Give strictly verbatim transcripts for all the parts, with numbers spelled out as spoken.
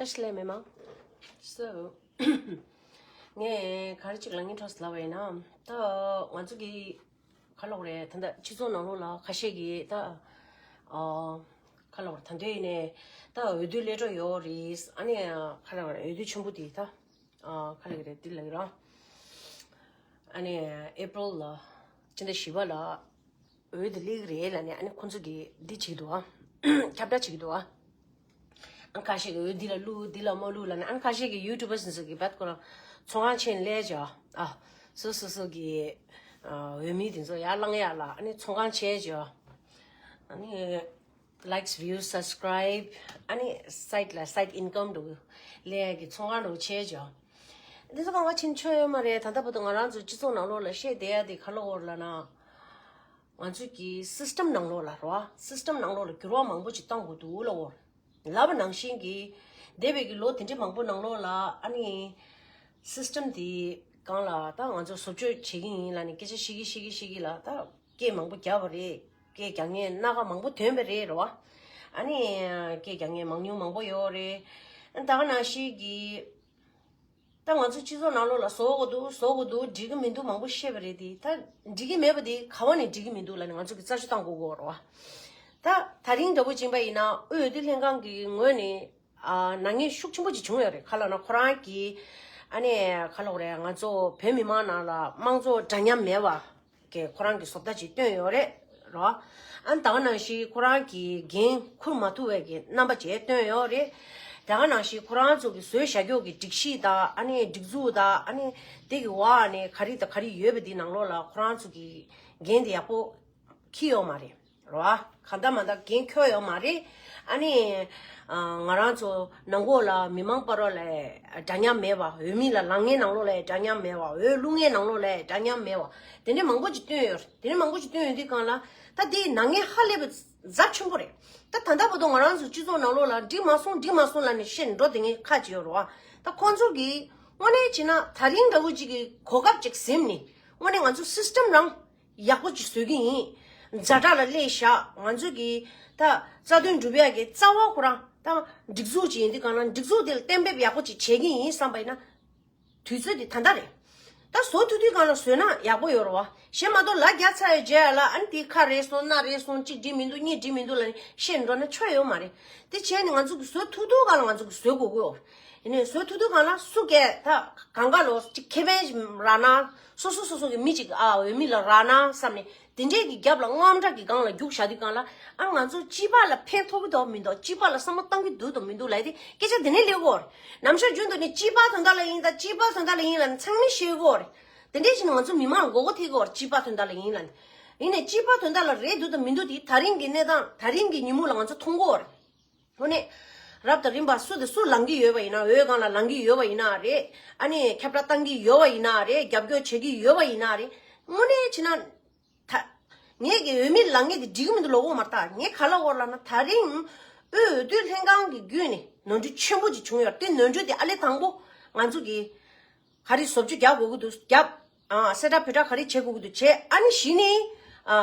ལས་མེད་མ། So ངས་ག་རེ་ཅིག་ལབ་སྙིང་འདོད་ལབ་པ་ཡིན་ན། ད་ང་ཚོ་གི་ག་ལབ་དགོས་རེད། ད་ལྟ་སྤྱི་ཚོགས་ནང་ལོགས་ལ་ཁ་ཤས་ཀྱིས་ད་ཨ་ག་ལབ་དགོས་རེད། ད་ལྟ་ཡིན་ནའི་ད་འོས་བསྡུ་སླེབས་འགྲོ་ཡོད་རེད། ཨ་ནི་ག་ལབ་དགོས་རེད། འོས་བསྡུ་ཆེན་པོ་དེ་ད་ཨ་ག་ལབ་ཀྱི་རེད། འདི་ལབ་ཀྱི་རེད། ཨ་ནི་ཨེ་པྲིལ་ལ་ཕྱི་ཟླ་བཞི་པ་ལ་འོས་དེ་སླེབས་ཀྱི་རེད་ལབ་ནས། ཨ་ནི་ཁོང་ཚོ་གིས་འདི་བྱེད་ཀྱི་འདུག་ཨ། ཁྱབ་བསྒྲགས་བྱེད་ཀྱི་འདུག་ཨ། ཨ་ཁ་ཤས་ཀྱིས་འོས་འདི་ལ་བླུགས་འདི་ལ་མ་བླུགས་ལབ་ནས། ཨ་ནི་ཁ་ཤས་ཀྱིས་ཡུ་ཊུབ་པར་ཚོ་གིས་བད་ཁོ་རང་ཚོང་ཁང་ཕྱེ་ནས་སླེབས་བྱས་ཨ། སོ་སོ་སོ་གི་ཨ་འོས་མི་དེ་ཚོ་ཡར་བླང་ཡག་ལ་ཨ་ནི་ཚོང་ཁང་ཕྱེ་བྱས་ཨ། ཨ་ནི་likes, views, subscribe, ཨ་ནི་སའིཌ་ལ་side income འདྲ་བོ་སླེབས་ཡག་གི་ཚོང་ཁང་འདྲ་བོ་ཕྱེ་བྱས་ཨ། འདི་ཚོ་གང་ག་ཕྱིན་ཆོག་ཡོད་མ་རེད། ད་ལྟ་བར་དུ་ང་རང་ཚོ་སྤྱི་ཚོགས་ནང་ལོགས་ལ་བཤད་བསྡད་ཡག་དེ་ག་ལབ་དགོས་རེད་ལབ་ན། ང་ཚོ་གི་སིས་ཊམ་ནང་ལོགས་ལ་རོ། སིས་ཊམ་ནང་ལོགས་ལ་འགྱུར་བ་མང་པོ་ཅིག་གཏོང་དགོས་འདུག་ལབ་དགོས་རེད། ལབ་པ་ནང་བཞིན་གྱི་འདས་པའི་གི་ལོ་དེ་འདྲའི་མང་པོ་ནང་ལོགས་ལ་ཨ་ནི་སིས་ཊམ་དེ་སྒང་ལ་ད་ང་ཚོ་བཟོ་བཅོས་བྱེད་ཀྱི་ཡིན་ལབ་ནས་སྐད་ཆ་བཤད་ཀྱི་བཤད་ཀྱི་བཤད་ཀྱི་ལ་ད་སྐད་མང་པོ་བརྒྱབ་པ་རེད། སྐད་རྒྱག་མཁན་སྣ་ཁ་མང་པོ་ཐོན་པ་རེད་རོ། ཨ་ནི་སྐད་རྒྱག་མཁན་མང་ཉུང་མང་པོ་ཡོད་རེད། ད་ག་ནང་བཞིན་གྱི་ད་ང་ཚོ་སྤྱི་ཚོགས་ནང་ལོགས་ལ་བཟོ་དགོས་འདུག་བཟོ་དགོས་འདུག་འགྲིག་གི་མི་འདུག་མང་པོ་བཤད་པ་རེད་དེ། ད་འགྲིག་གི་མེད་པ་དེ་ག་བ་ནས་འགྲིག་གི་མི་འདུག་ལབ་ནས་ང་ཚོ་གི་རྩད་གཅོད་བཏང་དགོས་ཀྱི་ཡོད་རེད་བ། ད་ད་རིང་འདྲ་པོ་ཅིག་ཡིན་པ་ཡིན་ན་དབུས་འོས་བསྡུ་ལྷན་ཁང་གི་ངོས་ནས་ཨ་ནག་ཉེས་ཤུགས་ཆེན་པོ་ཅིག་བྱུང་ཡོད་རེད། ག་ལབ་ན་ཁོ་རང་གིས་ཨ་ནི་ག་ལབ་དགོས་རེད། ང་ཚོ་བོད་མི་མང་ནང་ལ་དམངས་གཙོ་འདྲ་མཉམ་མེད་པ། གི་ཁོ་རང་གི་བཟོ་ལྟ་ཅིག་བཏོན་ཡོད་རེད་རོ། ཨ་ནི་ད་ག་ནང་བཞིན་ཁོ་རང་གི་འགན་འཁུར་མ་ཐུབ་པའི་གི་རྣམ་པ་ཅིག་བཏོན་ཡོད་རེད། ད་ག་ནང་བཞིན་ཁོ་རང་ཚོ་གི་བཟོས་བཞག་རྒྱུ་གི་སྒྲིག་གཞི་དང་ཨ་ནི་སྒྲིག་འཛུགས་དང་ཨ་ནི་དེ་གི་འོག་ནས་ག་རེ་དང་ག་རེ་ཡོད་པ་དེ་ནང་ལོགས་ལ་ཁོ་རང་ཚོ་གི་འགན་དེ་ཡག་པོ་འཁྱེར་ཡོད་མ་རེད་རོ། གང་ལྟར་མ་ལྟར་འགན་འཁྱེར་ཡོད་མ་རེད། ཨ་ནི་ཨ་ང་རང་ཚོ་ནང་ཁུལ་ལ་མི་མང་བར་ལ་འདྲ་མཉམ་མེད་པ། འོས་མི་ལ་ལངས་མཁན་ནང་ལོགས་ལ་འདྲ་མཉམ་མེད་པ། འོས་བླུག་མཁན་ནང་ལོགས་ལ་འདྲ་མཉམ་མེད་པ། དེ་འདྲའི་མང་པོ་ཅིག་བཏོན་ཡོད་རེད། དེ་འདྲའི་མང་པོ་ཅིག་བཏོན་ཡོད་དུས་སྒང་ལ་ད་དེའི་ནག་ཉེས་ཧ་ལས་པའི་རྩ་ཆེན་པོ་རེད། ད་ད་ལྟ་བར་དུ་ང་རང་ཚོ་སྤྱི་ཚོགས་ནང་ལོགས་ལ་འགྲིག་མ་སོང་འགྲིག་མ་སོང་ལབ་ནས་བཤད་འགྲོ་བསྡད་མཁན་ཁག་ཅིག་ཡོད་རེད་བ། ད་ཁོང་ཚོ་གིས་དངོས་གནས་བྱས་ན་ད་རིང་འདྲ་བོ་ཅིག་གི་གོ་སྐབས་ཅིག་ཟིན་ནས་དངོས་གནས་ང་ཚོ་སིས་ཊམ་རང་ཡག་པོ་ཅིག་བཟོ་གི་ཡིན། ཛ་དྲག་ལ་སླེབས་བཞག་ང་ཚོ་གི་ད་རྩ་དོན་སྒྲུབ་ཡག་གི་རྩ་བ་ཁོ་རང་ད་སྒྲིག་འཛུགས་ཅིག་ཡིན་དུས་སྒང་ལ་སྒྲིག་འཛུགས་དེ་ལ་གཏན་འབེབས་ཡག་པོ་ཅིག་བྱེད་ཀྱི་ཡིན་བསམ་པ་ཡིན་ན། དུས་ཚོད་དེ་ད་ལྟ་རེད། ད་བཟོ་ཐུབ་དུས་སྒང་ལ་བཟོས་ན་ཡག་པོ་ཡོད་རེད་བ། གཞན་མ་གཏོགས་ལ་རྒྱ་ཚ་ཡི་རྗེས་ལ་ཨ་ནི་དེ་ཁ་རེ་སོང་སྣ་རེ་སོང་གཅིག་འགྲིག་མི་འདུག་གཉིས་འགྲིག་མི་འདུག་ལབ་ནས་བཤད་འགྲོ་ན་ཆོ་ཡོད་མ་རེད། དེ་བྱས་ནས་ང་ཚོ་གི་བཟོ་ཐུབ་ཐུབ་སྒང་ལ་ང་ཚོ་གི་བཟོ་དགོས་ཀྱི་ཡོད་རེད། ཡིན་ནའི་བཟོ་ཐུབ་ཐུབ་སྒང་ལ་སུ་གས་ད་གང་ག་ལོ་གཅིག་ཁེ་ཕན་རག་ན་སོ་སོ་སོ་སོ་གི་མི་གཅིག་ཨ་འོས་མི་ལ་རག་ན་བསམ་ནས། དེ་འདྲས་ཀྱི་རྒྱབ་ལ་དངངས་སྐྲག་གི་སྒང་ལ་རྒྱུགས་བཞག་དུས་སྒང་ལ་ཨ་ང་ཚོ་སྤྱི་པ་ལ་ཕན་ཐོགས་ཀྱི་འདུག་མི་འདུག་སྤྱི་པ་ལ་བསམ་བློ་བཏང་གི་འདུག་དང་མི་འདུག་ལབ་དེ་སྐད་ཆ་དེ་ནས་སླེབས་ཀྱི་ཡོད་རེད། ནམ་ཞར་རྒྱུན་དུ་ནི་སྤྱི་པ་དོན་དག་ལ་ཡིན་ད་སྤྱི་པ་དོན་དག་ལ་ཡིན་ལབ་ནས་ཚང་མས་བཤད་ཀྱི་ཡོད་རེད། དེ་འདྲས་བྱས་ནས་ང་ཚོ་མི་མང་ལ་མགོ་སྐོར་ཐེབས་ཀྱི་ཡོད་རེད། སྤྱི་པ་དོན་དག་ལ་ཡིན་ལབ་ནས། ཡིན་ནའི་སྤྱི་པ་དོན་དག་ལ་རེད་འདུག་དང་མི་འདུག་དེ་ད་རིང་གི་གནས་སྟངས་ད་རིང་གི་ཉིན་མོ་ལ་ང་ཚོ་མཐོང་གི་ཡོད་རེད། དངོས་གནས། རབ་དང་རིམ་པ་སུ་དང་སུ་ལངས་ཀྱི་ཡོད་པ་ཡིན་ན། འོས་སྒང་ལ་ལངས་ཀྱི་ཡོད་པ་ཡིན་ན་རེད། ཨ་ནི་ཁྱབ་བསྒྲགས་བཏང་གི་ཡོད་པ་ཡིན་ན་རེད། རྒྱབ་སྐྱོར་བྱེད་ཀྱི་ཡོད་པ་ཡིན་ན་རེད། དངོས་གནས་བྱས་ན། ད། ངས་ཀྱི་འོས་མི་ལངས་མཁན་དེ་འགྲིག་གི་མི་འདུག་ལབ་ཀྱི་ཡོད་མ་རེད། ད་ངས་ག་ལབ་ཀྱི་ཡོད་རེད་ལབ་ན་ད་རིང་། དབུས་འོས་བསྡུ་ལྷན་ཁང་གི་བརྒྱུད་ནས་ནོར་འཁྲུལ་ཆེན་པོ་ཅིག་བྱུང་ཡོད་རེད། དེ་ནོར་འཁྲུལ་དེ་ཨ་ལེ་དང་པོ་ང་ཚོ་གི་ག་རེ་བཟོ་བཅོས་རྒྱག་དགོས་ཀྱི་འདུག་རྒྱབ། ཨ་གསལ་བསྒྲགས་བོད་སྒྲ་ག་རེ་བྱེད་དགོས་ཀྱི་འདུག་བྱས། ཨ་ནི་གཞི་ནས་ཨ་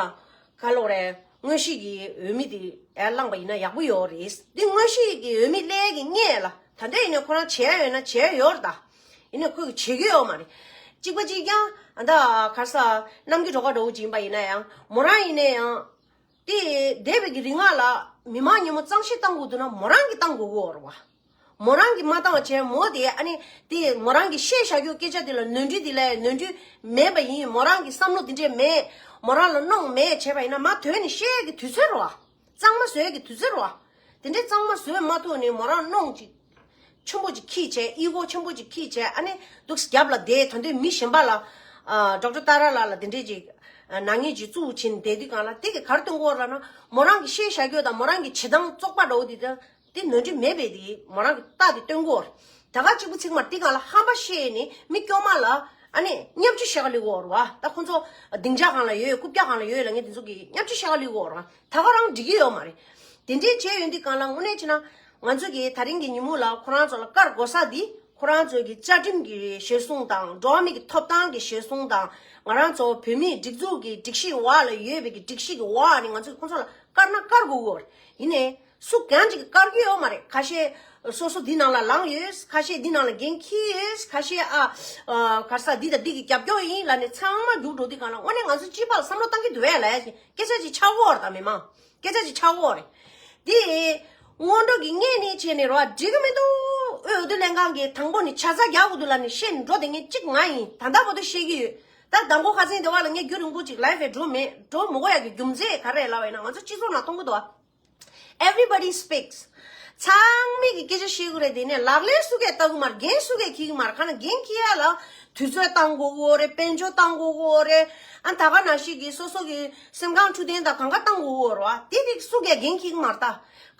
ག་ལབ་དགོས་རེད། དངོས་གཞི་གི་འོས་མི་དེ་ཡར་བླངས་པ་ཡིན་ན་ཡག་པོ་ཡོད་རེད། འདི་དངོས་གཞི་གི་འོས་མི་སླེབས་ཀྱི་སྔོན་ལ་ད་ལྟ་ཡིན་ནའི་ཁོ་རང་བྱས་ཡོད་ན་བྱས་ཡོད་རེད་ད། ཡིན་ནའི་ཁོས་བྱེད་ཀྱི་ཡོད་མ་རེད། གཅིག་པ་གཅིག་རྐྱང་ཨ་ད་ག་རེ་ཟེར་གནམ་གྱི་གྲོགས་ཁ་འདྲ་བོ་ཅིག་ཡིན་པ་ཡིན་ན་ཡང་མོ་རང་ཡིན་ནའི་ཡང་། དེ་འདས་པའི་གི་རིང་ལ་མི་མང་ཉིན་མོ་གཙང་བཤེར་བཏང་དགོས་འདུག་ན་མོ་རང་གིས་བཏང་དགོས་ཀྱི་ཡོད་རེད་བ། མོ་རང་གིས་མ་བཏང་བ་བྱས་མོ་དེ་ཨ་ནི་དེ་མོ་རང་གིས་བཤད་བཞག་རྒྱུ་སྐད་ཆ་དེ་ལ་ནོར་འཁྲུལ་དེ་ལ་ནོར་འཁྲུལ་མེད་པ་ཡིན། མོ་རང་གི་བསམ་བློ་དེ་འདྲས་མེད། མོ་རང་ལ་གནོང་མེད་བྱས་པ་ཡིན་ན་མ་དོན་ནས་བཤད་ཡས་ཀྱི་དུས་ཚོད་རེད་བ། གཙང་མ་བཟོ་ཡས་ཀྱི་དུས་ཚོད་རེད་བ། དེ་འདྲས་གཙང་མ་བཟོས་མ་ཐུབ་ནས་མོ་རང་གནོང་ཅིག་ཆེན་པོ་ཅིག་འཁྱེར་བྱས། ཨི་གོ་ཆེན་པོ་ཅིག་འཁྱེར་བྱས། ཨ་ནི་འདུག་རྒྱབ་ལ་བསྡད། ད་དུང་མི་གཞན་པ་ལ་ཨ་ཌོག་ཊར་ཏཱ་ར་ལགས་ལ་དེ་འདྲས་ཅིག་ཨ་ནག་ཉེས་ཅིག་བཙུགས་ཕྱིན་བསྡད་དུས་སྒང་ལ་དེ་གིས་ག་རེ་སྟོན་གྱི་ཡོད་རེད་ལབ་ན་མོ་རང་གིས་བཤད་བཞག་རྒྱུ་དང་མོ་རང་གི་བྱེད་སྟངས་བཙོག་པ་འདྲ་བོ་དེ་དང་དེ་ནོར་འཁྲུལ་མེད་པའི་དེ་མོ་རང་གི་རྟགས་དེ་སྟོན་གྱི་ཡོད་རེད། ད་ག་གཅིག་པུ་ཚིག་མར་དེ་སྒང་ལ་ཧམ་པ་བཤད་ནས་མི་སྐྱོ་མ་ལ་ཨ་ནི་བརྙས་བཅོས་བྱེད་ག་སླེབས་ཀྱི་ཡོད་རེད་བ། ད་ཁོང་ཚོ་སྡིངས་ཆ་སྒང་ལ་ཡོད་རྐུབ་བཀྱག་སྒང་ལ་ཡོད་ལབ་མཁན་དེ་ཚོ་གིས་བརྙས་བཅོས་བྱེད་ག་སླེབས་ཀྱི་ཡོད་རེད་བ། ད་ག་རང་འགྲིག་གི་ཡོད་མ་རེད། དེ་འདྲས་བྱས་ཡོང་དུས་སྒང་ལ་དངོས་གནས་བྱས་ན་ང་ཚོ་གིས་ད་རིང་གི་ཉིན་མོ་ལ་ཁོ་རང་ཚོ་ལ་བཀར་དགོས་ས་འདི་ཁོ་རང་ཚོ་གི་བཅའ་ཁྲིམས་ཀྱི་གཞིར་བཟུང་དང་འགྲོ་བ་མི་གི་ཐོབ་ཐང་གི་གཞིར་བཟུང་དང་ང་རང་ཚོ་བོད་མིའི་སྒྲིག་འཛུགས་ཀྱི་སྒྲིག་གཞིའི་འོག་ལ་ཡོད་པའི་གི་སྒྲིག་གཞི་གི་འོག་ནས་ང་ཚོ་གིས་ཁོང་ཚོ་ལ་བཀར་ན་བཀར་དགོས་ཀྱི་ཡོད་རེད། ཡིན་ནའི་སུ་གང་ཅིག་གིས་བཀར་གྱི་ཡོད་མ་རེད། ཁ་ཤས་ སོ་སོ་འདི་ནང་ལ་ལངས་ཡོད། ཁ་ཤས་འདི་ནང་ལ་འགན་འཁྱེར་ཡོད། ཁ་ཤས་ཨ་ཨ་ག་རེ་ཟེར། འདི་དང་འདི་གི་རྒྱབ་སྐྱོར་ཡིན་ལབ་ནས་ཚང་མ་རྒྱུགས་འགྲོ་དུས་སྒང་ལ། དངོས་གནས་ང་ཚོ་སྤྱི་པ་ལ་བསམ་བློ་བཏང་གི་འདུག་གས་ལབ་ཡ་ཞིག་སྐད་ཆ་ཅིག་ཆགས་ཀྱི་ཡོད་རེད། ད་མི་མང་སྐད་ཆ་ཅིག་ཆགས་ཀྱི་ཡོད་རེད། འདི་སྔོན་འགྲོ་གི་སྔོན་ནས་བྱས་ནས་རོ། འགྲིག་གི་མི་འདུག། དབུས་འོས་བསྡུ་ལྷན་ཁང་གིས་དང་པོ་ནས་ཆ་ཚང་རྒྱག་དགོས་འདུག་ལབ་ནས་བཤད་ནས་འགྲོ་བསྡད་མཁན་གཅིག་ང་ཡིན། ད་ལྟ་བར་དུ་བཤད་ཀྱི་ཡོད། ད་དང་པོ་ཁ་སང་དེ་བ་ལ་ངས་རྒྱུན་རིང་པོ་ཅིག་ལའིབ་ལ་འགྲོ་མེད། འགྲོ་མི་དགོས་ཡ་གི་རྒྱུ་མཚན་ག་རེ་ལབ་པ་ཡིན་ན། ང་ཚོ་སྤྱི་ཚོགས་ནང་མཐོང་གི་འདུག་ཨ། Everybody speaks. ཚང་མས་ཀྱི་སྐད་ཆ་བཤད་ཀྱི་རེད། དེ་ནས་ལག་ལེན་སུ་གས་བསྟར་གྱི་མ་རེད། འགན་སུ་གས་འཁྱེར་གྱི་མ་རེད། གང་ན་འགན་འཁྱེར་ཡ་ལ་དུས་ཚོད་བཏང་དགོས་ཀྱི་ཡོད་རེད། དཔལ་འབྱོར་བཏང་དགོས་ཀྱི་ཡོད་རེད། ཨ་ད་ག་ནང་བཞིན་གྱི་སོ་སོ་གི་སེམས་ཁམས་འཕྲོད་བསྟེན་དང་གང་ག་བཏང་དགོས་ཀྱི་ཡོད་རེད་བ། དེ་དེ་སུ་གས་འགན་འཁྱེར་གྱི་མ་རེད། ད་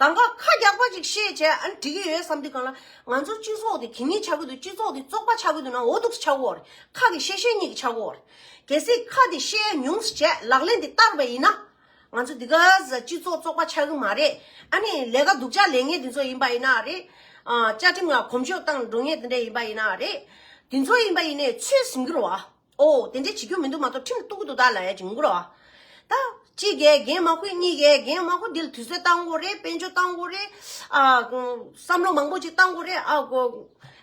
གང་ག་ཁ་རྒྱག་པ་ཅིག་བཤད་བྱས་ཨ་ནི་འགྲིག་གི་ཡོད་བསམ་དུས་སྒང་ལ། ང་ཚོ་སྤྱི་ཚོགས་དེ་གད་སྙིགས་ཆགས་ཀྱི་འདུག། སྤྱི་ཚོགས་དེ་བཙོག་པ་ཆགས་ཀྱི་འདུག་ན་འོ་འདུག་སེ་ཆགས་ཀྱི་ཡོད་རེད། ཁ་གི་བཤད་བཤད་ཉིད་ཀྱི་ཆགས་ཀྱི་ཡོད་རེད། གལ་སྲིད་ཁ་དེ་བཤད་ཉུང་ཙམ་བྱས་ལག་ལེན་དེ་བསྟར་བ་ཡིན་ན། ང་ཚོ་འདི་ག་ཟ་སྤྱི་ཚོགས་བཙོག་པ་ཆགས་ཀྱི་མ་རེད། ཨ་ནི་ལས་ཀ་སྡུག་ཅག་ལས་མཁན་དེ་ཚོ་ཡིན་པ་ཡིན་ན་རེད། ཨ་བཅའ་ཁྲིམས་ལ་གོམས་ཤོག་བཏང་འགྲོ་མཁན་དེ་འདྲ་ཡིན་པ་ཡིན་ན་རེད། དེ་ཚོ་ཡིན་པ་ཡིན་ནའི་ཚོད་ཟིན་གྱི་རེད་བ། ཨོ་དེ་འདྲ་བྱེད་རྒྱུ་མི་འདུག་མ་གཏོགས་ཁྲིམས་གཏུག་གི་འདུག་ད་ལབ་ཡ་ཅིག་ཡོང་གི་རེད་བ། ད་གཅིག་གིས་འགན་མ་འཁུར། གཉིས་གིས་འགན་མ་འཁུར། འདི་ལ་དུས་ཚོད་བཏང་དགོས་རེད། དཔལ་འབྱོར་བཏང་དགོས་རེད། ཨ་བསམ་བློ་མང་པོ་ཅིག་བཏང་དགོས་རེད། ཨ་གོ་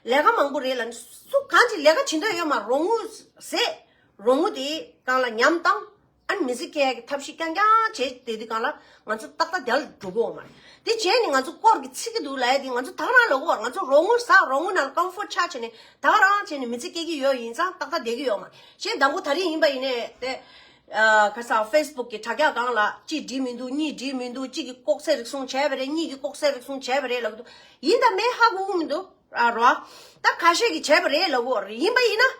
ལས་ཀ་མང་པོ་རེད་ལབ་ནས་སུ་གང་ཅིག་ལས་ཀ་བྱེད་འདོད་ཡོད་མ་རེད། རོགས་དངུལ་ཟད། རོགས་དངུལ་དེ་སྒང་ལ་ཉམས་བཏང་། ཨ་ནི་མི་ཚེ་སྐྱེལ་ཡག་གི་ཐབས་ཤེས་རྐྱང་རྐྱང་བྱས་བསྡད་དུས་སྒང་ལ་ང་ཚོ་ཏག་ཏག་དེ་ལ་འགྲོ་གི་ཡོད་མ་རེད། དེ་བྱས་ནས་ང་ཚོ་སྐོར་གྱི་ཚིག་གི་འདུག་ལབ་ཡ་དེ་ང་ཚོ་ད་ག་རང་ལབ་གི་ཡོད་རེད། ང་ཚོ་རོགས་དངུལ་ཟ། རོགས་དངུལ་ནང་ལ་ཀམ་ཕོར་ཊི་ཆགས་བྱས་ནས་ད་ག་རང་བྱས་ནས་མི་ཚེ་སྐྱེལ་གྱི་ཡོད་ཡིན་ཙང་ཏག་ཏག་བསྡད་ཀྱི་ཡོད་མ་རེད། གཞན་དང་པོ་ད་རེས་ཡིན་པ་ཡིན་ནའི་དེ་ཨ་ག་ས་ཕེ་སི་བུག་གི་དྲ་རྒྱ་སྒང་ལ་གཅིག་འགྲིག་མི་འདུག། གཉིས་འགྲིག་མི་འདུག། གཅིག་གིས་ལྐོག་ཟ་རིགས་གསུམ་བྱས་པ་རེད། གཉིས་ཀྱིས་ལྐོག་ཟ་རིགས་གསུམ་བྱས་པ་རེད་ལབ་གི་འདུག། ཡིན་དང་མིན་ཧ་གོ་གི་མི་འདུག་ཨ་རོ། ད་ཁ་ཤས་ཀྱིས་བྱས་པ་རེད་ལབ་གི་ཡོད་རེད། ཡིན་པ་ཡིན་ན་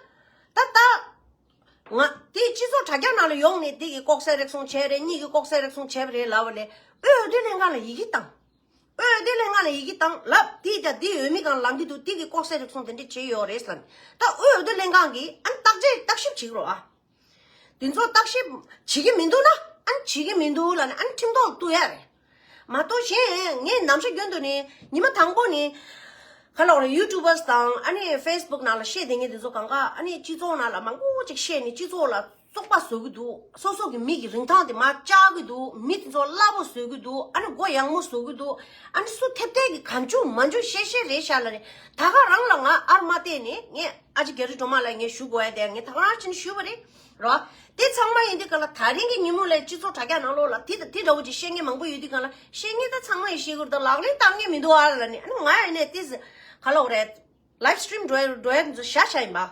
ད་ལྟ། ང་དེ་སྤྱི་ཚོགས་དྲ་རྒྱ་ནང་ལ་ཡོང་ནས་དེ་གིས་ལྐོག་ཟ་རིགས་གསུམ་བྱས་རེད། གཉིས་ཀྱིས་ལྐོག་ཟ་རིགས་གསུམ་བྱས་པ་རེད་ལབ་པ་ལས། དབུས་འོས་བསྡུ་ལྷན་ཁང་ལ་ཡི་གེ་བཏང་། དབུས་འོས་བསྡུ་ལྷན་ཁང་ལ་ཡི་གེ་བཏང་ལབ། དེ་ཀྱང་དེ་འོས་མི་སྒང་ལངས་ཀྱི་འདུག། དེ་གིས་ལྐོག་ཟ་རིགས་གསུམ་དེ་འདྲ་བྱས་ཡོད་རེད་ཟེར་ནས། ད་དབུས་འོས་བསྡུ་ལྷན་ཁང་གིས་ཨ་ནི་བརྟག་དཔྱད་བརྟག་ཞིབ་བྱེད་ཀྱི་རེད་བ། དེ་ཚོ་བརྟག་ཞིབ་བྱེད་ཀྱི་མི་འདུག་ན་ཨ་ནི་བྱེད་ཀྱི་མི་འདུག་ལབ་ནས་ཨ་ནི་ཁྲིམས་ཐོག་ལ་གཏུག་ཡ་རེད། མ་གཏོགས་གཞན་ངས་ནམ་ཞག་རྒྱུན་དུ་ནི་ཉི་མ་དང་པོ་ནི་ག་ལབ་རེད། ཡུ་ཊུབ་པར་སི་དང་ཨ་ནི་ཕེ་སི་བུག་ནང་ལ་བཤད་བསྡད་མཁན་དེ་ཚོ་གང་ག་ཨ་ནི་སྤྱི་ཚོགས་ནང་ལ་མང་པོ་ཅིག་བཤད་ནས་སྤྱི་ཚོགས་ལ་བཙོག་པ་བཟོ་གི་འདུག། སོ་སོ་གི་མི་གི་རིན་ཐང་དེ་མར་བཅག་གི་འདུག། མི་དེ་ཚོ་སླ་པོ་བཟོ་གི་འདུག། ཨ་ནི་མགོ་ཡང་མོ་བཟོ་གི་འདུག། ཨ་ནི་སུ་ཐེབས་ཐེབས་ཀྱི་གང་བྱུང་མང་བྱུང་བཤད་བཤད་རེད་ཤག་ལབ་ནས། ད་ག་རང་ལ་ང་ཨར་མ་བལྟས་ནས་ངས་ཨ་ཅེ་རྒྱ་རི་སྒྲོལ་མ་ལགས་ངས་ཞུ་དགོས་ཡ་དེ་ངས་ད་ག་རང་བྱས་ནས་ཞུས་པ་རེད། རོ། དེ་ཚང་མ་ཡིན་དུས་ག་ལ་ད་རིང་གི་ཉིན་མོ་ལ་སྤྱི་ཚོགས་དྲ་རྒྱ་ནང་ལོགས་ལ་དེ་དང་དེ་འདྲ་བོ་ཅིག་བཤད་མཁན་མང་པོ་ཡོད་དུས་ག་ལ། བཤད་མཁན་ད་ཚང་མ་ཡིས་ཤེས་ཀྱི་རེད། ད་ལག་ལེན་བསྟར་མཁན་མི་འདུག་ཨ་ལབ་ནས། ཨ་ནི་ང་ཡིན་ནས་དེ་ག་ལབ་རེད། ལའིབ་སི་ཊི་རིམ་འགྲོ་ཡ་འགྲོ་ཡ་དེ་ཚོ་བཞག་བཞག་ཡིན་པ།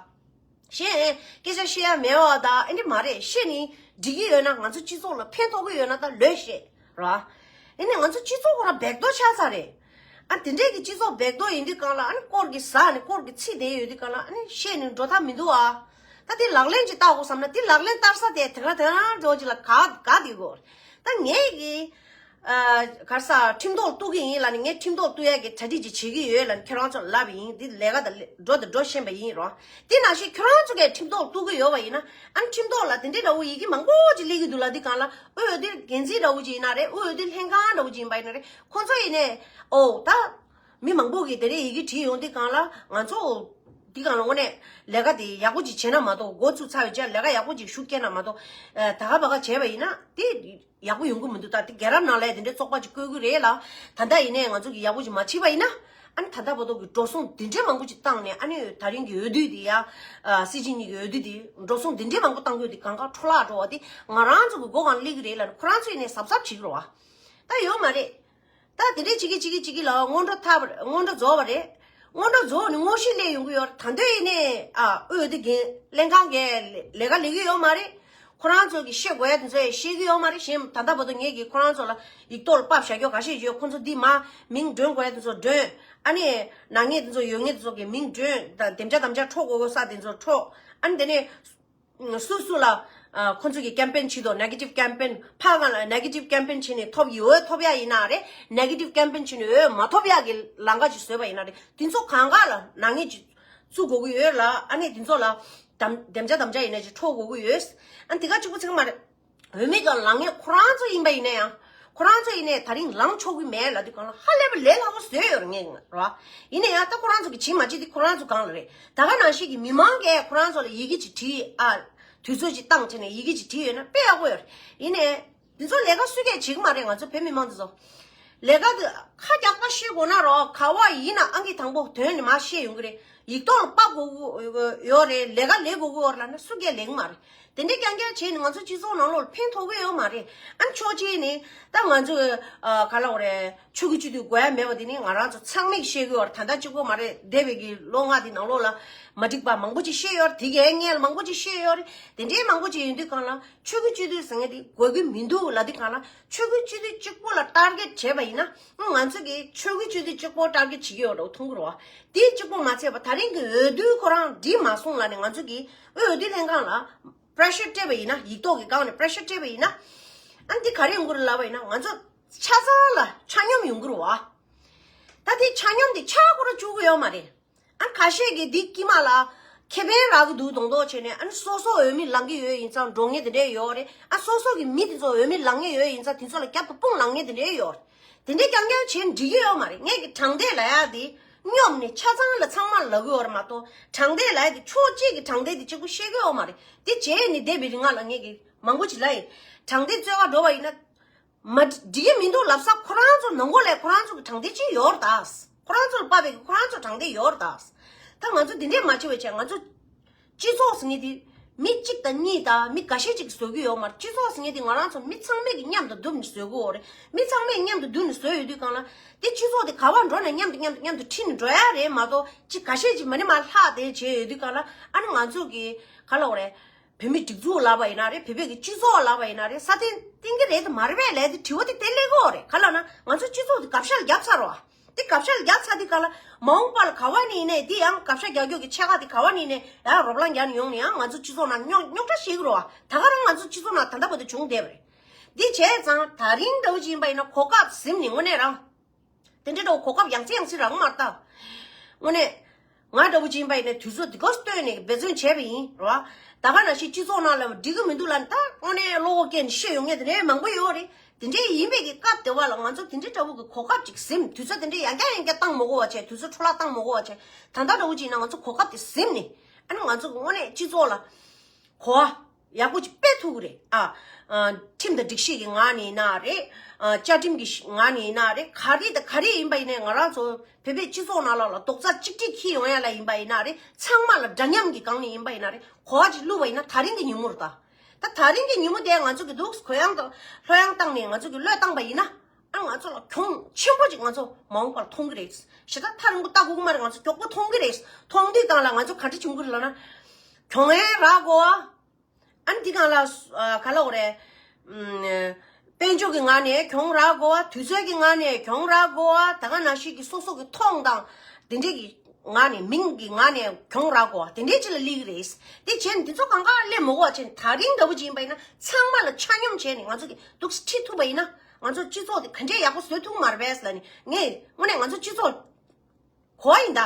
གཞན་སྐད་ཆ་བཤད་ཡ་མེད་པ་ད་ཨེ་འདྲ་མ་རེད། བཤད་ནི་འགྲིག་གི་ཡོད་ན། ང་ཚོ་སྤྱི་ཚོགས་ལ་ཕན་ཐོགས་ཀྱི་ཡོད་ན་ད་ལོས་བཤད་ར། ཨེ་ནས་ང་ཚོ་སྤྱི་ཚོགས་ཁོ་རང་སྦེག་ཏོ་ཆགས་ཚར་རེད། ཨ་དེ་འདྲས་ཀྱི་སྤྱི་ཚོགས་སྦེག་ཏོ་ཡིན་དུས་གང་ལ་ཨ་ནི་སྐོར་གྱི་ཟ་ནས་སྐོར་གྱི་ཚིག་དེ་ཡོད་དུས་གང་ལ་ཨ་ནི་བཤད་ནས་འགྲོ་ཐབས་མི་འདུག་ཨ། ད་དེ་ལག་ལེན་ཅིག་བསྟར་དགོས་བསམ་ན་དེ་ལག་ལེན་བསྟར་ས་དེ་དེ་ག་དེ་རང་འགྲོ་ཅིག་ལ་ག་ག་དེ་དགོས། ད་ངས་ཀྱི་ཨ་ག་རེ་ཟ། ཁྲིམས་ཐོག་གཏུག་གི་ཡིན་ལབ་ནས། ངས་ཁྲིམས་ཐོག་གཏུག་ཡ་གི་གྲ་སྒྲིག་ཅིག་བྱེད་ཀྱི་ཡོད་ལབ་ནས་ཁྱོད་རང་ཚོར་ལབ་པ་ཡིན། འདི་ལས་ཀ་དང་འགྲོ་དང་འགྲོ་ཤེས་པ་ཡིན་རོ། དེ་ནང་བཞིན་ཁྱོད་རང་ཚོ་གིས་ཁྲིམས་ཐོག་གཏུག་གི་ཡོད་པ་ཡིན་ན། ཨ་ནི་ཁྲིམས་ཐོག་ལ་དེ་འདྲའི་འདྲ་བོ་ཡི་གེ་མང་པོ་ཅིག་སླེབས་ཀྱི་འདུག་ལབ་དུས་གང་ལ། དབུས་འོས་བསྡུ་འགན་འཛིན་འདྲ་བོ་ཅིག་ཡིན་ན་རེད། དབུས་འོས་བསྡུ་ལྷན་ཁང་འདྲ་བོ་ཅིག་ཡིན་པ་ཡིན་ན་རེད། ཁོང་ཚོ་ཡིན་ནས་ཨོ་ད་མི་མང་པོ་གིས་དེ་འདྲའི་ཡི་གེ་བྲིས་ཡོང་དུས་གང་ལ། ང་ཚོ་འདི་གང་ལ་དངོས་གནས་ལས་ཀ་དེ་ཡག་པོ་ཅིག་བྱས་ན་མ་གཏོགས། འགོ་བཙུགས་ཚར་བའི་རྗེས་ལས་ཀ་ཡག་པོ་ཅིག་ཤུགས་བསྐྱེད་ན་མ་གཏོགས། ཨ་ད་ག་བ་ག་བྱས་པ་ཡིན་ན་དེ་ཡག་པོ་ཡོང་གི་མི་འདུག། ད་དེ་རྒྱལ་རབས་ནང་ལ་དེ་འདྲའི་བཙོག་པ་ཅིག་བཀོད་ཀྱི་རེད་ལ། ད་ལྟ་ཡིན་ནའི་ང་ཚོ་གིས་ཡག་པོ་ཅིག་མ་བྱས་པ་ཡིན་ན། ཨ་ནི་ད་ལྟ་བར་དུ་གི་འགྲོ་སོང་དེ་འདྲའི་མང་པོ་ཅིག་བཏང་ནས། ཨ་ནི་ད་རིང་གི་འོས་བསྡུ་དེ་ཡ། ཨ་སྲིད་སྤྱི་གཉིས་ཀྱི་འོས་བསྡུ་དེ་འགྲོ་སོང་དེ་འདྲའི་མང་པོ་བཏང་དགོས་དེ་གང་ག་འཕྲོ་བརླག་འགྲོ་བ་དེ་ང་རང་ཚོ་གི་མགོ་སྒང་སླེབས་ཀྱི་རེད་ལབ་ནས་ཁོ་རང་ཚོ་ཡིན་ནའི་གཟབ་གཟབ་བྱེད་ཀྱི་རེད་བ། ད་ཡོད་མ་རེད། ད་དེ་འདྲའི་བྱེད་ཀྱི་བྱེད་ཀྱི་བྱེད་ཀྱི་ལ་སྔོན་འགྲོ་ཐར་སྔོན་འགྲོ་རྫོགས་པ་རེད། སྔོན་འགྲོ་རྫོགས་ནས་དངོས་གཞི་སླེབས་ཡོང་གི་ཡོད་རེད། ད་དུང་ཡིན་ནའི་ཨ་དབུས་འོས་བསྡུ་འགན་ལྷན་ཁང་གིས་ལས་ཀ་ལས་ཀྱི་ཡོད་མ་རེད། ཁོ་རང་ཚོ་གིས་ཤེས་དགོས་ཡ་དེ་ཚོ་ཡང་ཤེས་ཀྱི་ཡོད་མ་རེད། གཞན་ད་ལྟ་བར་དུ་ངས་ཀྱིས་ཁོ་རང་ཚོ་ལ་ཡིག་ཐོག་ལ་ཕབ་བཞག་རྒྱུ་ཁ་ཤས་ཡོད། ཁོ་ཚོ་འདི་མ་མིང་འདྲེན་དགོས་ཡ་དེ་ཚོ་འདྲེན། ཨ་ནི་ནག་ཉེས་དེ་ཚོ་ཡོད་མཁན་དེ་ཚོ་གི་མིང་འདྲེན། ད་འདེམས་བྱ་དམ་བཅའ་འཕྲོག་དགོས་དགོས་ས་དེ་ཚོ་འཕྲོག། ཨ་ནི་དེ་ནས་སུ་སུ་ལ་ཨ་ཁོ་ཚོ་གི་ཀེམ་པེན་བྱེད་དོ། ནེ་གེ་ཊིབ་ཀེམ་པེན། ཕར་སྒང་ལ་ནེ་གེ་ཊིབ་ཀེམ་པེན་བྱས་ནས་ཐོབ་ཡི་འོས་ཐོབ་ཡ་ཡིན་ན་རེད། ནེ་གེ་ཊིབ་ཀེམ་པེན་བྱས་ནས་འོས་མ་ཐོབ་ཡ་གི་ལམ་ཁ་ཅིག་བཟོས་པ་ཡིན་ན་རེད། དེ་ཚོ་གང་ག་ལ་ནག་ཉེས་ཅིག་བཙུགས་དགོས་ཀྱི་ཡོད་ལ། ཨ་ནི་དེ་ཚོ་ལ་དམ་འདེམས་བྱ་དམ་བཅའ་ཡིན་ན་ཅིག་འཕྲོག་དགོས་ཀྱི་ཡོད། ཨ་ནི་དེ་ག་གཅིག་པོ་ཚིག་མ་རེད། འོས་མི་གང་ལངས་མཁན་ཁོ་རང་ཚོ་ཡིན་པ་ཡིན་ན་ཡང་། ཁོ་རང་ཚོ་ཡིན་ནའི་ད་རིང་ལངས་ཆོག་གི་མེད་ལབ་དུས་གང་ལ་ཧ་ལས་པ་ལས་སླ་པོ་བཟོས་ཡོད་རེད་ངས་ར། ཡིན་ན་ཡང་ད་ཁོ་རང་ཚོ་གི་བྱེད་མ་བྱེད་དེ་ཁོ་རང་ཚོ་སྒང་ལ་རེད། ད་ག་ནང་བཞིན་གྱི་མི་མང་གིས་ཁོ་རང་ཚོ་ལ་ཡི་གེ་ཅིག་བྲིས། ཨ་དུས་ཚོད་ཅིག་བཏང་བྱས་ནས་ཡི་གེ་ཅིག་བྲིས་ཡོད་ན་དཔེ་ཡག་པོ་ཡོད་རེད། ཡིན་ནའི་འདི་ཚོ་ལས་ཀ་སུ་གས་བྱེད་ཀྱི་མ་རེད། ང་ཚོ་བོད་མི་མང་འདི་ཚོ། ལས་ཀ་དེ་ཁ་རྒྱག་པ་ཤེས་དགོས་ན་རོ། ག་བ་ཡིན་ན་ཨང་ཀི་དང་པོ་དོན་ནི་མ་ཤེས་ཡོང་གི་རེད། ཡིག་ཐོག་ལ་ཕབ་དགོས་ཀྱི་ཡོད་རེད། ལས་ཀ་ལས་དགོས་ཀྱི་ཡོད་རེད་ལབ་ན་སུ་གས་ལེགས་མ་རེད། དེ་འདྲའི་རྐྱང་རྐྱང་བྱས་ནས་ང་ཚོ་སྤྱི་ཚོགས་ནང་ལོགས་ལ་ཕན་ཐོགས་ཀྱི་ཡོད་མ་རེད། ཨ་ནི་ཕྱོགས་གཅིག་ནས་ད་ང་ཚོ་ཨ་ག་ལབ་དགོས་རེད། ཆོས་ཀྱི་སྤྱི་འཐུས་དགོས་ཡ་མེད་པ་དེ་ནི་ང་རང་ཚོ་ཚང་མས་ཤེས་ཀྱི་ཡོད་རེད། ད་ལྟ་གཅིག་པོ་མ་རེད། འདས་པའི་གི་ལོ་ལྔ་དེ་ནང་ལོགས་ལ་མ་འགྲིག་པ་མང་པོ་ཅིག་བཤད་ཡོད་རེད། དེ་གའི་སྔོན་ལ་མང་པོ་ཅིག་བཤད་ཡོད་རེད། དེ་འདྲའི་མང་པོ་ཅིག་ཡིན་དུས་སྒང་ལ་ཆོས་ཀྱི་སྤྱི་འཐུས་ཟེར་མཁན་དེ་དགོས་ཀྱི་མི་འདུག་ལབ་དུས་སྒང་ལ། ཆོས་ཀྱི་སྤྱི་འཐུས་གཅིག་པོ་ལ་ཊར་གེཊ་བྱས་པ་ཡིན་ན། ང་ཚོ་གིས་ཆོས་ཀྱི་སྤྱི་འཐུས་གཅིག་པོ་ཊར་གེཊ་བྱེད་ཀྱི་ཡོད་འགྲོ་མཐོང་གི་རེད་བ། དེ་གཅིག་པོ་མ་ཚད་པ་ད་རིང་གི་འོས་བསྡུ་ཁོ་རང་འགྲིག་མ་སོང་ལབ་ནས་ང་ཚོ་གིས་འོས་བསྡུ་ལྷན་ཁང་ལ་པྲེ་ཤར་སྤྲད་པ་ཡིན་ན། ཡིག་ཐོག་གི་སྒང་ནས་པྲེ་ཤར་སྤྲད་པ་ཡིན་ན། ཨ་འདི་ག་རེ་ཡོང་གི་རེད་ལབ་པ་ཡིན་ན། ང་ཚོ་ཆ་ཚང་ལ་ཆ་སྙོམས་ཡོང་གི་རེད་བ། ད་དེ་ཆ་སྙོམས་དེ་ཆགས་ཁོ་རང་བཅུག་གི་ཡོད་མ་རེད། ཨ་ཁ་ཤས་ཀྱིས་འདི་དཀྱིལ་མ་ལ་ཁེ་ཕན་རག་གི་འདུག་མདོག་མདོག་བྱས་ནས། ཨ་ནི་སོ་སོ་འོས་མི་ལངས་ཀྱི་ཡོད་ཡིན་ཙང་འགྲོ་མཁན་དེ་འདྲས་ཡོད་རེད། ཨ་སོ་སོ་གི་མི་དེ་ཚོ་འོས་མི་ལངས་མཁན་ཡོད་ཡིན་ཙང་དེ་ཚོ་ལ་རྒྱབ་ཏུ་དཔུང་ལངས་མཁན་དེ་འདྲས་ཡོད་རེད། དེ་འདྲས་རྐྱང་རྐྱང་བྱས་འགྲིག་གི་ཡོད་མ་རེད། ངས་ཀྱི་དྲང་བདེན་ལབ་ཡ་དེ་སྙོམས་ནས་ཆ་ཚང་ལ་ཚང་མ་ལབ་གི་ཡོད་རེད་མ་གཏོགས། དྲང་བདེན་ལབ་ཡ་དེ་ཕྱོགས་གཅིག་གི་དྲང་བདེན་དེ་གཅིག་པུ་བཤད་གི་ཡོད་མ་རེད། དེ་བྱས་ནས་བསྡད་པའི་རིང་ལ་ངས་ཀྱི་མང་པོ་ཅིག་ལབ་ཡིན། དྲང་བདེན་རྩོད་ག་འགྲོ་བ་ཡིན་ན། མ་འགྲིག་གི་མི་འདུག་ལབ་ས་ཁོ་རང་ཚོ་ནང་ཁོག་ལ་ཁོ་རང་ཚོ་གི་དྲང་བདེན་ཅིག་ཡོད་རེད་ད། ཁོ་རང་ཚོ་ལ་དཔག་པའི་ཁོ་རང་ཚོ་དྲང་བདེན་ཡོད་རེད་ད། ད་ང་ཚོ་འདི་འདྲས་མ་བྱེད་པ་བྱས། ང་ཚོ་སྤྱི་ཚོགས་ཟེར་མཁན་དེ་མི་གཅིག་དང་གཉིས་དང་མི་འགའ་ཤས་ཅིག་གིས་བཟོ་གི་ཡོད་མ་རེད། སྤྱི་ཚོགས་ཟེར་མཁན་དེ་ང་རང་ཚོ་མི་ཚང་མས་ཀྱི་མཉམ་དུ་བསྡུར་ནས་བཟོ་གི་ཡོད་རེད། མི་ཚང་མས་མཉམ་དུ་བསྡུར་ནས་བཟོས་ཡོད་དུས་སྒང་ལ། དེ་སྤྱི་ཚོགས་དེ་ག་པར་འགྲོ་ན་མཉམ་དུ་མཉམ་དུ་མཉམ་དུ་ཁྲིད་ནས་འགྲོ་ཡ་རེད་མ་གཏོགས། གཅིག་འགའ་ཤས་ཅིག་མ་ནི་མ་ལྷག་དེ་བྱས་ཡོད་དུས་སྒང་ལ། ཨ་ནི་ང་ཚོ་གི་ག་ལབ་དགོས་རེད། བོད་མིའི་སྒྲིག་འཛུགས་ལབ་པ་ཡིན་ན་རེད། བོད་པའི་གི་སྤྱི་ཚོགས་ལབ་པ་ཡིན་ན་རེད། སྲ་བརྟན་བསྟན་གྱི་རེད་དམ་མ་རེད་པས་ལབ་དེ་དྲི་བ་དེ་དེ་སླེབས་ཀྱི་ཡོད་རེད། ག་ལབ་ན་ང་ཚོ་སྤྱི་ཚོགས་དེ་བགོ་བཤའ་བརྒྱབ་ཚར་བ། དེ་བགོ་བཤའ་བརྒྱབ་ཚར་དུས་སྒང་ལ་མ་འོངས་པ་ལ་ག་བ་ནས་ཡིན་ནའི་དེ་ཡང་བགོ་བཤའ་རྒྱག་རྒྱུ་གི་ཆེད་ཁག་དེ་ག་བ་ནས་ཡིན་ནའི་ཡང་རོ་ལངས་རྒྱག་ནས་ཡོང་ནས་ཡང་ང་ཚོ་སྤྱི་ཚོགས་ནང་རྙོག་རྙོག་དྲ་བཤད་ཀྱི་རེད་བ། ད་ག་རང་ང་ཚོ་སྤྱི་ཚོགས་ནང་ད་ལྟ་བར་དུ་བྱུང་བསྡད་པ་རེད། འདི་བྱས་ཙང་ད་རིང་འདྲ་བོ་ཅིག་ཡིན་པ་ཡིན་ན་གོ་སྐབས་ཟིན་ནས་དངོས་གནས་རང་། དེ་འདྲའི་འདྲ་བོ་གོ་སྐབས་ཡང་སེ་ཡང་སེ་རག་མ་རེད་ད། དངོས་གནས། ང་འདྲ་བོ་ཅིག་ཡིན་པ་ཡིན་ན་དུས་ཚོད་འདི་ག་བཏོན་ནས་འབད་བརྩོན་བྱས་པ་ཡིན་རེད་བ། ད་ག་ནང་བཞིན་སྤྱི་ཚོགས་ནང་ལ་འགྲིག་གི་མི་འདུག་ལབ་ན་ད་དངོས་གནས་བློ་ཁོག་སྐྱེས་ནས་བཤད་ཡོང་མཁན་དེ་འདྲའི་མང་པོ་ཡོད་རེད། དེ་འདྲའི་ཡིན་པའི་གི་སྐབས་དེ་བ་ལ་ང་ཚོ་དེ་འདྲའི་འདྲ་བོ་གི་གོ་སྐབས་ཅིག་ཟིན། དུས་ཚོད་དེ་འདྲའི་ཡང་བསྐྱར་ཡང་བསྐྱར་བཏང་མ་དགོས་པ་བྱས། དུས་ཚོད་འཕྲོ་བརླག་བཏང་མ་དགོས་པ་བྱས། ད་ལྟ་འདྲ་བོ་ཅིག་ཡིན་ན་ང་ཚོ་གོ་སྐབས་དེ་ཟིན་ནས། ཨ་ནི་ང་ཚོ་གི་དངོས་གནས་སྤྱི་ཚོགས་ལ། གོ་བ་ཡག་པོ་ཅིག་སྤེལ་ཐུབ་ཀྱི་རེད། ཨ། ཨ། ཁྲིམས་དང་སྒྲིག་གཞི་གི་ངང་ནས་ཡིན་ན་རེད། ཨ། བཅའ་ཁྲིམས་ཀྱི་ངང་ནས་ཡིན་ན་རེད། ག་རེ་དང་ག་རེ་ཡིན་པ་ཡིན་ནའི་ང་རང་ཚོ་བོད་པའི་སྤྱི་ཚོགས་ནང་ལོགས་ལ་རྡོག་རྩ་གཅིག་སྒྲིལ་འཁྱེར་ཡོང་ཡ་ལ་ཡིན་པ་ཡིན་ན་རེད། ཚང་མ་ལ་འདྲ་མཉམ་གྱི་སྒང་ནས་ཡིན་པ་ཡིན་ན་རེད། གོ་བ་ཅིག་བླུགས་པ་ཡིན་ན་ད་རིང་གི་ཉིན་མོ་རེད་ད། ད་ད་རིང་གི་ཉིན་མོ་དེ་ང་ཚོ་གི་འདུག་གུ་ཡངས་དང་ལྷོད་ཡངས་བཏང་ནས་ང་ཚོ་གི་བློས་བཏང་པ་ཡིན་ན། ཨ། ང་ཚོ་ལ་གྱོང་ཆེན་པོ་ཅིག་ང་ཚོ་མ་འོངས་པར་མཐོང་གི་རེད། ཞེ་དྲག་ཐག་རིང་པོ་ལྟ་དགོས་ཀྱི་མ་རེད། ང་ཚོ་མགྱོགས་པོ་མཐོང་གི་རེད། མཐོང་དུས་སྒང་ལ་ང་ཚོ་ག་འདྲ་བྱུང་གི་རེད་ལབ་ན། གྱོང་ངན་རག་དགོས་པ། ཨ་ནི་འདི་སྒང་ལ་ཨ་ག་ལབ་དགོས་རེད། ཨམ། དཔལ་འབྱོར་གྱི་ངང་ནས་གྱོང་རག་དགོས་པ། དུས་ཚོད་ཀྱི་ངང་ནས་གྱོང་རག་དགོས་པ། ད་ག་ནང་བཞིན་གྱི་སོ་སོ་གི་མཐོང་དང་དེ་འདྲས་ཀྱི་ངང་ནས་མིང་གི་ངང་ནས་གྱོང་རག་དགོས་པ་དེ་འདྲས་ཅིག་ལ་སླེབས་ཀྱི་རེད། དེ་བྱས་ནས་འདི་ཚོ་གང་ག་སླེབས་མ་དགོས་པ་བྱས་ནས་ད་རིང་འདྲ་བོ་ཅིག་ཡིན་པ་ཡིན་ན་ཚང་མ་ལ་ཆ་སྙོམས་བྱས་ནས་ང་ཚོ་གི་འདུག་སེ་ཁྲིད་ཐུབ་པ་ཡིན་ན་ང་ཚོ་སྤྱི་ཚོགས་དེ་ག་འདྲས་ཡག་པོ་བཟོ་ཐུབ་ཀྱི་མ་རེད་པས་ལབ་ནས། ངས་དངོས་གནས་ང་ཚོ་སྤྱི་ཚོགས་གོ་བ་ཡིན་ད།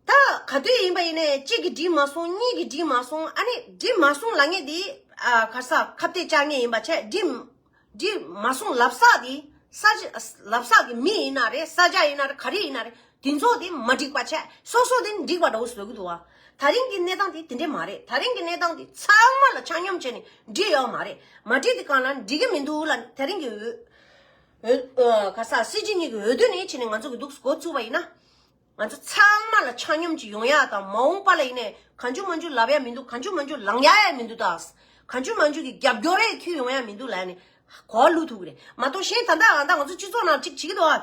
ད་ག་དུས་ཡིན་པ་ཡིན་ནའི་གཅིག་གིས་འགྲིག་མ་སོང་། གཉིས་ཀྱིས་འགྲིག་མ་སོང་། ཨ་ནི་འགྲིག་མ་སོང་ལབ་མཁན་དེ། ཨ། ག་རེ་ཟ། ཁ་གཏད་བཅག་མཁན་ཡིན་པ་བྱས། འགྲིག་འགྲིག་མ་སོང་ལབ་ས་དེ། ས་ཆ་ལབ་ས་གི་མི་ཡིན་ན་རེད། ས་ཆ་ཡིན་ན་རེད། ག་རེ་ཡིན་ན་རེད། དེ་ཚོ་དེ་མ་འགྲིག་པ་བྱས། སོ་སོ་དེ་འགྲིག་པ་འདྲ་བོ་བཟོ་གི་འདུག་བ། ད་རིང་གི་གནས་སྟངས་དེ་དེ་འདྲས་མ་རེད། ད་རིང་གི་གནས་སྟངས་དེ་ཚང་མ་ལ་ཆ་སྙོམས་བྱས་ནས་འགྲིག་ཡོད་མ་རེད། མ་འགྲིག་དུས་སྒང་ལ་འགྲིག་གི་མི་འདུག་ལབ། ད་རིང་གི་འོས་འོས་ག་རེ་ཟ། སྲིད་སྤྱི་གཉིས་ཀྱི་འོས་བསྡུ་ནས་བྱས་ནས་ང་ཚོ་གི་འདུག་སེ་འགོ་བཙུགས་པ་ཡིན་ན། ང་ཚོ་ཚང་མ་ལ་ཆ་སྙོམས་ཅིག་ཡོང་ཡག་དང་། མ་འོངས་པ་ལ་ཡིན་ནའི་གང་བྱུང་མང་བྱུང་ལབ་ཡ་མི་འདུག། གང་བྱུང་མང་བྱུང་ལངས་ཡ་ཡ་མི་འདུག་ད། གང་བྱུང་མང་བྱུང་གི་རྒྱབ་སྐྱོར་རེ་ཁྱོན་ཡོང་ཡ་མི་འདུག་ལབ་ནས་གོ་བ་བླུག་ཐུབ་ཀྱི་རེད་མ་གཏོགས། གཞན་ད་ལྟ་ང་ད་ང་ཚོ་སྤྱི་ཚོགས་ནང་ཅིག་བྱེད་ཀྱི་འདུག་ཨ།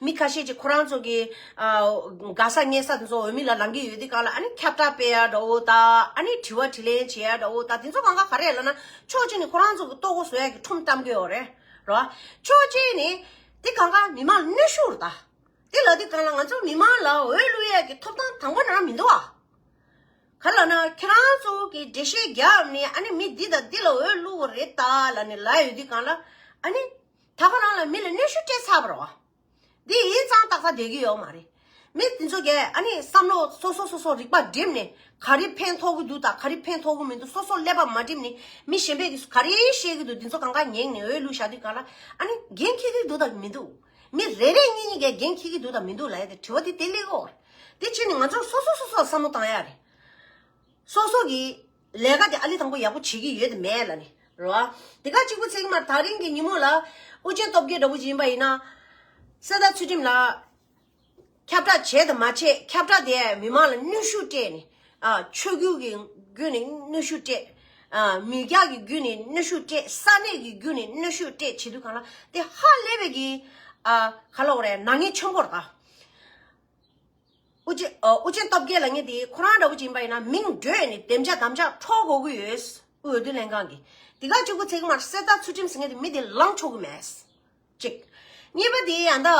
མི་ཁ་ཤས་ཀྱིས་ཁོ་རང་ཚོ་གི་ཨ་དགའ་ས་ཉེ་ས་དེ་ཚོ་འོས་མི་ལ་ལངས་ཀྱི་ཡོད་དུས་སྒང་ལ། ཨ་ནི་ཁྱབ་བསྒྲགས་སྤེལ་ཡ་འདྲ་བོ་དང་། ཨ་ནི་དྲི་བ་དྲིས་ལན་བྱེད་ཡ་འདྲ་བོ་དང་། དེ་ཚོ་གང་ག་ག་རེ་ལབ་ན། ཕྱོགས་གཅིག་ནས་ཁོ་རང་ཚོ་གི་ལྟོ་གོས་བཟོ་ཡ་གི་ཁྲོམ་གཏམ་གྱི་ཡོད་རེད་རོ། ཕྱོགས་གཅིག་ནས་དེ་གང་ག་མི་མང་ལ་གནོན་ཤུགས་རེད་ད། དེ་ལབ་དུས་སྒང་ལ་ང་ཚོ་མི་མང་ལ་འོས་བླུག་ཡག་གི་ཐོབ་ཐང་དང་པོ་ནང་མི་འདུག་ཨ། ག་ལབ་ན་ཁྱེད་རང་ཚོ་གིས་འགྲེལ་བཤད་རྒྱབ་ནས། ཨ་ནི་མི་འདི་དང་འདི་ལ་འོས་བླུག་དགོས་རེད་ད་ལབ་ནས་ལབ་ཡོད་དུས་སྒང་ལ། ཨ་ནི་ད་ག་རང་ལ་མི་ལ་གནོན་ཤུགས་སྤྲད་ཚར་བ་རེད་བ། འདི་ཡིན་ཙང་ཏག་ཏག་བསྡད་ཀྱི་ཡོད་མ་རེད། མི་འདི་ཚོ་གས་ཨ་ནི་བསམ་བློ་སོ་སོ་སོ་སོ་རིག་པ་བསྒྲིམས་ནས། ག་རེ་ཕན་ཐོགས་ཀྱི་འདུག་དང་ག་རེ་ཕན་ཐོགས་ཀྱི་མི་འདུག། སོ་སོ་ཀླད་པ་མ་བསྒྲིམས་ནས་མི་གཞན་པས་ཀྱིས་ག་རེ་བཤད་ཀྱི་འདུག། འདི་ཚོ་གང་ག་ཉན་ནས་འོས་བླུགས་བཞག་དུས་སྒང་ལ། ཨ་ནི་འགན་འཁྱེར་གྱི་འདུག་དང་མི་འདུག། མི་རེ་རེ་གཉིས་གཉིས་ཀས་འགན་འཁྱེར་གྱི་འདུག་དང་མི་འདུག་ལབ་ཡ་དེ་དྲི་བ་དེ་དེ་སླེབས་ཀྱི་ཡོད་རེད། དེ་བྱས་ནས་ང་ཚོ་སོ་སོ་སོ་སོ་ལ་བསམ་བློ་བཏང་ཡ་རེད། སོ་སོ་གི་ལས་ཀ་དེ་ཨ་ལི་དང་པོ་ཡག་པོ་བྱེད་ཀྱི་ཡོད་དམ་མེད་ལབ་ནས། རེད་བ། དེ་ག་གཅིག་པུ་ཚད་ཀྱི་མ་རེད། ད་རིང་གི་ཉིན་མོ་ལ་ཨུ་རྒྱན་སྟོབས་རྒྱལ་འདྲ་བོ་ཅིག་ཡིན་པ་ཡིན་ན། གསེར་རྟ་ཚུལ་ཁྲིམས་ལ་ཁྱབ་བསྒྲགས་བྱས་དང་མ་བྱས། ཁྱབ་བསྒྲགས་དེ་མི་མང་ལ་གནོན་ཤུགས་སྤྲད་ནས། ཨ། ཆོས་བརྒྱུད་ཀྱི་བརྒྱུད་ནས་གནོན་ཤུགས་སྤྲད། ཨ། མི་སྐྱ་གི་བརྒྱུད་ནས་གནོན་ཤུགས་སྤྲད། ས་གནས་ཀྱི་བརྒྱུད་ནས་གནོན་ཤུགས་སྤྲད་བྱེད་དུས་གང་ལ་དེ་ཧ་ལས་པའི་གི། ཨ། ག་ལབ་དགོས་རེད། ནག་ཉེས་ཆེན་པོ་རེད་ད། ཨུ་རྒྱན། ཨོ། ཨུ་རྒྱན་སྟོབས་རྒྱལ་ལབ་མཁན་དེ་ཁོ་རང་འདྲ་བོ་ཅིག་ཡིན་པ་ཡིན་ན་མིང་བགྲོས་ནས་བདེ་འཇགས་དམ་བཅའ་འཕྲོག་དགོས་ཀྱི་ཡོད། དབུས་འོས་བསྡུ་ལྷན་ཁང་གིས། དེ་ག་གཅིག་པུ་ཚད་ཀྱི་མ་རེད། གསེར་རྟ་ཚུལ་ཁྲིམས་ཟེར་མཁན་དེ་མི་དེ་ལངས་ཆོག་གི་མེད། གཅིག་གཉིས་པ་དེ་ཡང་ད།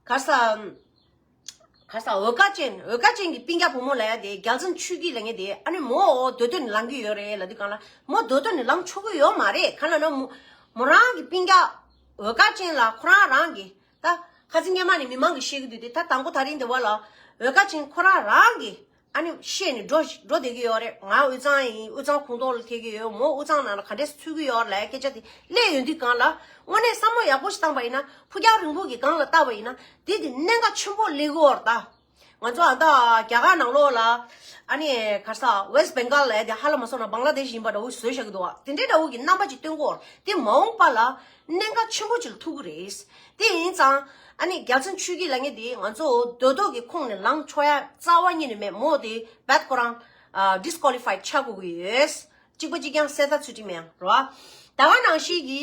ག་རེ་ཟ། ག་རེ་ཟ། འོལ་དཀར་ཅན། འོལ་དཀར་ཅན་གྱི་སྤུན་ཀྱག་བུ་མོ་ལབ་ཡ་དེ། རྒྱལ་མཚན་ཆོས་སྐྱིད་ལབ་མཁན་དེ། ཨ་ནི་མོ་འོ་སྡོད་དོན་ནི་ལངས་ཀྱི་ཡོད་རེད་ལབ་དུས་གང་ལ། མོ་སྡོད་དོན་ནི་ལངས་ཆོག་གི་ཡོད་མ་རེད། གང་ལབ་ན་མོ། མོ་རང་གི་སྤུན་ཀྱག་འོལ་དཀར་ཅན་ལ་ཁོ་རང་རང་གི། ད་ཁ་སང་སྔོན་མ་ནས་མི་མང་གིས་བཤད་ཀྱི་འདུག་སྟེ། ད་དང་པོ་ད་རིང་འདི་བ་ལ་འོལ་དཀར་ཅན་ཁོ་རང་རང་གིས་ཨ་ནི་བཤད་ནས་འགྲོ་འགྲོ་བསྡད་ཀྱི་ཡོད་རེད། ང་དབུས་གཙང་ཡིན། དབུས་གཙང་ཁོངས་གཏོགས་ལ་ཐེ་གི་ཡོད། མོ་དབུས་གཙང་ནང་ལ་ག་འདྲས་ཚུད་ཀྱི་ཡོད་རེད་ལབ་སྐད་ཆ་དེ་སླེབས་ཡོང་དུས་གང་ལ། དངོས་གནས་བསམ་བློ་ཡག་པོ་ཞིག་བཏང་པ་ཡིན་ན། ཕུགས་རྒྱང་རིང་པོ་གི་སྒང་ལ་བལྟས་པ་ཡིན་ན། དེ་དེ་གནད་འགག་ཆེན་པོ་སླེབས་ཀྱི་ཡོད་རེད་ད། ང་ཚོ་ཨ་ད་རྒྱ་གར་ནང་ལོགས་ལ། ཨ་ནི་ག་རེ་ཟ། West Bengal ལབ་ཡ་དེ་ཧ་ལམ་མ་སོང་ན་བང་ལ་དེཤ་ཡིན་པ་འདྲ་བོ་བཟོས་བཞག་གི་འདུག་བ། དེ་འདྲའི་འདྲ་བོ་གི་རྣམ་པ་ཅིག་སྟོན་གྱི་ཡོད་རེད། དེ་མ་འོངས་པ་ལ་གནད་འགག་ཆེན་པོ་ཅིག་ལ་ཐུག་གི་རེད། དེ་ཡིན་ཙང་ཨ་ནི་རྒྱལ་མཚན་ཆོས་སྐྱིད་ལབ་མཁན་དེ་ང་ཚོ་སྡོད་ཐོག་གི་ཁོངས་ནས་ལངས་ཆོག་ཡ་རྩ་བ་ཉིད་ནས་མེད། མོ་དེ་རྦད་ཁོ་རང་ཨ་disqualified ཆགས་དགོས་ཀྱི་ཡོད། གཅིག་པ་གཅིག་རྐྱང་གསལ་ཐག་ཆོད་ཀྱི་མེད་རེད་བ། ད་ག་ནང་བཞིན་གྱི་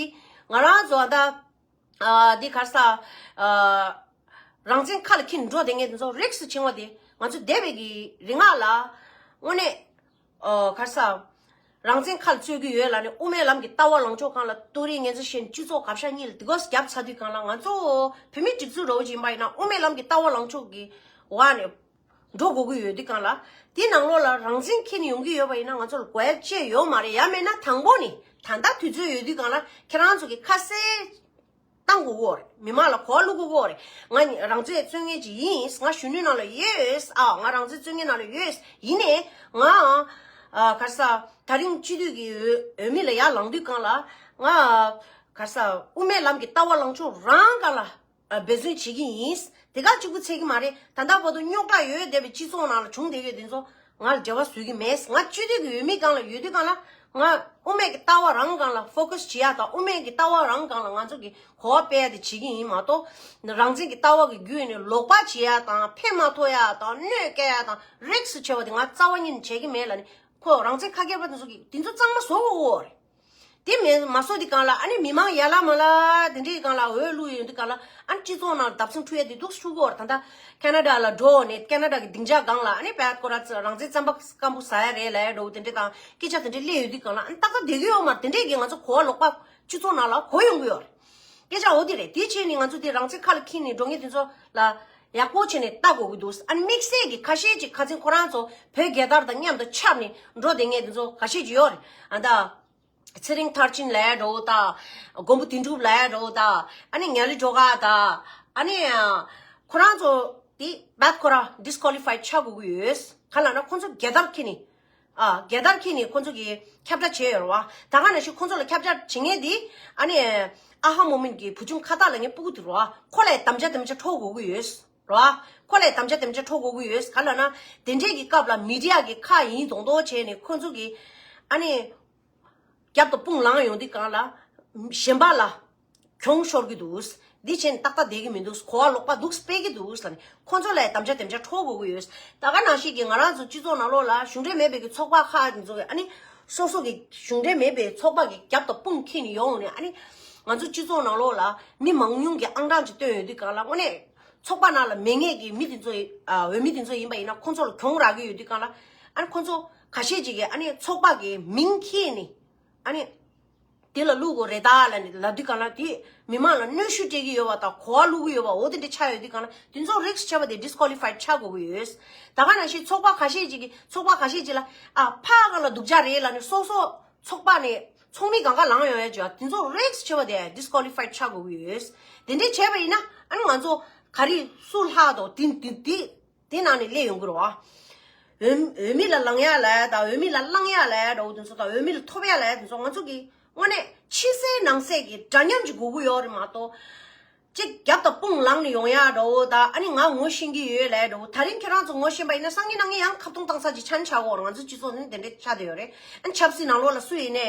ང་རང་ཚོ་ཨ་ད། ཨ། འདི་ག་རེ་ཟ། ཨ། རང་བཙན་ཁ་ལ་འཁྱེར་འགྲོ་བསྡད་མཁན་དེ་ཚོ་རིགས་སུ་ཆེ་བ་དེ། ང་ཚོ་འདས་པའི་གི་རིག་སྔགས་ལ་དངོས་གནས། ཨ། ག་རེ་ཟ། རང་བཙན་ཁ་ལ་རྩོད་ཀྱི་ཡོད་ལབ་ནས་དབུ་མའི་ལམ་གྱི་ལྟ་བ་ལངས་ཕྱོགས་སྒང་ལ་ཏོག་རིགས་ངན་ཚ་བཤད་ནས་སྤྱི་ཚོགས་གབ་ཤ་གཉིས་ལ་དེ་གོ་རྒྱབ་ཚ་དུས་སྒང་ལ། ང་ཚོ་བོད་མི་སྒྲིག་འཛུགས་འདྲ་བོ་ཅིག་ཡིན་པ་ཡིན་ན། དབུ་མའི་ལམ་གྱི་ལྟ་བ་ལངས་ཕྱོགས་ཀྱི་འོག་ནས་འགྲོ་དགོས་ཀྱི་ཡོད་དུས་སྒང་ལ། དེའི་ནང་ལོགས་ལ་རང་བཙན་འཁྱེར་ནས་ཡོང་གི་ཡོད་པ་ཡིན་ན་ང་ཚོ་ལ་གོ་ཡ་ཅི་ཡང་ཡོད་མ་རེད། ཡང་མིན་ན་དང་པོ་ནས་ད་ལྟ་དུས་ཚོད་ཡོད་དུས་སྒང་ལ་ཁྱེད་རང་ཚོ་གིས་ཁ་གསལ་བཏང་དགོས་ཀྱི་ཡོད་རེད། མི་མང་ལ་གོ་བ་བླུག་དགོས་ཀྱི་ཡོད་རེད། ང་རང་བཙན་རྩོད་མཁན་ཅིག་ཡིན། ང་གཞོན་ནུའི་ནང་ལ་ཡོད། ཨ། ང་རང་བཙན་རྩོད་མཁན་ནང་ལ་ཡོད། ཡིན་ནའི་ང་། ཨ། ག་རེ་ཟ། ད་རིང་སྤྱི་འཐུས་ཀྱི་འོས་འོས་མི་ལ་ཡར་ལངས་དུས་སྒང་ལ། ང་། ག་རེ་ཟ། དབུ་མའི་ལམ་གྱི་ལྟ་བ་ལངས་ཕྱོགས་རང་སྒང་ལ། ཨ། འབད་བརྩོན་བྱེད་ཀྱི་ཡིན། དེ་ག་གཅིག་པུ་ཚད་ཀྱི་མ་རེད། ད་ལྟ་བར་དུ་རྙོག་དྲ་ཡོད་བསྡད་པའི་སྤྱི་ཚོགས་ནང་ལ་བྱུང་བསྡད་ཡོད་དེ་ཚོ་ང་ལ་འབྲེལ་བ་བཟོ་གི་མེད། ང་སྤྱི་འཐུས་ཀྱི་འོས་མི་སྒང་ལ་ཡོད་དུས་སྒང་ལ། ང་དབུ་མའི་གི་ལྟ་བ་རང་སྒང་ལ་ཕོ་ཀ་སི་བྱེད་ཡ་དང་། དབུ་མའི་གི་ལྟ་བ་རང་སྒང་ལ་ང་ཚོ་གི་གོ་བ་སྤེལ་ཡ་དེ་བྱེད་ཀྱི་ཡིན་མ་གཏོགས། རང་བཙན་གྱི་ལྟ་བ་གི་བརྒྱུད་ནས་ལོག་པ་བྱེད་ཡ་དང་། ཕན་མ་ཐོགས་ཡ་དང་། གནོད་སྐྱེལ་ཡ་དང་། རིགས་སུ་ཆེ་བ་དེ་ང་རྩ་བ་ཉིད་ནས་བྱེད་ཀྱི་མེད་ལབ་ནས། ཁོ་རང་བཙན་ཁ་སྐྱེར་པ་དེ་ཚོ་གིས་དེ་ཚོ་གཙང་མ་བཟོ་དགོས་ཀྱི་ཡོད་རེད། དེ་མིན་མ་བཟོ་དུས་སྒང་ལ། ཨ་ནི་མི་མང་ཡ་ལ་མ་ལ་དེ་འདྲའི་སྒང་ལ་འོས་བླུགས་ཡོང་དུས་སྒང་ལ། ཨ་ནི་སྤྱི་ཚོགས་ནང་བརྡབ་གསིག་འཁྲུག་ཡ་དེ་འདུག་སེ་འཁྲུག་གི་ཡོད་རེད། ད་ལྟ་ཁེ་ན་ཌ་ལ་འགྲོ་ནས་ཁེ་ན་ཌ་གི་སྡིངས་ཆ་སྒང་ལ། ཨ་ནི་བལ་ཀོ་ར་རང་བཙན་རྩམ་པ་སྐམ་པོ་ཟ་ཡ་རེད་ལབ་ཡ་འདྲ་བོ་དེ་འདྲ་དང་སྐད་ཆ་དེ་འདྲ་སླེབས་ཡོང་དུས་སྒང་ལ། ཨ་ནི་ཏག་ཏག་བསྡད་ཀྱི་ཡོད་མ་རེད། དེ་འདྲས་ཀྱི་ང་ཚོ་གོ་བ་ལོག་པ་སྤྱི་ཚོགས་ནང་ལ་གོ་ཡོང་གི་ཡོད་རེད། སྐད་ཆ་འོ་དེ་རེད། དེ་བྱས་ནས་ང་ཚོ་དེ་རང་བཙན་ཁ་ལ་འཁྱེར་ནས་འགྲོ་མཁན་དེ་ཚོ་ལ་ཡག་པོ་བྱས་ནས་ལྟ་དགོས་ཀྱི་འདུག། ཨ་ནི་དམིགས་བསལ་གྱི་ཁ་ཤས་ཅིག་ཁ་སང་ཁོ་རང་ཚོ་བོད་རྒྱལ་དར་དང་མཉམ་དུ་ཆབ་ནས་འགྲོ་བསྡད་མཁན་དེ་ཚོ་ཁ་ཤས་ཅིག་ཡོད་རེད། ཨ་ད། ཚེ་རིང་མཐར་ཕྱིན་ལབ་ཡ་འདྲ་བོ་དང་། མགོན་པོ་དོན་གྲུབ་ལབ་ཡ་འདྲ་བོ་དང་། ཨ་ནི་ངན་ལི་སྒྲོལ་དཀར་དང་། ཨ་ནི་ཁོ་རང་ཚོ་དེ་བལ་ཀོ་ར་ཌིས་ཀོ་ལི་ཕའི་ཌི་ཆགས་དགོས་ཀྱི་ཡོད། ག་ལབ་ན་ཁོ་ཚོ་རྒྱལ་དར་འཁྱེར་ནས། ཨ། རྒྱལ་དར་འཁྱེར་ནས་ཁོ་ཚོ་གིས་ཁྱབ་བསྒྲགས་བྱས་ཡོད་རེད་བ། ད་ག་ནང་བཞིན་ཁོ་ཚོ་ལ་ཁྱབ་བསྒྲགས་བྱེད་མཁན་དེ། ཨ་ནི་ཨ་ཧ་མོ་མིན་གྱི་བུ་ཆུང་ཁ་བཏགས་ལབ་མཁན་སྤུ་གུ་དེ་རེད་བ། ཁོ་ལ་དམ་བཅའ་དམ་བཅའ་འཕྲོག་དགོས་ཀྱི་ཡོད་རེད་བ། ཁོ་ལ་དམ་བཅའ་དམ་བཅའ་འཕྲོག་དགོས་ཀྱི་ཡོད། ག་ལབ་ན་དེ་འདྲས་ཀྱི་སྐབས་ལ་མི་ཌི་ཡ་གི་ཁ་ཡིན་མདོག་མདོག་བྱས་ནས་ཁོ་ཚོ་གིས། ཨ་ནི། རྒྱབ་ཏུ་དཔུང་ལངས་ཡོང་དུས་སྒང་ལ། གཞན་པ་ལ་གྱོང་ཤོར་གྱི་འདུག། འདི་བྱས་ནས་ཏག་ཏག་བསྡད་ཀྱི་མི་འདུག། གོ་བ་ལོག་པ་འདུག་སྤེལ་གྱི་འདུག་ལབ་ནས་ཁོ་ཚོ་ལ་དམ་བཅའ་དམ་བཅའ་འཕྲོག་དགོས་ཀྱི་ཡོད། ད་ག་ནང་བཞིན་གྱི་ང་རང་ཚོ་སྤྱི་ཚོགས་ནང་ལོགས་ལ་གཞུང་འབྲེལ་མེད་པའི་གི་ཚོགས་པ་ཁག་འདི་ཚོ་གི། ཨ་ནི་སོ་སོ་གི་གཞུང་འབྲེལ་མེད་པའི་ཚོགས་པ་གི་རྒྱབ་ཏུ་དཔུང་འཁྱེར་ནས་ཡོང་ནས། ཨ་ནི་ང་ཚོ་སྤྱི་ཚོགས་ནང་ལོགས་ལ་མི་མང་ཉུང་གི་ཨང་གྲངས་ཅིག་བཏོན་ཡོང་དུས་སྒང་ལ། དངོས་གནས་ཚོགས་པ་ནང་ལ་མེད་མཁན་གྱི་མི་དེ་ཚོ་ཡི། ཨ། འོས་མི་དེ་ཚོ་ཡིན་པ་ཡིན་ན་ཁོ་ཚོ་ལ་གྱོང་རག་གི་ཡོད་དུས་སྒང་ལ། ཨ་ནི་ཁོ་ཚོ་ཁ་ཤས་ཅིག་གིས་ཨ་ནི་ཚོགས་པ་གི་མིང་འཁྱེར་ནས། ཨ་ནི་དེ་ལ་བླུག་དགོས་རེད་ད་ལབ་ནས་ལབ་དུས་སྒང་ལ། དེ་མི་མང་ལ་གནོན་ཤུགས་སྤྲད་ཀྱི་ཡོད་པ་དང་། གོ་བ་བླུག་གི་ཡོད་པ་འོ་དེ་འདྲ་ཆགས་ཡོད་དུས་སྒང་ལ། དེ་ཚོ་རིགས་སུ་ཆེ་བ་དེ་ཌིས་ཀོ་ལི་ཕའི་ཌི་ཆགས་དགོས་ཀྱི་ཡོད། ད་ག་ནང་བཞིན་ཚོགས་པ་ཁ་ཤས་ཅིག་གིས། ཚོགས་པ་ཁ་ཤས་ཅིག་ལ། ཨ། ཕར་སྒང་ལ་སྡུག་ཅག་རེད་ལབ་ནས་སོ་སོ་ཚོགས་པ་ནས་ཚོགས་མི་སྒང་ག་ལངས་ཡོང་ཡ་ཅིག། དེ་ཚོ་རིགས་སུ་ཆེ་བ་དེ་ཌིས་ཀོ་ལི་ཕའི་ཌི་ཆགས་དགོས་ཀྱི་ཡོད། དེ་འདྲས་བྱས་པ་ཡིན་ན། ཨ་ནི་ང་ཚོ་ག་རེ་སུ་ལྷག་འདུག། དེ་དེ་དེ། དེ་ནང་ནས་སླེབས་ཡོང་གི་རེད་བ། འོས་འོས་མི་ལ་ལངས་ཡ་ལབ་ཡ་དང་། འོས་མི་ལ་བླང་ཡ་ལབ་ཡ་འདྲ་བོ་དེ་ཚོ་དང་། འོས་མི་ལ་ཐོབ་ཡ་ལབ་ཡ་དེ་ཚོ། ང་ཚོ་གི་དངོས་གནས་ཕྱི་གསལ་ནང་གསལ་གྱི་འདྲ་མཉམ་ཅིག་དགོས་ཀྱི་ཡོད་རེད་མ་གཏོགས། གཅིག་རྒྱབ་དང་དཔུང་ལངས་ནས་ཡོང་ཡ་འདྲ་བོ་དང་། ཨ་ནི་ང་ངོ་ཤེས་ཀྱི་ཡོད་ལབ་འདྲ་བོ། ད་རིང་ཁྱེད་རང་ཚོ་ངོ་ཤེས་པ་ཡིན་ན་སང་ཉིན་གནངས་ཉིན་ཡང་ཁ་བརྡུང་བཏང་ས་ཅིག་ཆགས་ནི་ཆགས་ཀྱི་ཡོད་རེད། ང་ཚོ་སྤྱི་ཚོགས་ནི་དེ་འདྲས་ཆགས་བསྡད་ཡོད་རེད། ཨ་ནི་ཆབ་སྲིད་ནང་ལོགས་ལ་སུ་ཡིན་ནའི་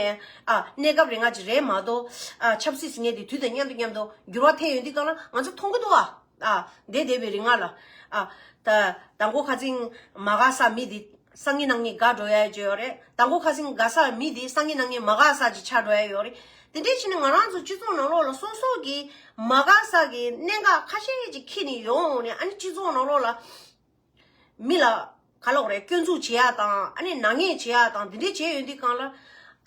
ཨ་གནས་སྐབས་རིང་ང་ཅིག་རེད་མ་གཏོགས། ཨ་ཆབ་སྲིད་ཟེར་མཁན་དེ་དུས་དང་མཉམ་དུ་མཉམ་དུ་འགྱུར་བ་ཐེབས་ཡོང་དུས་སྒང་ལ་ང་ཚོ་མཐོང་གི་འདུག་ཨ། ཨ་བསྡད་བསྡད་པའི་རིང་ལ། ཨ་ད་མདང་དགོང་ཁ་སང་མ་དགའ་ས་མི་དེ་སང་ཉིན་གནངས་ཉིན་དགའ་འགྲོ་ཡ་ཅིག་ཡོད་རེད། མདང་དགོང་ཁ་སང་དགའ་ས་མི་དེ་སང་ཉིན་གནངས་ཉིན་མ་དགའ་ས་ཅིག་ཆགས་འགྲོ་ཡ་ཡོད་རེད། དེ་འདྲས་བྱས་ནས་ང་རང་ཚོ་སྤྱི་ཚོགས་ནང་ལོགས་ལ་སོ་སོ་གི་མ་དགའ་ས་གི་གནད་འགག་ཁ་ཤས་ཅིག་འཁྱེར་ནས་ཡོང་ནས། ཨ་ནི་སྤྱི་ཚོགས་ནང་ལོགས་ལ་མི་ལ་ག་ལབ་དགོས་རེད། སྐྱོན་འཛུགས་བྱེད་ཡ་དང་། ཨ་ནི་ནག་ཉེས་བྱེད་ཡ་དང་། དེ་འདྲས་བྱས་ཡོང་དུས་སྒང་ལ།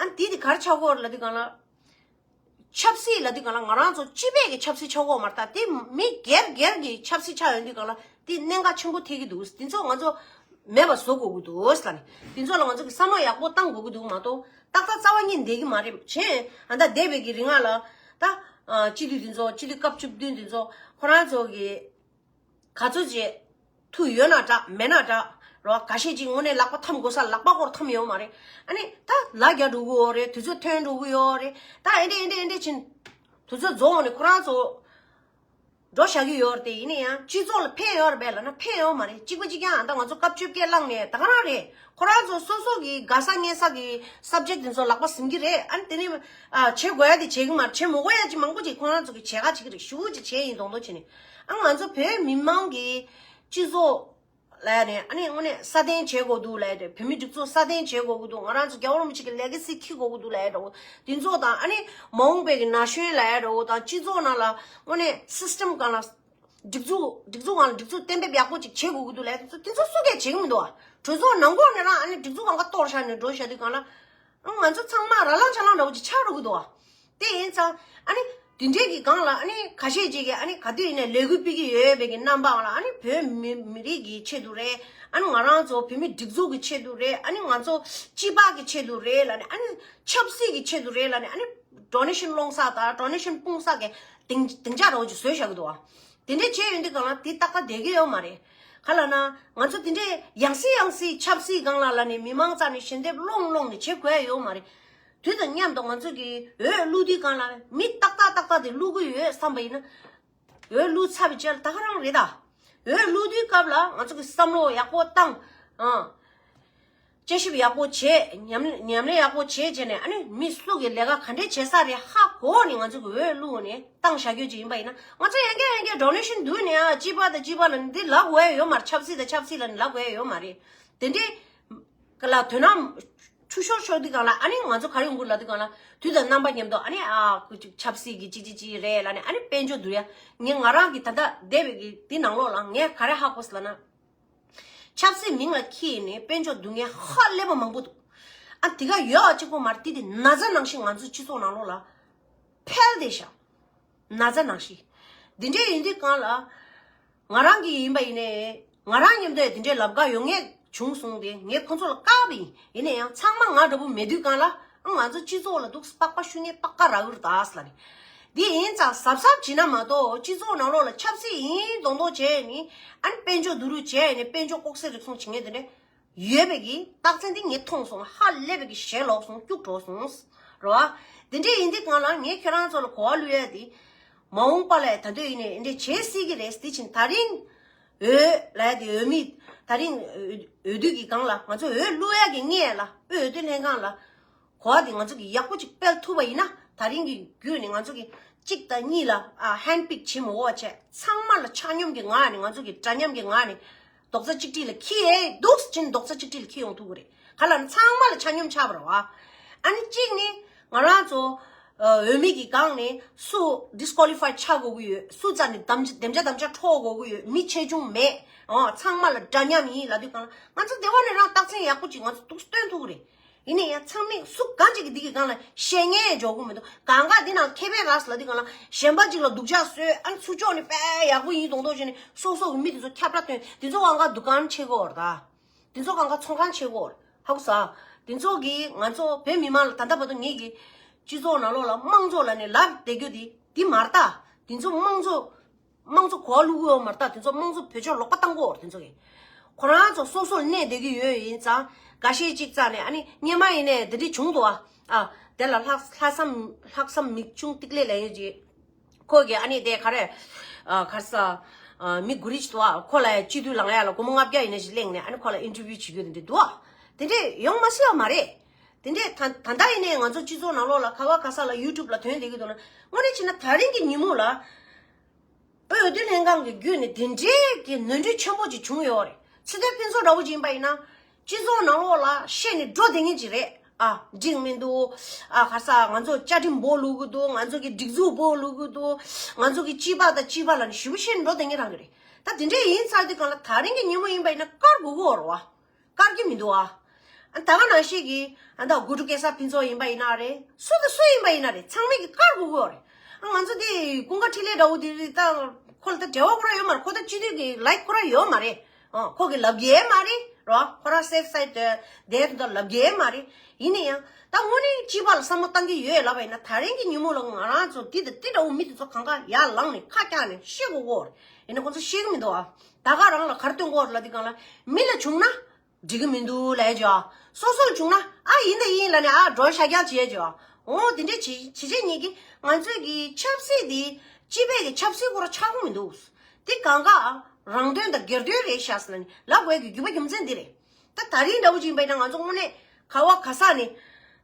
ཨ་ནི་དེ་དེ་ག་རེ་ཆགས་ཀྱི་ཡོད་རེད་ལབ་དུས་སྒང་ལ། ཆབ་སྲིད་ལབ་དུས་སྒང་ལ་ང་རང་ཚོ་སྤྱི་པའི་གི་ཆབ་སྲིད་ཆགས་ཀྱི་ཡོད་མ་རེད། ད་དེ་མི་སྒེར་སྒེར་གྱི་ཆབ་སྲིད་ཆགས་ཡོང་དུས་སྒང་ལ་དེ་གནད་འགག་ཆེན་པོ་འཐེབ་ཀྱི་འདུག། དེ་ཚོ་ང་ཚོ་མེད་པ་བཟོ་དགོས་ཀྱི་འདུག་ཟེར་ནས། དེ་ཚོ་ལ་ང་ཚོ་གི་བསམ་བློ་ཡག་པོ་བཏང་དགོས་ཀྱི་འདུག་མ་གཏོགས་ཏག་ཏག་རྩ་བ་ཉིད་བསྡད་ཀྱི་མ་རེད། བྱས་ཨ་ད་འདས་པའི་གི་རིང་ལ་ད་ཨ་སྤྱི་འཐུས་དེ་ཚོ། སྤྱི་འཐུས་སྐབས་བཅུ་བདུན་དེ་ཚོ་ཁོ་རང་ཚོ་གི་ག་ཚོད་ཅིག་ཐུགས་ཡོད་ན་འདྲ་མེད་ན་འདྲ་རོ། ཁ་ཤས་ཅིག་དངོས་གནས་ལག་པ་འཐམ་དགོས་ས་ལག་པ་སྐོར་འཐམ་ཡོད་མ་རེད། ཨ་ནི་ད་ལ་རྒྱ་འགྲོ་གི་ཡོད་རེད། དུས་ཚོད་ཐོན་འགྲོ་གི་ཡོད་རེད། ད་ཨེ་འདྲས་ཨེ་འདྲས་ཨེ་འདྲས་ཕྱིན་དུས་ཚོད་རྫོགས་ནས་ཁོ་རང་ཚོ་འགྲོ་བཞག་གི་ཡོད་རེད། དེ་ཡིན་ན་ཡང་སྤྱི་ཚོགས་ལ་ཕན་ཡོད་རེད་པས་ལབ་ན་ཕན་ཡོད་མ་རེད། གཅིག་པ་གཅིག་རྐྱང་ཨ་ད་ང་ཚོ་སྐབས་བཅོ་བརྒྱད་བླངས་ནས་ད་ག་རང་རེད། ཁོ་རང་ཚོ་སོ་སོ་གི་དགའ་ས་མཉེས་ས་གི་སབ་ཇེག་དེ་ཚོ་ལག་པ་ཟིན་གྱི་རེད། ཨ་ནི་དེ་ནི་ཨ་བྱེད་དགོས་ཡ་དེ་བྱེད་ཀྱི་མ་རེད། བྱེད་མི་དགོས་ཡ་ཅིག་མང་པོ་ཅིག་ཁོ་རང་ཚོ་གི་བྱེད་ག་བྱེད་ཀྱི་རེད། ཞུ་ཅིག་བྱས་ཡིན་མདོག་མདོག་བྱས་ནས། ཨ་ང་ཚོ་བོད་མི་མང་གི་སྤྱི་ཚོགས་ལ་ནས་ཨ་ནི་དངོས་གནས་སྲ་བརྟན་བྱེད་དགོས་འདུག་ལབ་ཡ་དེ། བོད་མི་སྒྲིག་འཛུགས་སྲ་བརྟན་བྱེད་དགོས་ཀྱི་འདུག། ང་རང་ཚོ་རྒྱལ་བ་རིན་པོ་ཆེ་གི་ལེ་ག་སི་འཁྱེར་དགོས་ཀྱི་འདུག་ལབ་ཡ་འདྲ་བོ་དེ་ཚོ་དང་། ཨ་ནི་མ་འོངས་པའི་གི་ན་གཞོན་ལབ་ཡ་འདྲ་བོ་དང་། སྤྱི་ཚོགས་ནང་ལ་དངོས་གནས་སི་སི་ཊམ་སྒང་ལ་སྒྲིག་འཛུགས་སྒྲིག་འཛུགས་སྒང་ལ་སྒྲིག་འཛུགས་གཏན་འབེབས་ཡག་པོ་ཅིག་བྱེད་དགོས་ཀྱི་འདུག་ལབ་ཡ་དེ་ཚོ། དེ་ཚོ་སུ་གས་བྱེད་ཀྱི་མི་འདུག་ཨ། གྲོས་ཚོགས་ནང་ཁོག་ནས་རང་ཨ་ནི་སྒྲིག་འཛུགས་སྒང་ག་གཏོར་བཞག་ནས་འགྲོ་བཞག་དུས་སྒང་ལ། ང་ཚོ་ཚང་མ་ར་ལང་ཆ་ལང་འདྲ་བོ་ཅིག་ཆགས་འགྲོ་གི་འདུག་ཨ། དེ་ཡིན་ཙང་ཨ་ནི་དེ་འདྲས་ཀྱི་སྒང་ལ་ཨ་ནི་ཁ་ཤས་ཅིག་གིས་ཨ་ནི་ག་དུས་ཡིན་ནའི་ལས་འགུལ་སྤེལ་གྱི་ཡོད་པའི་གི་རྣམ་པ་ལ། ཨ་ནི་བོད་མི་མི་རིགས་ཀྱི་ཆེད་དུ་རེད། ཨ་ནི་ང་རང་ཚོ་བོད་མི་སྒྲིག་འཛུགས་ཀྱི་ཆེད་དུ་རེད། ཨ་ནི་ང་ཚོ་སྤྱི་པ་གི་ཆེད་དུ་རེད་ལབ་ནས། ཨ་ནི་ཆབ་སྲིད་ཀྱི་ཆེད་དུ་རེད་ལབ་ནས། ཨ་ནི་ཌོ་ནེ་ཤན་སློང་ས་དང་ཌོ་ནེ་ཤན་སྤུངས་ས་གི་སྡིངས་སྡིངས་ཆ་འདྲ་བོ་ཅིག་བཟོས་བཞག་གི་འདུག་ཨ། དེ་འདྲས་བྱས་ཡོང་དུས་སྒང་ལ་དེ་ཏག་ཏག་བསྡད་ཀྱི་ཡོད་མ་རེད། ག་ལབ་ན་ང་ཚོ་དེ་འདྲས་ཡང་སེ་ཡང་སེ་ཆབ་སྲིད་སྒང་ལ་ལབ་ནས་མི་མང་རྩ་ནས་ཞལ་འདེབས་སློང་སློང་ནས་བྱེད་དགོས་ཡ་ཡོད་མ་རེད། དུས་དང་མཉམ་དུ་ང་ཚོ་གི་འོས་བླུག་དུས་སྒང་ལ་མི་ཏག་ཏག་ཏག་ཏག་དེ་བླུག་གི་ཡོད་བསམ་པ་ཡིན་ན། འོས་བླུག་ཚར་བའི་རྗེས་ལ་ད་ག་རང་རེད་ད། འོས་བླུག་དུས་སྐབས་ལ་ང་ཚོ་གི་བསམ་བློ་ཡག་པོ་བཏང་། ཨང་། དཔྱད་ཞིབ་ཡག་པོ་བྱས། ཉམས་ཉམས་ལེན་ཡག་པོ་བྱས་བྱས་ནས། ཨ་ནི་མི་སུ་གི་ལས་ཀ་ག་འདྲས་བྱེད་ས་རེད་ཧ་གོ་ནས་ང་ཚོ་གི་འོས་བླུག་ནས་བཏང་བཞག་རྒྱུ་ཅིག་ཡིན་པ་ཡིན་ན། ང་ཚོ་ཡང་བསྐྱར་ཡང་བསྐྱར་ཌོ་ནེ་ཤན་བསྡུས་ནས་ཨ་སྤྱི་པ་དང་སྤྱི་པ་ལ་འདི་ལབ་དགོས་ཡ་ཡོད་མ་རེད། ཆབ་སྲིད་དང་ཆབ་སྲིད་ལ་ནི་ལབ་དགོས་ཡ་ཡོད་མ་རེད། དེ་འདྲས་ག་ལ་དོ་སྣང་ཆུ་ཤོར་ཤོར་དུས་སྒང་ལ། ཨ་ནི་ང་ཚོ་ག་རེ་ཡོང་གི་ལབ་དུས་སྒང་ལ། དུས་དང་རྣམ་པ་མཉམ་དུ་ཨ་ནི་ཨ་ཁུ་ཅིག་ཆབ་སྲིད་ཀྱི་ཅིག་ཅིག་ཅིག་རེད་ལབ་ནས། ཨ་ནི་དཔལ་འབྱོར་བསྡུ་ཡ། ངས་ང་རང་གི་ད་ལྟ་འདས་པའི་གི་འདི་ནང་ལོགས་ལ་ངས་ག་རེ་ཧ་གོ་སོང་ལབ་ན། ཆབ་སྲིད་མིང་ལ་འཁྱེར་ནས་དཔལ་འབྱོར་བསྡུ་མཁན་ཧ་ལས་པ་མང་པོ་འདུག། ཨ་དེ་ག་ཡོད་པ་གཅིག་པོ་མ་རེད། དེ་དེ་ན་ཚ་ནང་བཞིན་ང་ཚོའི་སྤྱི་ཚོགས་ནང་ལོགས་ལ་འཕེལ་བསྡད་ཤག། ན་ཚ་ནང་བཞིན། འདི་འདྲས་ཡིན་དུས་སྒང་ལ། ང་རང་གི་ཡིན་པ་ཡིན་ནའི་ང་རང་མཉམ་དུ་འདི་འདྲས་ལབ་ག་ཡོང་ངེས་བྱུང་སོང་སྟེ། ངས་ཁོང་ཚོ་ལ་བཀག་པ་ཡིན། ཡིན་ན་ཡང་ཚང་མ་ང་འདྲ་པོ་མེད་དུས་སྒང་ལ། ཨ་ང་ཚོ་སྤྱི་ཚོགས་ལ་འདུག་སེ་པགས་པ་བཤུ་མཁན་པགས་ཀ་རག་གི་རེད་ད་ཟེར་ལབ་ནས། འདི་ཡིན་ཙང་གཟབ་གཟབ་བྱེད་ན་མ་གཏོགས། སྤྱི་ཚོགས་ནང་ལོགས་ལ་ཆབ་སྲིད་ཡིན་མདོག་མདོག་བྱས་ནས། ཨ་ནི་དཔལ་འབྱོར་བསྡུ་རུབ་བྱས་ནས་དཔལ་འབྱོར་ལྐོག་ཟ་རུལ་སུངས་བྱེད་མཁན་དེ་འདྲ་ཡོད་པའི་གི་རྟགས་མཚན་འདི་ངས་མཐོང་སོང་། ཧ་ལས་པའི་གི་ཞེ་ལོག་སོང་། སྐྱུག་བྲོ་སོང་རོ། དེ་འདྲས་ཡིན་དུས་སྒང་ལ་ངས་ཁྱེད་རང་ཚོ་ལ་གོ་བ་བླུག་ཡ་དེ། མ་འོངས་པ་ལ་ད་དུང་ཡིན་ནའི་འདི་འདྲས་བྱེད་སྲིད་ཀྱི་རེད། དེ་བཞིན་ད་རིང་འོས་ལབ་ཡ་དེ། འོས་མི་ད་རིང་འོས་འོས་བསྡུ་གི་སྒང་ལ་ང་ཚོ་འོས་བླུག་ཡ་གི་སྔོན་ལ། དབུས་འོས་བསྡུ་ལྷན་ཁང་ལ་གོ་བ་དེ་ང་ཚོ་གི་ཡག་པོ་ཅིག་སྤེལ་ཐུབ་པ་ཡིན་ན། ད་རིང་གི་བརྒྱུད་ནས་ང་ཚོ་གི་གཅིག་དང་གཉིས་ལ་ཨ་ཧེན་པིག་བྱེད་མི་དགོས་པ་བྱས། ཚང་མ་ལ་ཆ་སྙོམས་ཀྱི་ངང་ནས། ང་ཚོ་གི་འདྲ་མཉམ་གྱི་ངང་ནས་རྡོག་རྩ་གཅིག་སྒྲིལ་ལ་འཁྱེར་ཡས་འདུག་ཟེར་ན་རྡོག་རྩ་གཅིག་སྒྲིལ་ལ་འཁྱེར་ཡོང་ཐུབ་ཀྱི་རེད། ག་ལབ་ན་ཚང་མ་ལ་ཆ་སྙོམས་ཆགས་པ་རེད་བ། ཨ་ནི་གཅིག་ནི་ང་རང་ཚོ་ཨ་འོས་མི་གི་སྒང་ནས་སུ་ཌིས་ཀོ་ལི་ཕའི་ཆགས་དགོས་ཀྱི་ཡོད། སུ་རྩ་ནས་དམ་བཅའ་དམ་བཅའ་དམ་བཅའ་འཕྲོག་དགོས་ཀྱི་ཡོད། མི་ཆེ་ཆུང་མེད། ཨོ་ཚང་མ་ལ་འདྲ་མཉམ་ཡིན་ལབ་དུས་སྒང་ལ། ང་ཚོ་དེ་བ་ནས་རང་རྟགས་མཚན་ཡག་པོ་ཅིག་ང་ཚོ་འདུག་སྟོན་ཐུབ་ཀྱི་རེད། ཡིན་ན་ཡང་ཚང་མས་སུ་གང་ཅིག་གིས་འདི་གི་སྒང་ལ་བཤད་མཁན་འཇོག་གི་མི་འདུག། གང་ག་འདི་ནང་ཁེ་ཕན་རག་ལབ་དུས་སྒང་ལ་གཞན་པ་ཅིག་ལ་སྡུག་ཅག་བཟོས། ཨ་ནི་ཚུར་ཕྱོགས་ནས་དཔེ་ཡག་པོ་ཡིན་མདོག་མདོག་བྱས་ནས་སོ་སོ་གི་མི་དེ་ཚོ་ཁྱབ་བསྒྲགས་སྟོན། དེ་ཚོ་གང་ག་འདུ་ཁང་ཕྱེ་གི་ཡོད་རེད་ད། དེ་ཚོ་གང་ག་ཚོང་ཁང་ཕྱེ་གི་ཡོད་རེད། ཧ་གོ་སོང་། དེ་ཚོ་གིས་ང་ཚོ་བོད་མི་མང་ལ་ད་ལྟ་བར་དུ་ངེད་ཀྱི་སྤྱི་ཚོགས་ནང་ལོགས་ལ་དམངས་གཙོ་ལབ་ནས་ལབ་བསྡད་རྒྱུ་དེ་འདི་མ་རེད་ད། དེ་ཚོ་དམངས་གཙོ་དམངས་གཙོ་གོ་བ་བླུག་གི་ཡོད་མ་རེད་ད། དེ་ཚོ་དམངས་གཙོ་བེད་སྤྱོད་ལོག་པ་བཏང་གི་ཡོད་རེད། དེ་ཚོ་གིས་ཁོ་རང་ཚོ་སོ་སོར་གནས་བསྡད་ཀྱི་ཡོད། ཡིན་ཙང་འགའ་ཤས་ཅིག་རྩ་ནས། ཨ་ནི་སྔོན་མ་ཡིན་ནའི་འདི་འདྲས་བྱུང་འདུག་ཨ། ཨ་དེ་ལ་ལྷག་ལྷག་བསམ་ལྷག་བསམ་མི་ཆུང་ཏིག་ལེ་ལབ་ཡོད་ཅིག། ཁོ་གི་ཨ་ནི་དེ་ག་རེ། ཨ་ག་རེ་ཟ། ཨ་མི་དགུ་རིགས་ཅིག་འདུག་ཨ། ཁོ་ལ་སྤྱི་འཐུས་ལངས་ཡ་ལ་སྒོར་མོ་ལྔ་བརྒྱ་ཡིན་ན་ཞིག་གླེང་ནས་ཨ་ནི་ཁོ་ལ་ཨིན་ཊར་བིའུ་བྱེད་རྒྱུ་དེ་འདྲ་འདུག་ཨ། དེ་འདྲས་ཡོང་མ་སྲིད་པ་མ་རེད། དེ་འདྲས་ད་ད་ལྟ་ཡིན་ནའི་ང་ཚོ་སྤྱི་ཚོགས་ནང་ལོགས་ལ་ག་བ་ག་ས་ལ་ཡུ་ཊུབ་ལ་ཐོན་བསྡད་ཀྱི་འདུག་ན། དངོས་གནས་བྱས་ན་ད་རིང་གི་ཉིན་མོ་ལ་དབུས་འོས་བསྡུ་ལྷན་ཁང་གི་བརྒྱུད་ནས་དེ་འདྲས་ཀྱི་ནོར་འཁྲུལ་ཆེན་པོ་ཅིག་བྱུང་ཡོད་རེད། ཚེ་བརྟན་ཕུན་ཚོགས་འདྲ་བོ་ཅིག་ཡིན་པ་ཡིན་ན། སྤྱི་ཚོགས་ནང་ལོགས་ལ་བཤད་ནས་འགྲོ་བསྡད་མཁན་ཅིག་རེད། ཨ་འགྲིག་མི་འདུག། ཨ་ག་ས་ང་ཚོ་བཅའ་ཁྲིམས་སྦོ་ལུག་གི་འདུག། ང་ཚོ་གི་སྒྲིག་འཛུགས་སྦོ་ལུག་གི་འདུག། ང་ཚོ་གི་སྤྱི་པ་དང་སྤྱི་པ་ལ་ནི་ཞེ་པོ་བཤད་ནས་འགྲོ་བསྡད་མཁན་རང་གི་རེད། ད་དེ་འདྲས་ཡིན་ཚར་དུས་སྒང་ལ་ད་རིང་གི་ཉིན་མོ་ཡིན་པ་ཡིན་ན་བཀར་དགོས་ཀྱི་ཡོད་རེད་བ། བཀར་གྱི་མི་འདུག་ཨ། ཨ་ད་ག་ནང་བཞིན་གྱི་ཨ་ད་དགུ་ཕྲུག་སྐལ་བཟང་ཕུན་ཚོགས་ཡིན་པ་ཡིན་ན་རེད། སུ་དང་སུ་ཡིན་པ་ཡིན་ན་རེད། ཚང་མས་ཀྱི་བཀར་དགོས་ཀྱི་ཡོད་རེད། ཨ་ང་ཚོ་དེ་ཀུན་དགའ་འཕྲིན་ལས་འདྲ་བོ་དེ་རེད། ད་ཁོ་ལ་ད་འབྲེལ་བ་ཁོ་རང་ཡོད་མ་རེད། ཁོ་ད་སྤྱི་འཐུས་ཀྱི་ལའིཀ་ཁོ་རང་ཡོད་མ་རེད། ཨ་ཁོ་གི་ལབ་ཀྱི་མ་རེད་རོ། ཁོ་རང་སེབ་སའིཌ་དེ་དེ་ད་ལབ་ཀྱི་མ་རེད། ཡིན་ན་ཡང་ད་དངོས་གནས་སྤྱི་པ་ལ་བསམ་བློ་བཏང་གི་ཡོད་ལབ་པ་ཡིན་ན། ད་རིང་གི་ཉིན་མོ་ལ་ང་རང་ཚོ་འདི་དང་འདི་འདྲ་བོ་མི་དེ་ཚོ་གང་ག་ཡར་ལངས་ནས་ཁ་བཀྱགས་ནས་བཤད་དགོས་ཀྱི་ཡོད་རེད། ཡིན་ན་ཁོ་ཚོ་ཤེས་ཀྱི་མི་འདུག་ཨ། ད་ག་རང་ལ་ག་རེ་སྟོན་དགོས་རེད་ལབ་དུས་སྒང་ལ། མི་ལ་བྱུང་ན་འགྲིག་གི་མི་འདུག་ལབ་ཡ་ཅིག་ཨ། སོ་སོར་བྱུང་ན་ཨ་ཡིན་ད་ཡིན་ལབ་ནས་ཨ་སྒྲོག་ཤ་རྒྱག་བྱེད་ཡ་ཅིག་ཨ། འོ་དེ་འདྲས་བྱེད་བྱེད་བྱེད་ཉིད་ཀྱིས་ང་ཚོས་ཀྱི་ཆབ་སྲིད་དེ་སྤྱི་པའི་གི་ཆབ་སྲིད་ཁོ་རང་ཆགས་ཀྱི་མི་འདུག། དེ་གང་ག་རང་དོན་དང་སྒེར་དོན་རེད་ཤག་ཟེར་ནས་ལབ་དགོས་ཀྱི་རྒྱུ་མ་རྒྱུ་མཚན་འདི་རེད། ད་ད་རིང་འདྲ་བོ་ཅིག་ཡིན་པ་ཡིན་ན་ང་ཚོ་དངོས་གནས་ག་བ་ག་ས་ནས་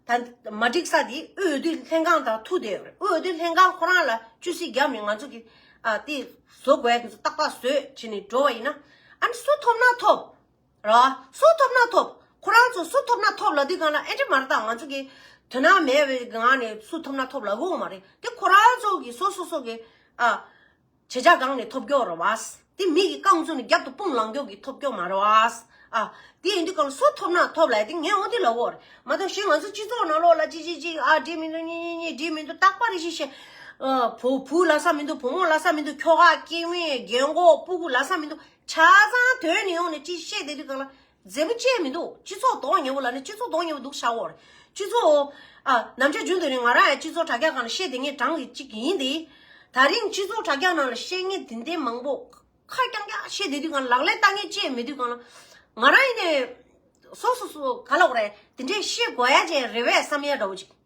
ད་མ་འགྲིག་ས་དེ་དབུས་འོས་བསྡུ་ལྷན་ཁང་དང་ཐུག་བསྡད་ཡོད་རེད། དབུས་འོས་བསྡུ་ལྷན་ཁང་ཁོ་རང་ལ་བཅུ་སྲིད་བརྒྱབ་ནས་ང་ཚོ་གི་ཨ་དེ་བཟོ་དགོས་ཡ་དེ་ཚོ་ཏག་ཏག་བཟོས་བྱས་ནས་འགྲོ་བ་ཡིན་ན། ཨ་ནི་སུ་ཐོབ་ན་ཐོབ། ར། སུ་ཐོབ་ན་ཐོབ། ཁོ་རང་ཚོ་སུ་ཐོབ་ན་ཐོབ་ལབ་དུས་སྒང་ལ་ཨེ་འདྲ་མ་རེད། ད་ང་ཚོ་གི་དོ་སྣང་མེད་པའི་ངང་ནས་སུ་ཐོབ་ན་ཐོབ་ལབ་དགོས་མ་རེད། དེ་ཁོ་རང་ཚོ་གི་སོ་སོ་སོ་གི་ཨ་བྱེད་བྱ་སྒང་ནས་ཐོབ་སྐྱོར་རེད་བ། དེ་མི་གི་རྐང་བཙུགས་ནས་རྒྱབ་ཏུ་དཔུང་ལངས་སྐྱོར་གི་ཐོབ་སྐྱོར་མ་རེད་བ། ཨ་དེ་ཡིན་དུས་སྒང་ལ་སུ་ཐོབ་ན་ཐོབ་ལབ་དེ་ངས་འོ་དེ་ལབ་དགོས་རེད་མ་གཏོགས། གཞན་ང་ཚོ་སྤྱི་ཚོགས་ནང་ལོགས་ལ་ཅི་ཅི་ཅི་ཨ་འགྲིག་མི་འདུག་གཉིས་གཉིས་གཉིས་འགྲིག་མི་འདུག་རྟག་པར་རེ་ཞིག་བཤད། ཨ་བུ་བུ་ལབ་ས་མི་འདུག། བུ་མོ་ལབ་ས་མི་འདུག། ཁྱོ་ག་སྐྱེ་དམན་རྒན་གོག་སྤུ་གུ་ལབ་ས་མི་འདུག། ཆ་ཚང་དོན་ནས་ཡོང་ནས་ཅི་བཤད་བསྡད་དུས་སྒང་ལ་མཛེས་པོ་ཅི་ཡང་མི་འདུག། སྤྱི་ཚོགས་གདོང་ཉེ་བོ་ལ་ནི་སྤྱི་ཚོགས་གདོང་ཉེ་བོ་འདུག་ཤག་འོ། སྤྱི་ཚོགས་ཨ་ནམ་ཞག་རྒྱུན་དུ་ནི་ང་རང་ཡང་སྤྱི་ཚོགས་དྲ་རྒྱ་སྒང་ལ་བཤད་བསྡད་མཁན་གྲངས་ཀྱི་གཅིག་ཡིན་ཏེ། ད་རིང་སྤྱི་ཚོགས་དྲ་རྒྱ་ནང་ལ་བཤད་མཁན་དེ་འདྲའི་མང་པོ་ཁ་རྐྱང་རྐྱང་བཤད་བསྡད་དུས་སྒང་ལག་ལེན་བསྟར་མཁན་ཅི་ཡང་མེད་དུས་སྒང་ལ་ང་རང་ཡིན་ནས་སོ་སོ་སོ་ག་ལབ་དགོས་རེད། དེ་འདྲའི་བཤད་དགོས་ཡ་ཅིག་རེད་པས་བསམ་ཡ་འདྲ་བོ་ཅིག་རེད་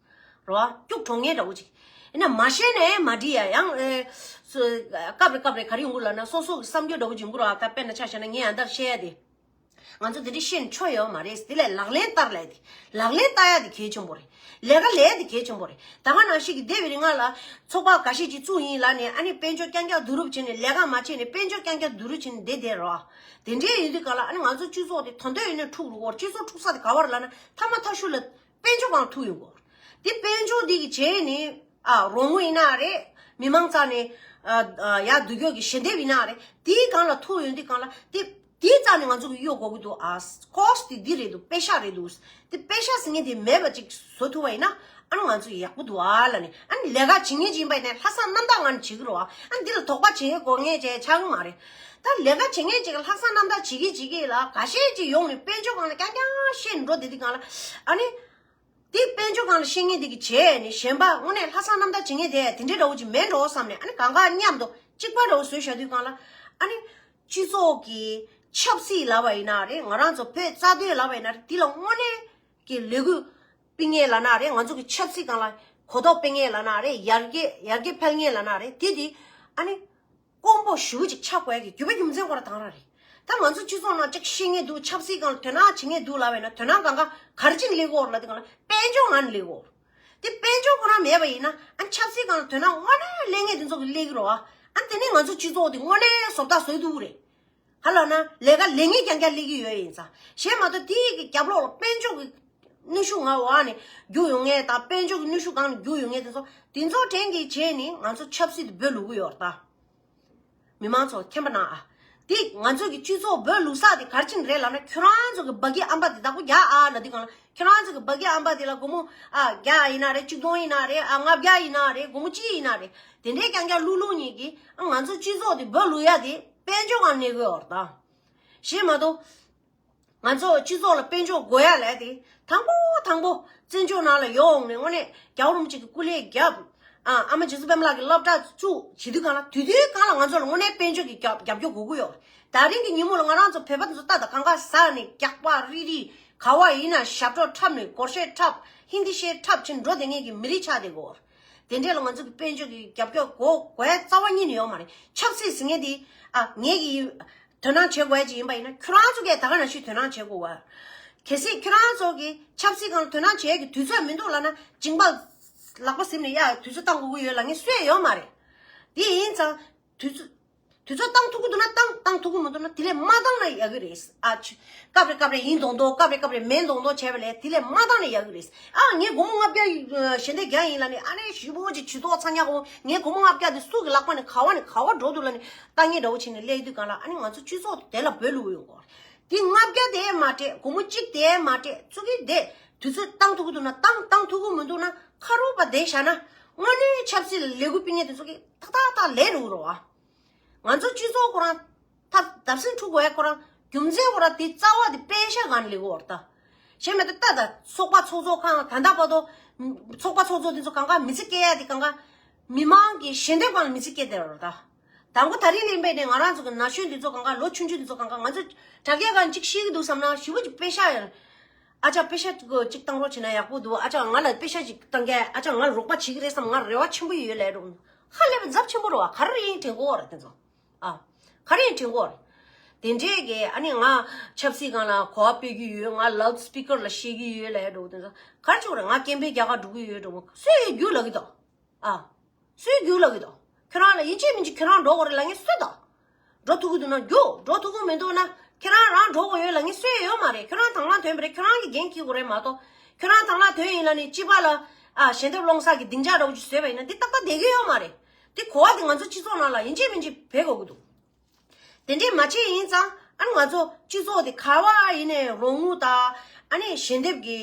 བ། སྐྱུག་བྲོ་མཁན་འདྲ་བོ་ཅིག། ཡིན་ན་མ་བཤད་ནའི་མ་འགྲིག་ཡ་ཡང་ཨེ། སོ་སྐབས་རེ་སྐབས་རེ་ག་རེ་ཡོང་གི་ལབ་ན་སོ་སོ་གི་བསམ་རྒྱུ་འདྲ་བོ་ཅིག་ཡོང་གི་རེད་བ། ད་དཔེར་ན་ཆ་བཞག་ན་ངས་ཡང་དག་བཤད་ཡ་དེ། ང་ཚོ་དེ་འདྲ་བཤད་ནས་ཆོ་ཡོད་མ་རེད། དེ་ལས་ལག་ལེན་བསྟར་ལས་དེ། ལག་ལེན་བསྟར་ཡ་དེ་གལ་ཆེན་པོ་རེད། ལས་ཀ་ལས་དེ་གལ་ཆེན་པོ་རེད། ད་ག་ནང་བཞིན་གྱི་འདས་པའི་རིང་ང་ལ་ཚོགས་པ་འགའ་ཤས་ཅིག་བཙུགས་ཡིན་ལབ་ནས་ཨ་ནི་དཔལ་འབྱོར་རྐྱང་རྐྱང་བསྡུ་རུབ་བྱས་ནས་ལས་ཀ་མ་བྱས་ནས་དཔལ་འབྱོར་རྐྱང་རྐྱང་བསྡུ་རུབ་བྱས་ནས་བསྡད་བསྡད་རོགས། དེ་འདྲའི་ཡིན་དུས་ག་ལ་ཨ་ནི་ང་ཚོ་སྤྱི་ཚོགས་དེ་ད་དུང་ཡིན་ན་འཁྲུག་རུ་འོར། སྤྱི་ཚོགས་འཁྲུག་ས་དེ་ག་བར་ལབ་ན་མཐའ་མ་མཐའ་གཞུག་ལ་དཔལ་འབྱོར་སྒང་ཐུག་ཡོང་གི་ཡོད་རེད། དེ་དཔལ་འབྱོར་འདི་གི་བྱས་ནས་ཨ་རོགས་དངུལ་ཡིན་ན་རེད། མི་མང་རྩ་ནས་ཨ་ཨ་ཡར་བསྡུ་རྒྱུ་གི་ཞལ་འདེབས་ཡིན་ན་རེད། དེའི་སྒང་ལ་ཐུག་ཡོང་དུས་སྒང་ལ་དེ་དེའི་རྩ་ནས་ང་ཚོ་གི་གཡོ་དགོས་ཀྱི་འདུག། ཨ་ཀོ་སི་ཊི་དེ་འདི་རེད་འདུག། པེ་ཤ་རེད་འདུག། དེ་པེ་ཤ་ཟེར་མཁན་དེ་མེད་པ་ཅིག་བཟོ་ཐུབ་པ་ཡིན་ན་ཨ་ནི་ང་ཚོ་ཡག་པོ་འདུག་ཨ་ལབ་ནས། ཨ་ནི་ལས་ཀ་བྱེད་མཁན་ཅིག་ཡིན་པ་ཡིན་ན་ལྷག་བསམ་རྣམ་དག་ངང་ནས་བྱེད་ཀྱི་རེད་བ། ཨ་ནི་འདི་ལ་དོགས་པ་བྱེད་མཁན་དགོས་མཁན་ཅིག་ཆགས་ཀྱི་མ་རེད། ད་ལས་ཀ་བྱེད་མཁན་ཅིག་ལ་ལྷག་བསམ་རྣམ་དག་བྱེད་ཀྱི་བྱེད་ཀྱི་ལ་འགའ་ཤས་ཅིག་ཡོང་ནས་དཔལ་འབྱོར་སྒང་ལ་རྐྱང་རྐྱང་བཤད་འགྲོ་བསྡད་དུས་སྒང་ལ་ཨ་ནི། དེ་དཔལ་འབྱོར་སྒང་ལ་བཤད་མཁན་དེ་གི་བྱས་ནས་གཞན་པ་དངོས་གནས་ལྷག་བསམ་རྣམ་དག་བྱེད་མཁན་དེ་དེ་འདྲའི་འདྲ་བོ་ཅིག་མེད་འགྲོ་བསམ་ནས་ཨ་ནི་གང་ག་མཉམ་དུ་གཅིག་པ་འདྲ་བོ་བཟོས་བཞག་དུས་སྒང་ལ་ཨ་ནི་སྤྱི་ཚོགས་ཀྱི་ཆབ་སྲིད་ལབ་པ་ཡིན་ན་རེད། ང་རང་ཚོ་བོད་རྩ་དོན་ལབ་པ་ཡིན་ན་རེད། དེ་ལ་དངོས་གནས་ཀྱི་ལས་འགུལ་སྤེལ་མཁན་ལབ་ན་རེད། ང་ཚོ་གི་ཆབ་སྲིད་སྒང་ལ་གོ་རྟོགས་སྤེལ་མཁན་ལབ་ན་རེད། ཡར་རྒྱས་ཡར་རྒྱས་ཕེབས་མཁན་ལབ་ན་རེད། དེ་དེ་ཨ་ནི། དཀོན་པོ་ཞེ་པོ་ཅིག་ཆགས་དགོས་ཀྱི་རྒྱུ་མཚན་ཁོ་རང་དང་རང་རེད། ད་ང་ཚོ་སྤྱི་ཚོགས་ནང་ཅིག་ཤེས་མཁན་འདུག། ཆབ་སྲིད་སྒང་ལ་དོ་སྣང་བྱེད་མཁན་འདུག་ལབ་པ་ཡིན་ན་དོ་སྣང་གང་ག་ག་རེ་བྱས་ནས་སླེབས་ཀྱི་ཡོད་རེད་ལབ་དུས་སྒང་ལ་དཔལ་འབྱོར་ངང་ནས་སླེབས་ཀྱི་ཡོད་རེད། དེ་དཔལ་འབྱོར་ཁོ་རང་མེད་པ་ཡིན་ན་ཨ་ཆབ་སྲིད་སྒང་ལ་དོ་སྣང་དངོས་གནས་སླེབས་མཁན་དེ་ཚོ་གི་སླེབས་ཀྱི་རེད་བ། ཨ་དེ་ནས་ང་ཚོ་སྤྱི་ཚོགས་དེ་དངོས་གནས་བཟོ་ལྟ་བཟོས་འདུག་རེད། ཧ་ལབ་ན་ལས་ཀ་ལས་ངན་རྐྱང་རྐྱང་སླེབས་ཀྱི་ཡོད་ཡིན་ཙང་། གཞན་མ་གཏོགས་དེ་གི་རྒྱབ་ལོགས་ལ་དཔལ་འབྱོར་གི་གནོན་ཤུགས་ང་འོག་ནས་རྒྱུག་ཡོང་མཁན་དང་དཔལ་འབྱོར་གི་གནོན་ཤུགས་སྒང་ནས་རྒྱུག་ཡོང་མཁན་དེ་ཚོ་དེ་ཚོ་དྲན་གྱིས་བྱས་ནས་ང་ཚོ་ཆབ་སྲིད་དུ་འབོད་ལུག་གི་ཡོད་རེད་ད། མི་མང་ཚོ་མཁྱེན་པ་གནང་ཨ། དེ་ང་ཚོ་གི་སྤྱི་ཚོགས་འབོད་ལུག་ས་དེ་ག་རེ་བྱས་ནས་རེད་ལབ་ན་ཁྱོད་རང་ཚོ་གི་སྦ་གི་ཨམ་པ་དེ་བདག་པོ་རྒྱག་ཨ་ལབ་དུས་སྒང་ལ་ཁྱོད་རང་ཚོ་གི་སྦ་གི་ཨམ་པ་དེ་ལ་སྒོར་མོ་ཨ་བརྒྱ་ཡིན་ན་རེད། གཅིག་སྟོང་ཡིན་ན་རེད། ཨ་ལྔ་བརྒྱ་ཡིན་ན་རེད། སྒོར་མོ་གཅིག་ཡིན་ན་རེད། དེ་འདྲའི་རྐྱང་རྐྱང་བླུག་བླུག་ཉིད་ཀྱིས་ཨ་ང་ཚོ་སྤྱི་ཚོགས་དེ་འབོད་ལུག་ཡ་དེ་དཔལ་འབྱོར་སྒང་གནས་དགོས་བར་དང་། གཞན་མ་གཏོགས། ང་ཚོ་སྤྱི་ཚོགས་ལ་དཔལ་འབྱོར་དགོས་ཡ་ལས་དེ་དང་པོ་དང་པོ་བཙན་བྱོལ་ནང་ལ་ཡོང་ནས་དངོས་གནས་རྒྱལ་བ་རིན་པོ་ཆེ་གི་སྐུ་ལས་བརྒྱབ། ཨ་ཨ་མ་རྗེ་བཙུན་པད་མ་ལགས་ཀྱི་སློབ་གྲྭ་བཙུགས་བྱེད་དུས་སྒང་ལ་དུས་དུས་སྒང་ལ་ང་ཚོ་ལ་དངོས་གནས་དཔལ་འབྱོར་གྱི་རྒྱབ་རྒྱབ་སྐྱོར་དགོས་ཀྱི་ཡོད་རེད། ད་རིང་གི་ཉིན་མོ་ལ་ང་རང་ཚོ་བོད་པ་དེ་ཚོ་ལྟ་དང་གང་ག་ཟ་ནས་རྒྱག་པ་རིལ་རིལ་ག་བ་ཡིན་ན་ཞབས་བྲོ་འཁྲབ་ནས་སྒོར་གཞས་འཁྲབ་ཧིན་དི་གཞས་འཁྲབ་བྱས་འགྲོ་བསྡད་མཁན་གྱི་མི་རིགས་ཆགས་བསྡད་ཀྱི་ཡོད་རེད། དེ་འདྲས་ལ་ང་ཚོ་གི་དཔལ་འབྱོར་གྱི་རྒྱབ་སྐྱོར་དགོས་དགོས་ཡ་རྩ་བ་ཉིད་ནས་ཡོད་མ་རེད། ཆབ་སྲིད་ཟེར་མཁན་དེ་ཨ་ངེད་ཀྱི་དོ་སྣང་བྱེད་དགོས་ཡ་ཅིག་ཡིན་པ་ཡིན་ན་ཁྱོད་རང་ཚོ་གས་ད་ག་ནང་བཞིན་དོ་སྣང་བྱེད་དགོས་བ། གལ་སྲིད་ཁྱོད་རང་ཚོ་གི་ཆབ་སྲིད་སྒང་ལ་དོ་སྣང་བྱེད་ཡ་གི་དུས་ཚོད་མི་འདུག་ལབ་ན་སྦྱིན་པ་ལག་པ་ཟིན་ནས་ཡ་དུས་ཚོད་བཏང་དགོས་ཀྱི་ཡོད་ལབ་མཁན་སུ་ཡང་ཡོད་མ་རེད། དེ་ཡིན་ཙང་དུས་ཚོད། དུས་ཚོད་བཏང་ཐུབ་ཀྱི་འདུག་ན་བཏང་། བཏང་ཐུབ་ཀྱི་མི་འདུག་ན་དེ་ལས་མ་བཏང་ན་ཡག་གི་རེད། ཨ་ཆུ། སྐབས་རེ་སྐབས་རེ་ཡིན་མདོག་མདོག་སྐབས་རེ་སྐབས་རེ་མེད་མདོག་མདོག་བྱས་པ་ལས་དེ་ལས་མ་བཏང་ན་ཡག་གི་རེད། ཨ་ངས་སྒོར་མོ་ལྔ་བརྒྱ་ཞལ་འདེབས་རྒྱག་ཡིན་ལབ་ནས་ཨ་ནི་ཞུ་བོ་ཅིག་ཇུས་གཏོགས་ཚང་ཉག་གོ། ངས་སྒོར་མོ་ལྔ་བརྒྱ་དེ་སུ་གི་ལག་པ་ནས་ག་བ་ནས་ག་བ་འགྲོ་འདུག་ལབ་ནས་ལྟ་ངན་འདྲ་བོ་བྱས་ནས་སླེབས་དུས་གང་ལ་ཨ་ནི་ང་ཚོ་སྤྱི་ཚོགས་དེ་ལ་འབོད་ལུགས་ཡོང་གོ། དེ་ལྔ་བརྒྱ་དེ་མ་སྤྲད། སྒོར་མོ་གཅིག་དེ་མ་སྤྲད་ཚུགས་ཀྱི་དེ་དུས་ཚོད་བཏང་ཐུབ་ཀྱི་འདུག་ན་བཏང་། བཏང་ཐུབ་ཀྱི་མི་འདུག་ན་ཁ་རུབ་པ་བསྡད་བཞག་ན་དངོས་གནས་ཆབ་སྲིད་ལས་འགུལ་སྤེལ་མཁན་དེ་ཚོ་གི་ཏག་ཏག་ཏག་ལས་རུག་རོགས་ཨ། ང་ཚོ་སྤྱི་ཚོགས་ཁོ་རང་ཐབས་བརྡབ་གསིག་འཁྲུག་དགོས་ཡ་ཁོ་རང་རྒྱུ་མཚན་ཁོ་རང་དེ་རྩ་བ་དེ་པེ་ཤ་གང་ལས་གོ་བར་ད། གཞན་མེད་ད་ལྟ་ད་ཚོགས་པ་ཚོགས་གཙོ་ཁང་ད་ལྟ་བར་དུ་ཚོགས་པ་ཚོགས་གཙོ་དེ་ཚོ་གང་ག་མི་ཚེ་སྐྱེལ་ཡ་དེ་གང་ག་མི་མང་གི་ཞལ་འདེབས་སྒང་ལ་མི་ཚེ་སྐྱེལ་བསྡད་ཡོད་རེད་ད། དང་པོ་ད་རིང་ལས་འབད་ནས་ང་རང་ཚོ་གི་ན་གཞོན་དེ་ཚོ་གང་ག་ལོ་ཆུང་ཆུང་དེ་ཚོ་གང་ག་ང་ཚོ་དྲ་རྒྱ་སྒང་གཅིག་ཤེས་ཀྱི་འདུག་བསམ་ན་ཞེ་པོ་ཅིག་པེ་ཤ་ཡོད་རེད། ཨ་ཅག་པེ་ཤ་གཅིག་བཏང་རོགས་བྱས་ན་ཡག་པོ་འདུག་ཨ་ཅག་ང་ལ་པེ་ཤ་ཅིག་བཏང་གས། ཨ་ཅག་ང་ལ་རོགས་པ་བྱེད་ཀྱི་རེད་བསམ། ང་རེ་བ་ཆེན་པོ་ཡོད་ལབ་རོགས། ཧ་ལས་པའི་འཛབ་ཆེན་པོ་རེད་བ། ག་རེ་ཡིན་དྲན་གོ་རེད་དེ་ཚོ། ཨ། ག་རེ་ཡིན་དྲན་གོ་རེད། དེ་འདྲས་ཀྱི་ཨ་ནི་ང་ཆབ་སྲིད་སྒང་ལ་གོ་བ་སྤེལ་གྱི་ཡོད། ང་ལའུ་སི་པི་ཀར་ལ་བཤད་ཀྱི་ཡོད་ལབ་འགྲོ་དེ་ཚོ་ག་རེ་བྱེད་དགོས་རེད། ང་སྐད་འབོད་རྒྱག་ག་འགྲོ་གི་ཡོད་འགྲོ་སུས་ཡིན་རྒྱུ་ལབ་ཀྱི་འདུག་ཨ། སུས་རྒྱུགས་ལབ་ཀྱི་འདུག་ཁྱོད་རང་ལ་ཡིན་གཅིག་མིན་གཅིག་ཁྱོད་རང་འགྲོ་དགོས་རེད་ལབ་མཁན་སུ་འདུག་འགྲོ་ཐུབ་ཀྱི་འདུག་ན་རྒྱུགས། འགྲོ་ཐུབ་ཀྱི་མི་འདུག་ན་ཁྱེད་རང་རང་འགྲོ་དགོས་ཡོད་ལབ་མཁན་སུ་ཡང་ཡོད་མ་རེད། ཁྱོད་རང་དང་བླངས་ཐོན་པ་རེད། ཁྱོད་རང་གིས་འགན་འཁྱེར་དགོས་རེད་མ་གཏོགས། ཁྱོད་རང་དང་བླངས་ཐོན་ཡིན་ལབ་ནས་སྤྱི་པ་ལ་ཨ་ཞལ་འདེབས་སློང་ས་གི་སྡིངས་ཆ་འདྲ་བོ་ཅིག་བཟོས་པ་ཡིན་ན་འདི་ཏག་ཏག་བསྡད་ཀྱི་ཡོད་མ་རེད། འདི་གོ་བ་འདི་ང་ཚོ་སྤྱི་ཚོགས་ནང་ལ་ཡིན་གཅིག་མིན་གཅིག་བེད་དགོས་ཀྱི་འདུག་དེ་འདྲས་མ་བྱས་ཡིན་ཙང་ཨ་ནི་ང་ཚོ་སྤྱི་ཚོགས་དེ་ག་བ་ཡིན་ནའི་རོགས་དངུལ་དང་ཨ་ནི་ཞལ་འདེབས་ཀྱི་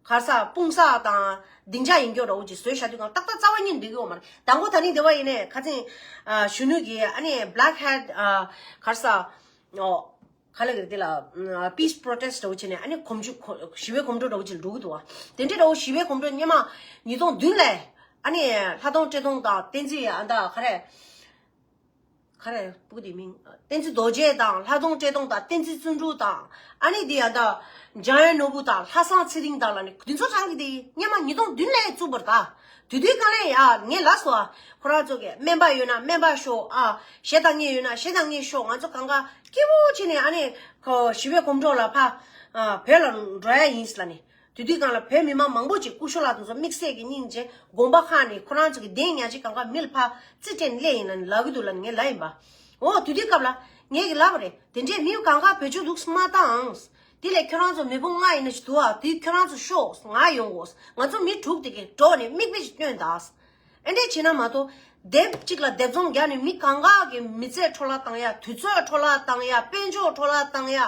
ག་ས་སྤུངས་ས་དང་སྡིངས་ཆ་ཡིན་སྐྱོ་འདྲ་བོ་ཅིག་བཟོས་བཞག་དུས་གང་ཏག་ཏག་རྩ་བ་ཉིད་འགྲིག་གི་ཡོད་མ་རེད། དང་པོ་ད་ནི་དེ་བ་ཡིན་ནའི་ཁ་སང་ཨ་གཞོན་ནུ་གི་ཨ་ནི་Black Hat ཨ་ག་ས་ཨོ་ག་ལ་གི་དེ་ལ་Peace Protest འདྲ་བོ་བྱས་ནས་ཨ་ནི་གོམ་བུ་ཞི་བའི་གོམ་བགྲོད་འདྲ་བོ་ཅིག་འགྲོ་གི་འདུག་བ། དེ་འདྲའི་འདྲ་བོ་ཞི་བའི་གོམ་བགྲོད་སྔོན་མ་ཉིས་སྟོང་བདུན་ལས་ཨ་ནི་ལྷ་སྟོང་བཀྲས་མཐོང་དང་བསྟན་འཛིན་ཨ་ད་ག་རེ། ག་རེ་སྤུ་གུ་དེའི་མིང་། བསྟན་འཛིན་རྡོ་རྗེ་དང་ལྷ་སྟོང་བཀྲས་མཐོང་དང་བསྟན་འཛིན་བརྩོན་འགྲུས་དང་ཨ་ནི་དེ་ཡང་ད་འཇམ་དབྱངས་ནོར་བུ་དང་ལྷ་བཟང་ཚེ་རིང་དང་ལ་ནི་དེ་ཚོ་ཚང་གི་དེ་སྔོན་མ་ཉིས་སྟོང་བདུན་ལས་བཙུགས་པར་ད། དེ་དུས་གང་ལས་ཡ་ངས་ལབ་སོང་ཨ། ཁོ་རང་ཚོ་གི་སྨན་པ་ཡོད་ན་སྨན་པ་ཤོག་ཨ། གཞས་བཏང་མཁན་ཡོད་ན་གཞས་བཏང་མཁན་ཤོག་ང་ཚོ་གང་ག་སྐྱིད་པོ་བྱས་ནས་ཨ་ནི་ཁོ་ཞི་བའི་གོམ་བགྲོད་ལ་ཕ་ཨ་བོད་ལ་འགྲོ་ཡ་ཡིན་ལ་ནི། དེ་དུས་སྒང་ལ་བོད་མི་མང་མང་པོ་ཅིག་སྐུ་ཞབས་ལགས་དེ་ཚོ་དམིགས་བསལ་གྱི་སྙིང་རྗེ་དགོངས་པ་ཁག་ནས་ཁོ་རང་ཚོ་གི་གདན་ཉག་གཅིག་གང་ག་མི་ལ་ཕར་རྩིས་སྤྲད་ནས་སླེབས་ཡིན་ལབ་ནས་ལབ་ཀྱི་འདུག་ལབ་ནས་ངས་ལབ་ཡིན་པ། འོ་དེ་དུས་སྐབས་ལ་ངས་ཀྱི་ལབ་པ་རེད། དེ་འདྲས་མི་གང་ག་བེད་སྤྱོད་འདུག་སེ་མ་བཏང་། དེ་ལས་ཁྱོད་རང་ཚོ་མི་བུ་ལྔ་ཡིན་ན་ཞིག་འདུག་ཨ། དེ་ཁྱོད་རང་ཚོ་ཤོག་ང་ཡོང་དགོས། ང་ཚོ་མི་དྲུག་དེ་གས་འགྲོ་ནས་མིག་དཔེ་ཞིག་སྟོན་དང་། ཨེ་འདྲས་བྱས་ན་མ་གཏོགས་སྡེབ་གཅིག་ལ་སྡེབ་བཙོང་རྒྱག་ནས་མི་གང་ག་གི་མི་ཚེ་འཕྲོ་བརླག་བཏང་ཡ། དུས་ཚོད་འཕྲོ་བརླག་བཏང་ཡ། དཔལ་འབྱོར་འཕྲོ་བརླག་བཏང་ཡ།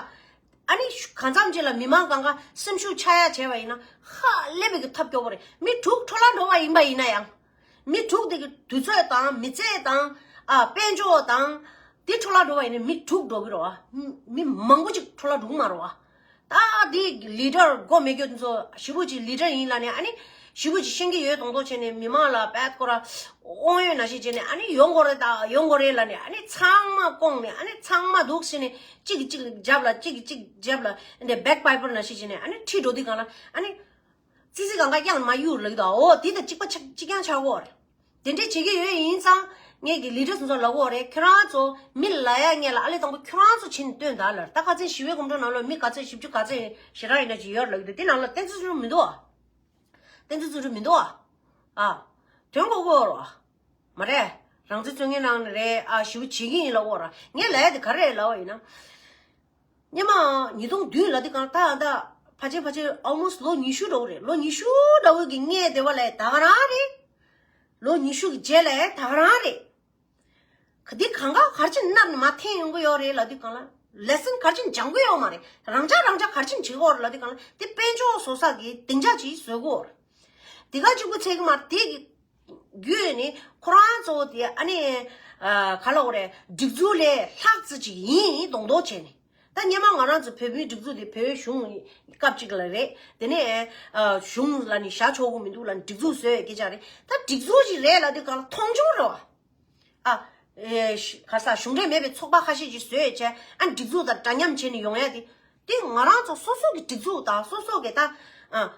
ཨ་ནི་གང་འཚམ་ཅིག་ལ་མི་མང་གང་ག་སེམས་ཤུགས་ཆག་ཡ་བྱས་པ་ཡིན་ན་ཧ་ལས་པའི་གི་ཐབས་སྐྱོ་པོ་རེད། མི་དྲུག་འཕྲོ་བརླག་འགྲོ་བ་ཡིན་པ་ཡིན་ན་ཡང་། མི་དྲུག་དེ་གི་དུས་ཚོད་དང་མི་ཚེ་དང་ཨ་དཔལ་འབྱོར་དང་དེ་འཕྲོ་བརླག་འགྲོ་བ་ཡིན་ན་མི་དྲུག་འགྲོ་གི་རེད་བ། མི་མང་པོ་ཅིག་འཕྲོ་བརླག་འགྲོ་གི་མ་རེད་བ། ད་དེ་ལི་ཌར་མགོ་མེད་རྒྱུ་དེ་ཚོ་ཞེ་པོ་ཅིག་ལི་ཌར་ཡིན་ལབ་ནས་ཨ་ནི་ཞེ་པོ་ཅིག་ཤེས་ཀྱི་ཡོད་མདོག་མདོག་བྱས་ནས་མི་མང་ལ་བད་ཁོ་ར་དབང་ཡོད་ན་ཞིག་བྱས་ནས་ཨ་ནི་ཡོང་དགོས་རེད་ད་ཡོང་དགོས་རེད་ལབ་ནས་ཨ་ནི་ཚང་མ་བསྐོངས་ནས་ཨ་ནི་ཚང་མ་འདུག་ཟེར་ནས་གཅིག་གིས་གཅིག་རྒྱབ་ལ་གཅིག་གིས་གཅིག་རྒྱབ་ལ་འདི་བེག་པའི་པར་ན་ཞིག་བྱས་ནས་ཨ་ནི་ཁྲིད་འགྲོ་དུས་གང་ལ་ཨ་ནི་ཙི་ཙི་གང་ག་གཡང་མ་གཡུག་ལབ་ཀྱི་འདུག་འོ་དེ་དང་གཅིག་པ་ཆགས་གཅིག་རྐྱང་ཆགས་ཀྱི་ཡོད་རེད། དེ་འདྲས་བྱེད་ཀྱི་ཡོད་ཡིན་ཙང་ངས་ཀྱི་ལི་ཌར་སོང་ཙང་ལབ་ཀྱི་ཡོད་རེད། ཁྱོད་རང་ཚོ་མི་ལ་ཡ་ངས་ལ་ཨ་ལས་དང་པོ་ཁྱོད་རང་ཚོ་ཕྱིན་སྟོན་དང་ལར་ད་ཁ་ཚན་ཞི་བའི་གོམ་བགྲོད་ནང་ལོགས་མི་ག་ཚད་བཞི་བཅུ་ག་ཚད་ཞེ་དྲག་ཡིན་ན་ཅིག་ཡོད་ལབ་ཀྱི་འདུག་དེ་ནང་ལ་བསྟན་འཛིན་བརྩོན་འགྲུས་མི་འདུག་ཨ། བསྟན་འཛིན་བརྩོན་འགྲུས་མི་འདུག་ཨ། ཨ། དོན་གོ་གོ་རོ་ཨ། མ་རེད། རང་བཙན་རྩོད་མཁན་ནང་ནས་རེད་ཨ། ཞི་བ་བྱེད་ཀྱི་ཡིན་ལབ་ཀྱི་ཡོད་ར། ངས་ལབ་ཡ་དེ་ག་རེ་རེད་ལབ་པ་ཡིན་ན། སྔོན་མ་ཉིས་སྟོང་བདུན་ལབ་དུས་གང་ད་ད་ཕལ་ཆེར་ཕལ་ཆེར་almost ལོ་ཉི་ཤུ་འདྲ་བོ་རེད། ལོ་ཉི་ཤུ་འདྲ་བོ་གི་སྔས་དེ་བ་ལས་ད་ག་རང་རེད། ལོ་ཉི་ཤུ་གི་རྗེས་ལས་ད་ག་རང་རེད། ག་འདི་གང་ག་ག་རེ་བྱས་ནས་མནར་ནས་མར་འཐེན་ཡོང་གི་ཡོད་རེད་ལབ་དུས་གང་ལ། ལེ་སན་ག་རེ་བྱས་ནས་སྦྱང་གི་ཡོད་མ་རེད། རང་འཇགས་རང་འཇགས་ག་རེ་བྱས་ནས་བྱེད་ཀྱི་ཡོད་རེད་ལབ་དུས་གང་ལ། དེ་དཔལ་འབྱོར་བཟོ་ས་གི་སྡིངས་ཆ་ཅིག་བཟོ་གི་ཡོད་རེད། དེ་ག་གཅིག་པུ་ཚད་ཀྱི་མ་རེད། དེ་གི་བརྒྱུད་ནས་ཁོ་རང་ཚོ་དེ་ཨ་ནི་ཨ་ག་ལབ་དགོས་རེད། སྒྲིག་འཛུགས་ལས་ལྷག་ཙམ་ཅིག་ཡིན་མདོག་མདོག་བྱས་ནས། ད་སྔོན་མ་ང་རང་ཚོ་བོད་མིའི་སྒྲིག་འཛུགས་དེ་བོད་གཞུང་སྐབས་གཅིག་ལ་རེད། དེ་ནས་ཨ་གཞུང་ལ་ནི་བཞག་ཆོག་གི་མི་འདུག་ལབ་ནས་སྒྲིག་འཛུགས་བཟོས་སྐད་ཆ་རེད། ད་སྒྲིག་འཛུགས་ཅིག་རེད་ལབ་དུས་གང་ལ་མཐོང་ཆུང་རེད་བ། ཨ། ཨེ་ཤ་ག་ས་གཞུང་འབྲེལ་མེད་པའི་ཚོགས་པ་ཁ་ཤས་ཅིག་བཟོས་བྱས་ཨ་སྒྲིག་འཛུགས་དང་འདྲ་མཉམ་བྱས་ནས་ཡོང་ཡ་དེ། དེ་ང་རང་ཚོ་སོ་སོ་གི་སྒྲིག་འཛུགས་དང་སོ་སོ་གི་ད་ཨ་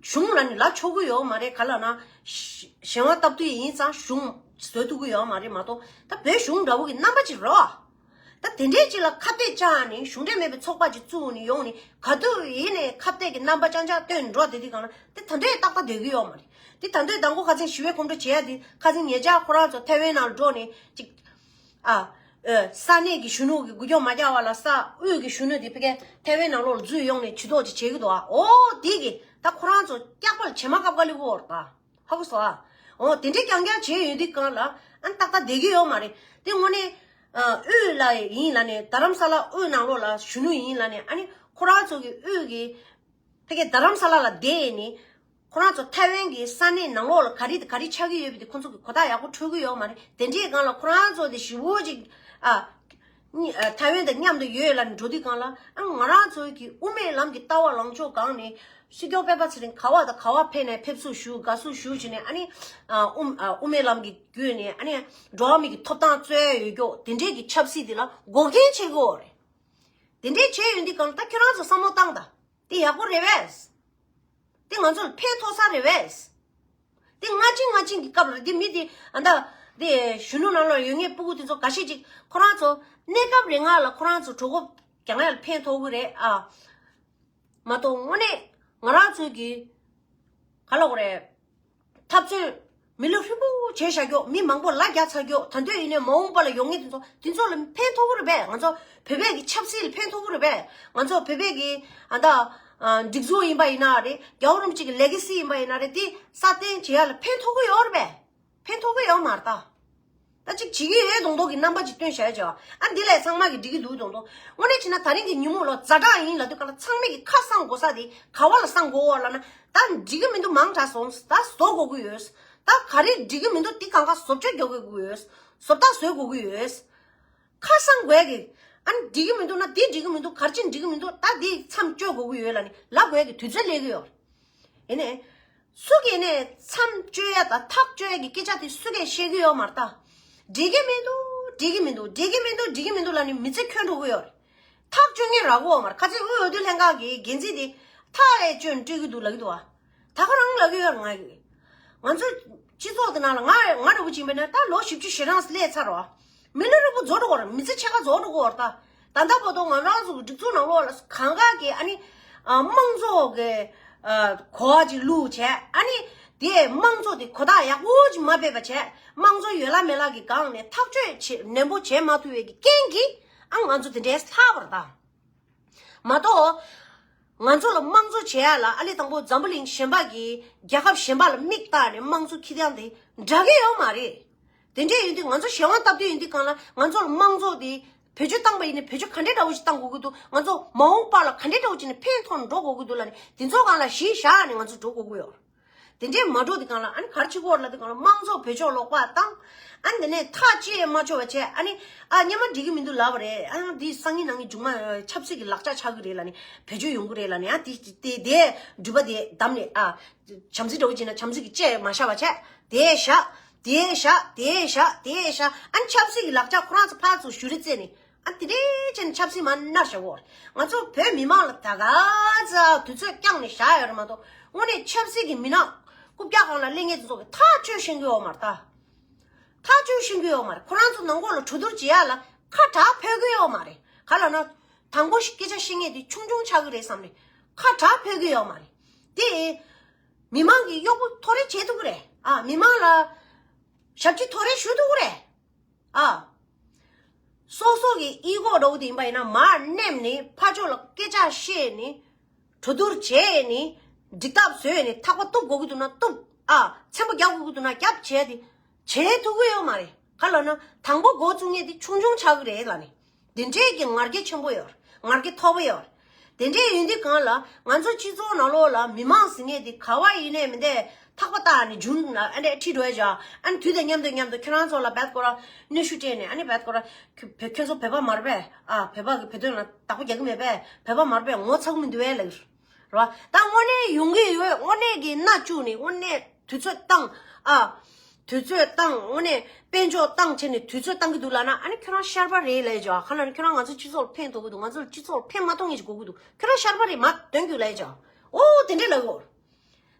གཞུང་ལ་ནི་ལ་ཆོག་གི་ཡོད་མ་རེད། ག་ལ་ན་གཞན་དབང་སྟབས་བདེ་ཡིན་ཙང་གཞུང་བཟོ་ཐུབ་ཀྱི་ཡོད་མ་རེད་མ་གཏོགས། ད་བོད་གཞུང་འདྲ་བོ་གི་རྣམ་པ་ཅིག་རེད་བ། ད་དེ་འདྲའི་ཅིག་ལ་ཁ་གཏད་བཅག་ནས་གཞུང་འབྲེལ་མེད་པའི་ཚོགས་པ་ཅིག་བཙུགས་ནས་ཡོང་ནས་ག་དུས་ཡིན་ནས་ཁ་གཏད་ཀྱི་རྣམ་པ་རྐྱང་རྐྱང་སྟོན་འགྲོ་བསྡད་དུས་གང་ལ་དེ་ད་འདྲའི་ཏག་ཏག་བསྡད་ཀྱི་ཡོད་མ་རེད། དེ་ད་འདྲའི་དང་པོ་ཁ་སང་ཞི་བའི་གོམ་བགྲོད་བྱེད་ཡ་དེ་ཁ་སང་ཉེ་ཆར་ཁོ་རང་ཚོ་ཐའེ་ཝན་ནང་འགྲོ་ནས་ཅིག་ཨ། ཨ། ས་གནས་ཀྱི་གཞོན་ནུ་གི་འགུལ་སྐྱོད་མ་རྒྱག་པ་ལ་ས་དབུས་ཀྱི་གཞོན་ནུ་དེ་ཕ་གིའི་ཐའེ་ཝན་ནང་ལོགས་ལ་འཛུལ་ཡོང་ནས་ཇུས་གཏོགས་ཅིག་བྱེད་ཀྱི་འདུག་ཨ། ཨོ་དེ་གི་ད་ཁོ་རང་ཚོ་སྐྱག་པ་ལ་བྱེ་མ་བཀབ་ག་ལི་གོ་ར་ད་ཧ་གོ་སོང་ཨ། ཨོ་དེ་འདྲའི་རྐྱང་རྐྱང་བྱས་ཡོད་དུས་གང་ལ་ཨ་ཏག་ཏག་བསྡད་ཀྱི་ཡོད་མ་རེད། དེ་དངོས་གནས་ཨ་དབུས་ལ་ཡིན་ལ་ནས་རྡ་རམ་ས་ལ་དབུས་ནང་ལོགས་ལ་གཞོན་ནུ་ཡིན་ལ་ནས་ཨ་ནི་ཁོ་རང་ཚོ་གི་དབུས་ཀྱི་ཕ་གི་རྡ་རམ་ས་ལ་ལ་བསྡད་ནས་ཁོ་རང་ཚོ་ཐའེ་ཝན་གྱི་ས་གནས་ནང་ལོགས་ལ་ག་རེ་དང་ག་རེ་ཆགས་ཀྱི་ཡོད་པ་དེ་ཁོ་ཚོ་གི་གོ་བརྡ་ཡག་པོ་འཕྲོད་ཀྱི་ཡོད་མ་རེད། དེ་འདྲའི་སྒང་ལ་ཁོ་རང་ཚོ་དེ་ཞི་བོ་ཅིག་ཨ་ནི་ཨ་ཐའེ་ཝན་དང་མཉམ་དུ་ཡོད་ལ་འགྲོ་དུས་སྒང་ལ་ཨ་ང་རང་ཚོ་གི་དབུ་མའི་ལམ་གྱི་ལྟ་བ་ལངས་ཕྱོགས་སྒང་ནས་སྲིད་སྐྱོང་སྤེན་པ་ཚེ་རིང་ག་བ་དང་ག་བ་ཕེབས་ནས་ཕེབས་བསུ་ཞུ་དགའ་བསུ་ཞུ་བྱས་ནས་ཨ་ནི་ཨ་དབུ་ཨ་དབུ་མའི་ལམ་གྱི་བརྒྱུད་ནས་ཨ་ནི་འགྲོ་བ་མི་གི་ཐོབ་ཐང་རྩོད་ཡ་ཡོད་ཀྱོག་དེ་འདྲའི་གི་ཆབ་སྲིད་དེ་ལ་འགོག་རྐྱེན་བྱེད་ཀྱི་ཡོད་རེད། དེ་འདྲའི་བྱས་ཡོད་འདི་གང་ད་ཁྱོད་རང་ཚོ་བསམ་བློ་བཏང་ད། དེ་ཡག་པོ་རེད་བས། དེ་ང་ཚོ་ལ་ཕན་ཐོགས་ས་རེད་བས། དེ་སྔ་ཕྱི་སྔ་ཕྱི་གི་སྐབས་རེད། དེ་མི་དེ་ཨ་ད་དེ་གཞོན་ནུ་ནང་ལ་ཡོད་ངེས་སྤུ་གུ་དེ་ཚོ་འགའ་ཤས་ཅིག་ཁོ་རང་ཚོ་གནས་སྐབས་རེ་ང་ལ་ཁོ་རང་ཚོ་གྲོད་ཁོག་རྒྱག་ཡ་ལ་ཕན་ཐོགས་གི་རེད་ཨ། མ་གཏོགས་དངོས་གནས་ང་རང་ཚོའི་གི་ག་ལ་གོ་རེད། འཐབ་རྩོད་མི་ལོ་ཧྲིལ་པོ་བྱས་བཞག་ཀྱོག་མི་མང་པོ་ལ་རྒྱ་ཚ་ཀྱོག་ད་འདོད་ཡིན་ནའི་མ་འོངས་པ་ལ་ཡོང་ངེས་དེ་ཚོ་དེ་ཚོ་ལ་ཕན་ཐོགས་གི་རེད་པས། ང་ཚོ་བོད་པའི་གི་ཆབ་སྲིད་ལ་ཕན་ཐོགས་གི་རེད་པས། ང་ཚོ་བོད་པའི་གི་ཨ་ད་སྒྲིག་འཛུགས་ཡིན་པ་ཡིན་ན་རེད། རྒྱལ་བ་རིན་པོ་ཆེ་གི་ལེ་གེ་སི་ཡིན་པ་ཡིན་ན་རེད། དེ་སྲ་བརྟན་བྱེད་ཡ་ལ་ཕན་ཐོགས་གི་ཡོད་རེད་པས། ཕན་ཐོགས་གི་ཡོད་མ་རེད་ད། ད་ཅིག་བྱེད་ཀྱི་ཡོད་མདོག་མདོག་གི་རྣམ་པ་ཅིག་སྟོན་བྱས་བྱས། ཨ་འདི་ལས་ཚང་མ་གི་འགྲིག་གི་འདུག་མདོག་མདོག་དངོས་གནས་བྱས་ན་ད་རིང་གི་ཉིན་མོ་ལ་ཛ་དྲག་ཡིན་ལབ་དུས་ག་ལ་ཚང་མས་ཀྱི་ཁ་གསང་དགོས་ས་དེ་ག་བ་ལ་གསང་དགོས་བ་ལབ་ན། ད་འགྲིག་གི་མི་འདུག་མང་དྲགས་སོང་། ད་བཟོ་དགོས་ཀྱི་ཡོད། ད་ག་རེ་འགྲིག་གི་མི་འདུག་དེ་གང་ག་བཟོ་བཅོས་རྒྱག་དགོས་ཀྱི་ཡོད། བཟོ་ལྟ་བཟོ་དགོས་ཀྱི་ཡོད། ཁ་གསང་དགོས་ཀྱི། ཨ་འགྲིག་གི་མི་འདུག་ན་དེ་འགྲིག་གི་མི་འདུག་ག་རེ་ཅིག་འགྲིག་གི་མི་འདུག་ད་དེ་མཚམས་གཅོད་དགོས་ཀྱི་ཡོད་ལབ་ནས་ལབ་དགོས་ཀྱི་དུས་ཚོད་སླེབས་ཀྱི་ཡོད། ཡིན་ནའི། སུ་གིས་ནས་མཚམས་གཅོད་ཡ་དང་ཐག་གཅོད་ཡ་གི་སྐད་ཆ་དེ་སུ་གིས་བཤད་ཀྱི་ཡོད་མ་རེད་ད། འགྲིག་གི་མི་འདུག་འགྲིག་གི་མི་འདུག་འགྲིག་གི་མི་འདུག་འགྲིག་གི་མི་འདུག་ལབ་ནས་མི་ཚེ་འཁྱོལ་འགྲོ་གི་ཡོད་རེད། ཐག་གཅོད་མཁན་རག་གི་ཡོད་མ་རེད། ཁ་ཚིག་དབུས་འོས་བསྡུ་ལྷན་ཁང་གི་འགན་འཛིན་དེ་ཐག་ཨེ་གཅོད་སྤྲད་ཀྱི་འདུག་ལབ་ཀྱི་འདུག་བ། ད་ག་རང་ལབ་ཀྱི་ཡོད་རེད། ང་གི་ང་ཚོ་སྤྱི་ཚོགས་དེ་ནང་ལ་ང་ང་འདྲ་བོ་ཅིག་ཡིན་པ་ན་ད་ལོ་བཞི་བཅུ་ཞེ་གྲངས་སླེབས་ཚར་རོ། མི་ལོ་རིང་པོ་རྫོགས་འགྲོ་གི་ཡོད་རེད། མི་ཚེ་ཕྱེད་ཀ་རྫོགས་འགྲོ་གི་ཡོད་རེད་ད། ད་ལྟ་བར་དུ་ང་རང་ཚོ་གི་སྒྲིག་འཛུགས་ནང་ལོགས་ལ་གང་ག་གི་ཨ་ནི་ཨ་དམངས་གཙོ་གི་ཨ་གོ་བ་ཅིག་བླུགས་བྱས། ཨ་ནི་དེ་དམངས་གཙོ་དེ་གོ་བརྡ་ཡག་པོ་ཅིག་མ་སྤེལ་བ་བྱས། དམངས་གཙོ་ཡོད་ལ་མེད་ལ་གི་སྒང་ནས་ཐག་གཅོད་བྱེད་ནན་པོ་བྱེད་མ་ཐུབ་པའི་གི་རྐྱེན་གྱིས་ཨ་ང་ཚོ་དེ་འདྲའི་ལྷག་པ་རེད་ད། མ་གཏོགས། ང་ཚོ་ལ་དམངས་གཙོ་བྱེད་ཡ་ལ་ཨ་ལེ་དང་པོ་འཛམ་བུ་གླིང་གཞན་པ་གི་རྒྱལ་ཁབ་གཞན་པ་ལ་མིག་བལྟས་ནས་དམངས་གཙོ་འཁྱེར་སྟངས་དེ་འདྲ་གི་ཡོད་མ་རེད། དེ་འདྲས་ཡིན་དུས་ང་ཚོ་གཞན་དབང་སྟབས་བདེ་ཡིན་དུས་གང་ལ་ང་ཚོ་ལ་དམངས་གཙོ་དེ་བེད་སྤྱོད་བཏང་པ་ཡིན་ན་བེད་སྤྱོད་ག་འདྲས་འདྲ་བོ་ཞིག་བཏང་དགོས་ཀྱི་འདུག་ང་ཚོ་མ་འོངས་པ་ལ་ག་འདྲས་འདྲ་བོ་ཅིག་ནས་ཕན་ཐོགས་ནས་འགྲོ་དགོས་ཀྱི་འདུག་ལབ་ནས་དེ་ཚོ་སྒང་ལ་གཞི་བཞག་ནས་ང་ཚོ་འགྲོ་དགོས་ཀྱི་ཡོད། དེ་འདྲས་མ་འགྲོ་དེ་གང་ལ་ཨ་ནི་ག་རེ་བྱེད་ཀྱི་ཡོད་ལབ་དུས་གང་ལ་དམངས་གཙོ་བེད་སྤྱོད་ལོག་པ་བཏང་། ཨ་ནི་དེ་ནས་ཐག་བཅད་མ་ཆོག་པ་བྱས། ཨ་ནི་ཨ་སྔོན་མ་འགྲིག་གི་མི་འདུག་ལབ་པ་རེད། ཨ་ནི་འདི་སང་ཉིན་གནངས་ཉིན་མཇུག་མ་ཆབ་སྲིད་ཀྱི་ལག་ཆ་ཆགས་ཀྱི་རེད་ལབ་ནས་བེད་སྤྱོད་ཡོང་གི་རེད་ལབ་ནས། ཨ་དེ་དེ་དེ་འགྲུལ་པ་དེ་བསྡམས་ནས་ཨ་བྱམས་བརྩེ་འདྲ་བོ་བྱས་ན་བྱམས་བརྩེ་གི་བཅད་མ་བཞག་པ་བྱས། དེ་བཞག་དེ་བཞག་དེ་བཞག་དེ་བཞག་ཨ་ནི་ཆབ་སྲིད་ཀྱི་ལག་ཆ་ཁོ་རང་ཚོ་ཕར་ཚུར་གཞུ་རེས་རྩེས་ནས། ཨ་དེ་འདྲས་བྱས་ནས་ཆབ་སྲིད་མར་མནར་བཞག་གོ། ང་ཚོ་བོད་མི་མང་ལ་ད་ག་ཚོད་དུས་ཚོད་བསྐྱངས་ནས་བཞག་ཡོད་རེད་མ་གཏོགས་དངོས་གནས་ཆབ་སྲིད་ཀྱི་མི་སྣ་རྐུབ་བཀྱག་སྒང་ལ་སླེབས་མཁན་དེ་ཚོ་གི་ཐག་གཅོད་ཤེས་ཀྱི་ཡོད་མ་རེད་ད། ཐག་གཅོད་ཤེས་ཀྱི་ཡོད་མ་རེད། ཁོ་རང་ཚོ་ནང་ཁོག་ལ་གྲོས་བསྡུར་བྱེད་ཡ་ལ་ཁ་གྲག་ཕོད་ཀྱི་ཡོད་མ་རེད། ག་ལབ་ན་དང་པོ་ཞིག་སྐད་ཆ་བཤད་མཁན་དེ་ཆུང་ཆུང་ཆགས་ཀྱི་རེད་བསམ་ནས་ཁ་གྲག་ཕོད་ཀྱི་ཡོད་མ་རེད། དེ་མི་མང་གི་གཡོག་པོ་ཐོ་རེ་བྱེད་ཐུབ་ཀྱི་རེད། ཨ་མི་མང་ལ་ཞབས་ཕྱི་ཐོ་རེ་ཞུ་ཐུབ་ཀྱི་རེད། ཨ། སོ་སོ་གི་ཨི་གོ་འདྲ་བོ་དེ་ཡིན་པ་ཡིན་ན་མར་མནན་ནས་ཕར་ཕྱོགས་ལ་སྐད་ཆ་བཤད་ནས་གྲོས་བསྡུར་བྱས་ནས་འགྲིག་ཐབས་བཟོས་ནས་ཐག་པ་གཏུབ་དགོས་ཀྱི་འདུག་ན་གཏུབ། ཨ། ཚན་པ་རྒྱག་དགོས་ཀྱི་འདུག་ན་རྒྱབ་བྱས་ཏེ་བྱེད་ཐུབ་ཀྱི་ཡོད་མ་རེད། ག་ལབ་ན་དང་པོ་འགོ་བཙུགས་མཁན་དེ་ཆུང་ཆུང་ཆགས་ཀྱི་རེད་ལབ་ནས། དེ་འདྲས་ཀྱི་ངར་སྐད་ཆེན་པོ་ཡོད་རེད། ངར་སྐད་མཐོ་པོ་ཡོད་རེད། དེ་འདྲས་ཡིན་དུས་གང་ལ་ང་ཚོ་སྤྱི་ཚོགས་ནང་ལོགས་ལ་མི་མང་ཟེར་མཁན་དེ་ག་བ་ཡིན་ནའི་མི་འདས་ཐག་པ་བཏགས་ནས་རྒྱུན་ལ་ཨ་འདྲས་ཁྲིད་འགྲོ་ཡ་བྱ། ཨ་ནི་དུས་དང་མཉམ་དུ་མཉམ་དུ་ཁྱོད་རང་ཚོ་ལ་བད་སྐོར་གནོན་ཤུགས་སྤྲད་ནས་ཨ་ནི་བད་སྐོར་ཁྱོད་ཁྱོད་ཚོ་བོད་པ་མ་རེད་པས། ཨ་བོད་པ་གི་བོད་དོན་ལ་བདག་པོ་རྒྱག་གི་མེད་པས། བོད་པ་མ་རེད་པས། ངོ་ཚ་གི་མི་འདུག་པས་ལབ་ཀྱི་རེད་བ། ད་དངོས་གནས་ཡོང་གི་ཡོད། དངོས་གནས་ཀྱི་མནའ་བཅུག་ནས་དངོས་གནས་དུས་ཚོད་བཏང་། ཨ། དུས་ཚོད་བཏང་། དངོས་གནས་དཔལ་འབྱོར་བཏང་བྱས་ནས་དུས་ཚོད་བཏང་གི་འདུག་ལབ་ན་ཨ་ནི་ཁྱོད་རང་ཤར་པ་རེད་ལབ་ཡ་ཅིག་ག་ལབ་ན་ཁྱོད་རང་ང་ཚོ་སྤྱི་ཚོགས་ལ་ཕན་ཐོགས་ཀྱི་འདུག་ང་ཚོ་ལ་སྤྱི་ཚོགས་ལ་ཕན་མ་ཐོགས་མཁན་ཅིག་དགོས་ཀྱི་འདུག་ཁྱོད་རང་ཤར་པ་རེད་མ་འདོན་རྒྱུ་ལབ་ཡ་ཅིག་ཨོ་དེ་འདྲས་ལབ་ཀྱི་ཡོད།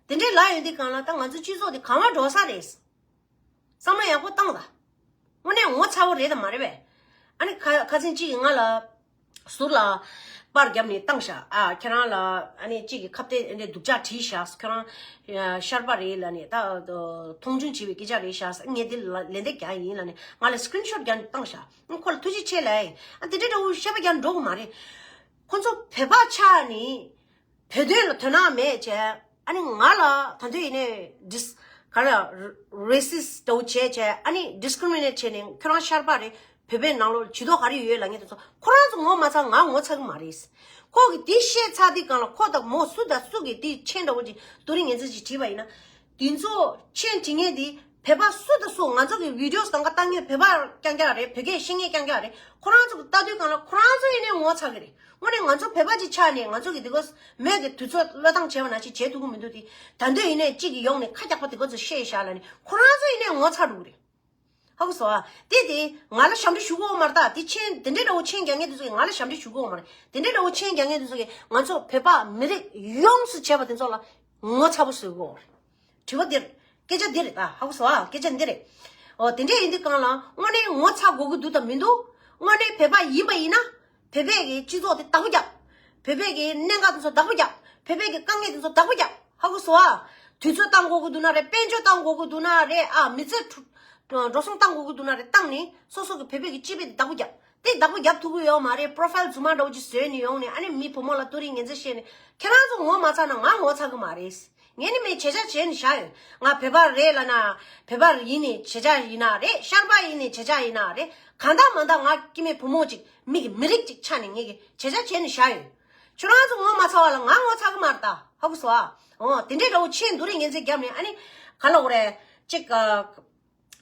དེ་འདྲའི་ལབ་ཡོང་དུས་སྒང་ལ་ད་ང་ཚོ་སྤྱི་ཚོགས་དེ་གང་ལ་འགྲོ་ས་རེད། བསམ་བློ་ཡག་པོ་བཏང་ད། དངོས་གནས་ངོ་ཚ་བོ་རེད་དམ་མ་རེད་པས། ཨ་ནི་ཁ་ཁ་སང་གཅིག་གིས་ང་ལ་ཟུར་ལ་པར་བརྒྱབ་ནས་བཏང་ཤག་ཨ་ཁྱེད་རང་ལ་ཨ་ནི་གཅིག་གིས་ཁ་གཏད་འདི་སྡུག་ཅག་བྲིས་ཤག་ཁྱེད་རང་ཤར་པ་རེད་ལབ་ནས་ད་མཐོང་ཆུང་བྱས་པའི་སྐད་ཆ་རེད་ཤག་ངས་འདི་ལ་ལན་འདེབས་རྒྱག་ཡིན་ལབ་ནས་ང་ལ་སི་ཀི་རིན་ཤོཊ་བརྒྱབ་ནས་བཏང་ཤག་ཨ་ཁོ་ལ་ཐུགས་རྗེ་ཆེ་ལབ་ཡིན། ཨ་དེ་འདྲའི་འདྲ་བོ་བཤད་པ་རྒྱག་འགྲོ་གི་མ་རེད། ཁོ་ཚོ་བོད་པ་ཆགས་ནས། བོད་དོན་ལ་དོ་སྣང་མེད་བྱས། ཨ་ནི་ང་ལ་ད་དུང་ཡིན་ནའི་ཌིས་ག་ལ་རེ་སི་སི་ཊི་འདྲ་བོ་བྱས་བྱས། ཨ་ནི་ཌིས་ཀི་རི་མི་ནེཊ་བྱས་ནས་ཁྱོད་རང་ཤར་པ་རེད། བོད་པའི་ནང་ལོགས་ལ་ཇུས་གཏོགས་ག་རེ་ཡོད་ལབ་མཁན་དེ་ཚོ་ཁོ་རང་ཚོ་ངོ་མ་ཚ་ང་ངོ་ཚ་གི་མ་རེད། ཁོ་གིས་དེ་བཤད་ཚར་དུས་སྒང་ལ་ཁོ་དང་མོ་སུ་དང་སུ་གིས་དེ་མཆན་འདྲ་བོ་ཅིག་རྡོ་རིང་ངན་ཚིག་ཅིག་བྲིས་པ་ཡིན་ན། དེ་ཚོ་མཆན་བྲིས་མཁན་དེ་བོད་པ་སུ་དང་སུ། ང་ཚོ་གི་བི་ཌི་ཡོ་སྒང་ག་ལྟ་མཁན་བོད་པ་རྐྱང་རྐྱང་རེད། བོད་སྐད་ཤེས་མཁན་རྐྱང་རྐྱང་རེད། ཁོ་རང་ཚོ་གི་ལྟ་དུས་སྒང་ལ་ཁོ་རང་ཚོ་ཡིན་ནའི་ངོ་ཚ་གི་རེད། དངོས་གནས་ང་ཚོ་བོད་པ་ཅིག་ཆགས་ནས་ང་ཚོ་གི་འདི་ག་མོས་ཀྱི་དུས་ཚོད་བློས་བཏང་བྱས་པ་ནང་བཞིན་བྱེད་ཐུབ་ཀྱི་མི་འདུག་དེ་ད་འདོད་ཡིན་ནའི་གཅིག་གིས་ཡོང་ནས་ཁ་རྒྱག་པ་དེ་ག་ཚོད་བཤད་བཞག་ལབ་ནས་ཁོ་རང་ཚོ་ཡིན་ནའི་ངོ་ཚ་འགྲོ་གི་རེད། ཧ་གོ་སོང་ཨ། དེ་དེ་ང་ལ་ཞབས་འདྲེན་ཞུ་གི་ཡོད་མ་རེད་ད། དེ་མཆན་དེ་འདྲའི་འདྲ་བོ་མཆན་རྒྱག་མཁན་དེ་ཚོ་གིས་ང་ལ་ཞབས་འདྲེན་ཞུ་གི་ཡོད་མ་རེད། དེ་འདྲའི་འདྲ་བོ་མཆན་རྒྱག་མཁན་དེ་ཚོ་གིས་ང་ཚོ་བོད་པ་མི་རིགས་ཡོངས་སུ་བྱས་པ་དེ་ཚོ་ལ་ངོ་ཚ་པོ་བཟོ་གི་ཡོད་རེད། དྲི་བ་འདིར། སྐད་ཆ་འདི་རེད་ད། ཧ་གོ་སོང་ཨ། སྐད་ཆ་འདི་རེད། འོ་དེ་འདྲས་ཡིན་དུས་སྒང་ལ་དངོས་གནས་ངོ་ཚ་དགོས་ཀྱི་འདུག་དང་མི་འདུག་དངོས་གནས་བོད་པ་ཡིན་པ་ཡིན་ན། བོད་པའི་གི་སྤྱི་ཚོགས་དེ་བདག་པོ་རྒྱབ། བོད་པའི་གི་གནད་འགག་དེ་ཚོ་བདག་པོ་རྒྱབ། བོད་པའི་གི་དཀའ་ངལ་དེ་ཚོ་བདག་པོ་རྒྱབ། ཧ་གོ་སོང་ཨ། དུས་ཚོད་བཏང་དགོས་ཀྱི་འདུག་ན་རེད། དཔལ་འབྱོར་བཏང་དགོས་ཀྱི་འདུག་ན་རེད། ཨ་མི་ཚེ་འགྲོ་སོང་བཏང་དགོས་ཀྱི་འདུག་ན་རེད། བཏང་ནས་སོ་སོ་གི་བོད་པའི་གི་སྤྱི་པའི་དེ་བདག་པོ་རྒྱབ། དེ་བདག་པོ་རྒྱབ་ཐུབ་ཀྱི་ཡོད་མ་རེད། པོ་རོ་ཕའིལ་རྫུན་མ་འདྲ་བོ་ཅིག་བཟོས་ནས་ཡོང་ནས་ཨ་ནི་མི་བུ་མོ་ལ་ཏུ་རིན་ངན་ཚིག་བཤད་ནས་ཁྱེད་རང་ཚོ་ངོ་མ་ཚ་ན་ང་ངོ་ཚ་གི་མ་རེད། ངས་ནི་མི་བྱེད་བྱ་བྱས་ནས་བཞག་ཡོད། ང་བོད་པ་རེད་ལབ་ན། བོད་པ་ཡིན་ནི་བྱེད་བྱ་ཡིན་ན་རེད། ཤར་པ་ཡིན་ནི་བྱེད་བྱ་ཡིན་ན་རེད། གང་ལྟར་མ་ལྟར་ང་སྐྱེ་དམན་བུ་མོ་ཅིག་མི་གི་མི་རིགས་ཅིག་ཆགས་ནས་ངས་གི་བྱེད་བྱ་བྱས་ནས་བཞག་ཡོད། ཁྱོད་རང་ཚོ་ངོ་མ་ཚ་བ་ལ་ང་ངོ་ཚ་གི་མ་རེད་ད། ཧ་གོ་སོང་ཨ། འོ་དེ་འདྲའི་འདྲ་བོ་མཆན་རྡོ་རིང་ངན་ཚིག་བརྒྱབ་ནས་ཨ་ནི་ག་ལ་འོ་རེད། ཅིག་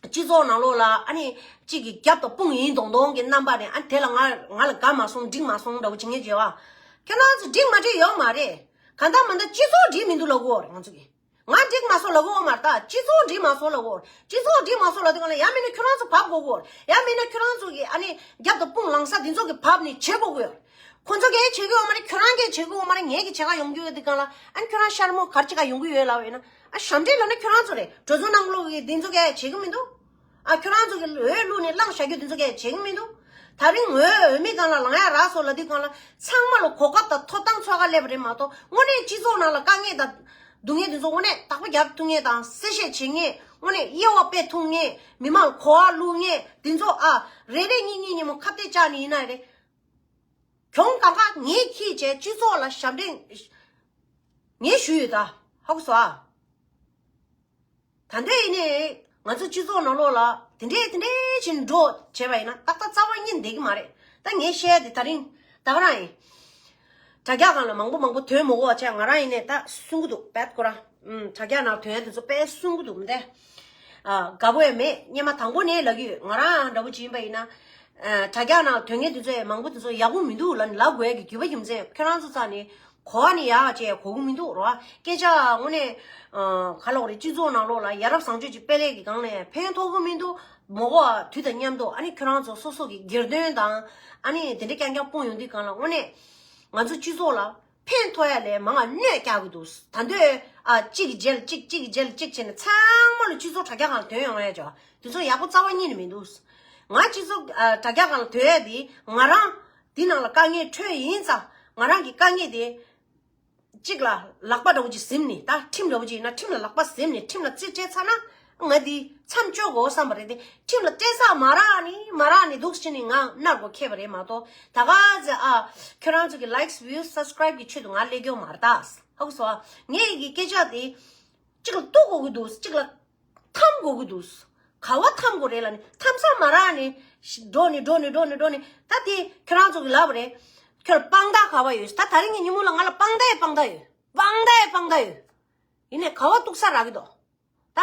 སྤྱི་ཚོགས་ནང་ལོགས་ལ་ཨ་ནི་གཅིག་གིས་རྒྱབ་དང་དཔུང་ཡིན་མདོག་མདོག་གི་རྣམ་པ་ནས་ཨ་ནི་དེ་ལ་ང་ང་ལ་དགའ་མ་སོང་འགྲིག་མ་སོང་འདྲ་བོ་བྱེད་མཁན་ཅིག་ཡོད་ཨ། ཁྱོད་རང་ཚོ་འགྲིག་མ་འགྲིག་ཡོད་མ་རེད། གང་ལྟར་མ་ལྟར་སྤྱི་ཚོགས་འགྲིག་མི་འདུག་ལབ་དགོས་རེད་ང་ཚོ་གིས། ང་འགྲིག་མ་སོང་ལབ་དགོས་མ་རེད་ད། སྤྱི་ཚོགས་འགྲིག་མ་སོང་ལབ་དགོས། སྤྱི་ཚོགས་འགྲིག་མ་སོང་ལབ་དུས་སྒང་ལ་ཡང་མིན་ན་ཁྱོད་རང་ཚོ་བབས་དགོས་གོ། ཡང་མིན་ན་ཁྱོད་རང་ཚོ་གིས་ཨ་ནི་རྒྱབ་དང་དཔུང་ལངས་ས་འདི་ཚོ་གིས་བབས་ནས་བྱེད་དགོས་གོ། ཁོ་ཚོ་གིས་བྱེད་ཀྱི་ཡོད་མ་རེད། ཁྱོད་རང་གིས་བྱེད་ཀྱི་ཡོད་མ་རེད། ངས་གིས་བྱེད་ག་ཡོང་གི་ཡོད་དུས་སྒང་ལ་ཨ་ནི་ཁྱོད་རང་ཤར་མོ་ག་རེ་བྱེད་ག་ཡོང་གི་ཡོད་ལབ་ཡིན་ན། ཨ་ཞབས་འདྲེན་ལབ་ན་ཁྱོད་རང་ཚོ་རེད། གྲོས་ཚོགས་ནང་ལོགས་ཀྱི་འདི་ཚོ་གས་བྱེད་ཀྱི་མི་འདུག་ཨ་ཁྱོད་རང་ཚོ་གི་འོས་བླུགས་ནས་བླངས་བཞག་རྒྱུ་འདི་ཚོ་གས་བྱེད་ཀྱི་མི་འདུག་ད་རིང་འོས་འོས་མི་སྒང་ལ་ལངས་ཡ་རག་སོང་ལབ་དུས་སྒང་ལ་ཚང་མ་ལ་གོ་སྐབས་དང་ཐོབ་ཐང་འཚོལ་ག་སླེབས་པ་རེད་མ་གཏོགས་དངོས་གནས་སྤྱི་ཚོགས་ནང་ལ་དཀའ་ངལ་དང་སྡུག་བསྔལ་འདི་ཚོ་དངོས་གནས་བདག་པོ་རྒྱབ་ཐུབ་མཁན་དང་གསལ་བཤད་བྱེད་མཁན། དངོས་གནས་དབྱེ་བ་སྤེལ་ཐུབ་མཁན། མི་མང་ལ་གོ་བ་བླུགས་མཁན་འདི་ཚོ་ཨ་རེ་རེ་གཉིས་གཉིས་གཉིས་མོ་ཁ་གཏད་བཅག་ནས་ཡིན་ན་རེད། གྱོང་གང་ག་ངས་འཁྱེར་བྱས་སྤྱི་ཚོགས་ལ་ཞབས་འདྲེན་ངས་ཞུས་ཡོད་ད། ཧ་གོ་སོང་ཨ། ད་འདོད་ཡིན་ནའི་ང་ཚོ་སྤྱི་ཚོགས་ནང་ལོགས་ལ་དེ་འདྲས་དེ་འདྲས་ཕྱིན་འགྲོ་བྱས་པ་ཡིན་ན་ཏག་ཏག་རྩ་བ་ཉིད་བསྡད་ཀྱི་མ་རེད། ད་ངས་བཤད་དེ་ད་རིང་ད་ག་རང་ཡིན། དྲ་རྒྱ་སྒང་ལ་མང་པོ་མང་པོ་ཐོན་མ་དགོས་བྱས་ང་རང་ཡིན་ནའི་ད་གསུང་གི་འདུག་པད་ཁོ་རང་། ཨུམ། དྲ་རྒྱ་ནང་ཐོན་ཡ་དེ་ཚོ་དཔེ་གསུང་གི་འདུག་མི་འདྲ། ཨ། དགའ་པོ་ཡང་མེད། སྙན་མ་དང་པོ་ནས་ལབ་ཀྱི་ཡོད། ང་རང་འདྲ་པོ་ཅིག་ཡིན་པ་ཡིན་ན། ཨ། དྲ་རྒྱ་ནང་ཐོན་མཁན་དེ་ཚོ་ཡང་མང་པོ་དེ་ཚོ་ཡག་པོ་མི་འདུག་ལབ་ནས་ལབ་དགོས་ཡ་གི་རྒྱུ་བ་རྒྱུ་མཚན་ཁྱོད་རང་ཚོ་རྩ་ནས་གོ་བ་ནི་ཡག་ཅིག་གོ་གི་མི་འདུག་རོ། སྐད་ཆ་དངོས་གནས། ཨ། ག་ལབ་དགོས་རེད། སྤྱི་ཚོགས་ནང་ལོགས་ལ་ཡ་རབས་བཟང་སྤྱོད་ཅིག་སྤེལ་ཡས་ཀྱི་སྒང་ནས་ཕན་ཐོགས་གི་མི་འདུག་མ་གོ་བ་དུས་དང་མཉམ་དུ་ཨ་ནི་ཁྱོད་རང་ཚོ་སོ་སོ་གི་སྒེར་དོན་དང་ཨ་ནི་དེ་འདྲ་རྐྱང་རྐྱང་སྤུངས་ཡོང་དུས་སྒང་ལ་དངོས་གནས་ང་ཚོ་སྤྱི་ཚོགས་ལ་ཕན་ཐོགས་ཡ་ལས་མང་བ་གནོད་རྒྱག་གི་འདུག་ད་འདོད་ཨ་གཅིག་གི་རྗེས་ལ་གཅིག་གཅིག་གི་རྗེས་ལ་གཅིག་བྱས་ནས་ཚང་མ་ལ་སྤྱི་ཚོགས་དྲ་རྒྱ་སྒང་ལ་ཐོན་ཡོང་ཡ་ཅོ། དེ་ཚོ་ཡག་པོ་རྩ་བ་ཉིད་ནས་མི་འདུག་ང་སྤྱི་ཚོགས་ཨ་དྲ་རྒྱ་སྒང་ལ་ཐོན་ཡ་དེ་ང་རང་འདི་ནང་ལ་དཀའ་ངལ་འཕྲད་ཡིན་ཙང་ང་རང་གི་དཀའ་ངལ་དེ་གཅིག་ལ་ལག་པ་འདྲ་བོ་ཅིག་ཟིན་ནས། ད་ཁྲིམས་འདྲ་བོ་ཅིག་ཡིན་ན་ཁྲིམས་ལ་ལག་པ་ཟིན་ནས་ཁྲིམས་ལ་རྩིས་སྤྲད་ཚར་ན་ང་འདི་མཚམས་གཅོད་དགོས་བསམ་པ་རེད་དེ། ཁྲིམས་ལ་སྤྲད་ས་མ་རག་ནི་མ་རག་ནི་འདུག་ཕྱིན་ནི་ང་མནར་དགོས་ཁེལ་བ་རེད་མ་གཏོགས། ད་ག་ཚོད་ཨ་ཁྱོད་རང་ཚོ་གི་likes views subscribe གི་ཆེད་དུ་ང་སླེབས་ཀྱི་ཡོད་མ་རེད་ད། ཧ་གོ་སོང་ཨ། ངའི་གི་སྐད་ཆ་དེ་གཅིག་ལ་གཏུག་དགོས་ཀྱི་འདུག་གཅིག་ལ་འཐམ་དགོས་ཀྱི་འདུག་ག་བ་འཐམ་དགོས་རེད་ལབ་ནི་འཐམ་ས་མ་རག་ནི་འགྲོ་ནི་འགྲོ་ནི་འགྲོ་ནི་འགྲོ་ནི། ད་དེ་ཁྱོད་རང་ཚོ་གི་ལབ་པ་རེད། ཁྱོད་ལ་དཔང་རྟགས་ག་བ་ཡོད། ད་ད་རིང་གི་ཉིན་མོ་ལ་ང་ལ་དཔང་རྟགས་ཡོད། དཔང་རྟགས་ཡོད། དཔང་རྟགས་ཡོད། དཔང་རྟགས་ཡོད། ཡིན་ནའི་ག་བ་གཏུག་ས་རག་གི་འདུག་ད་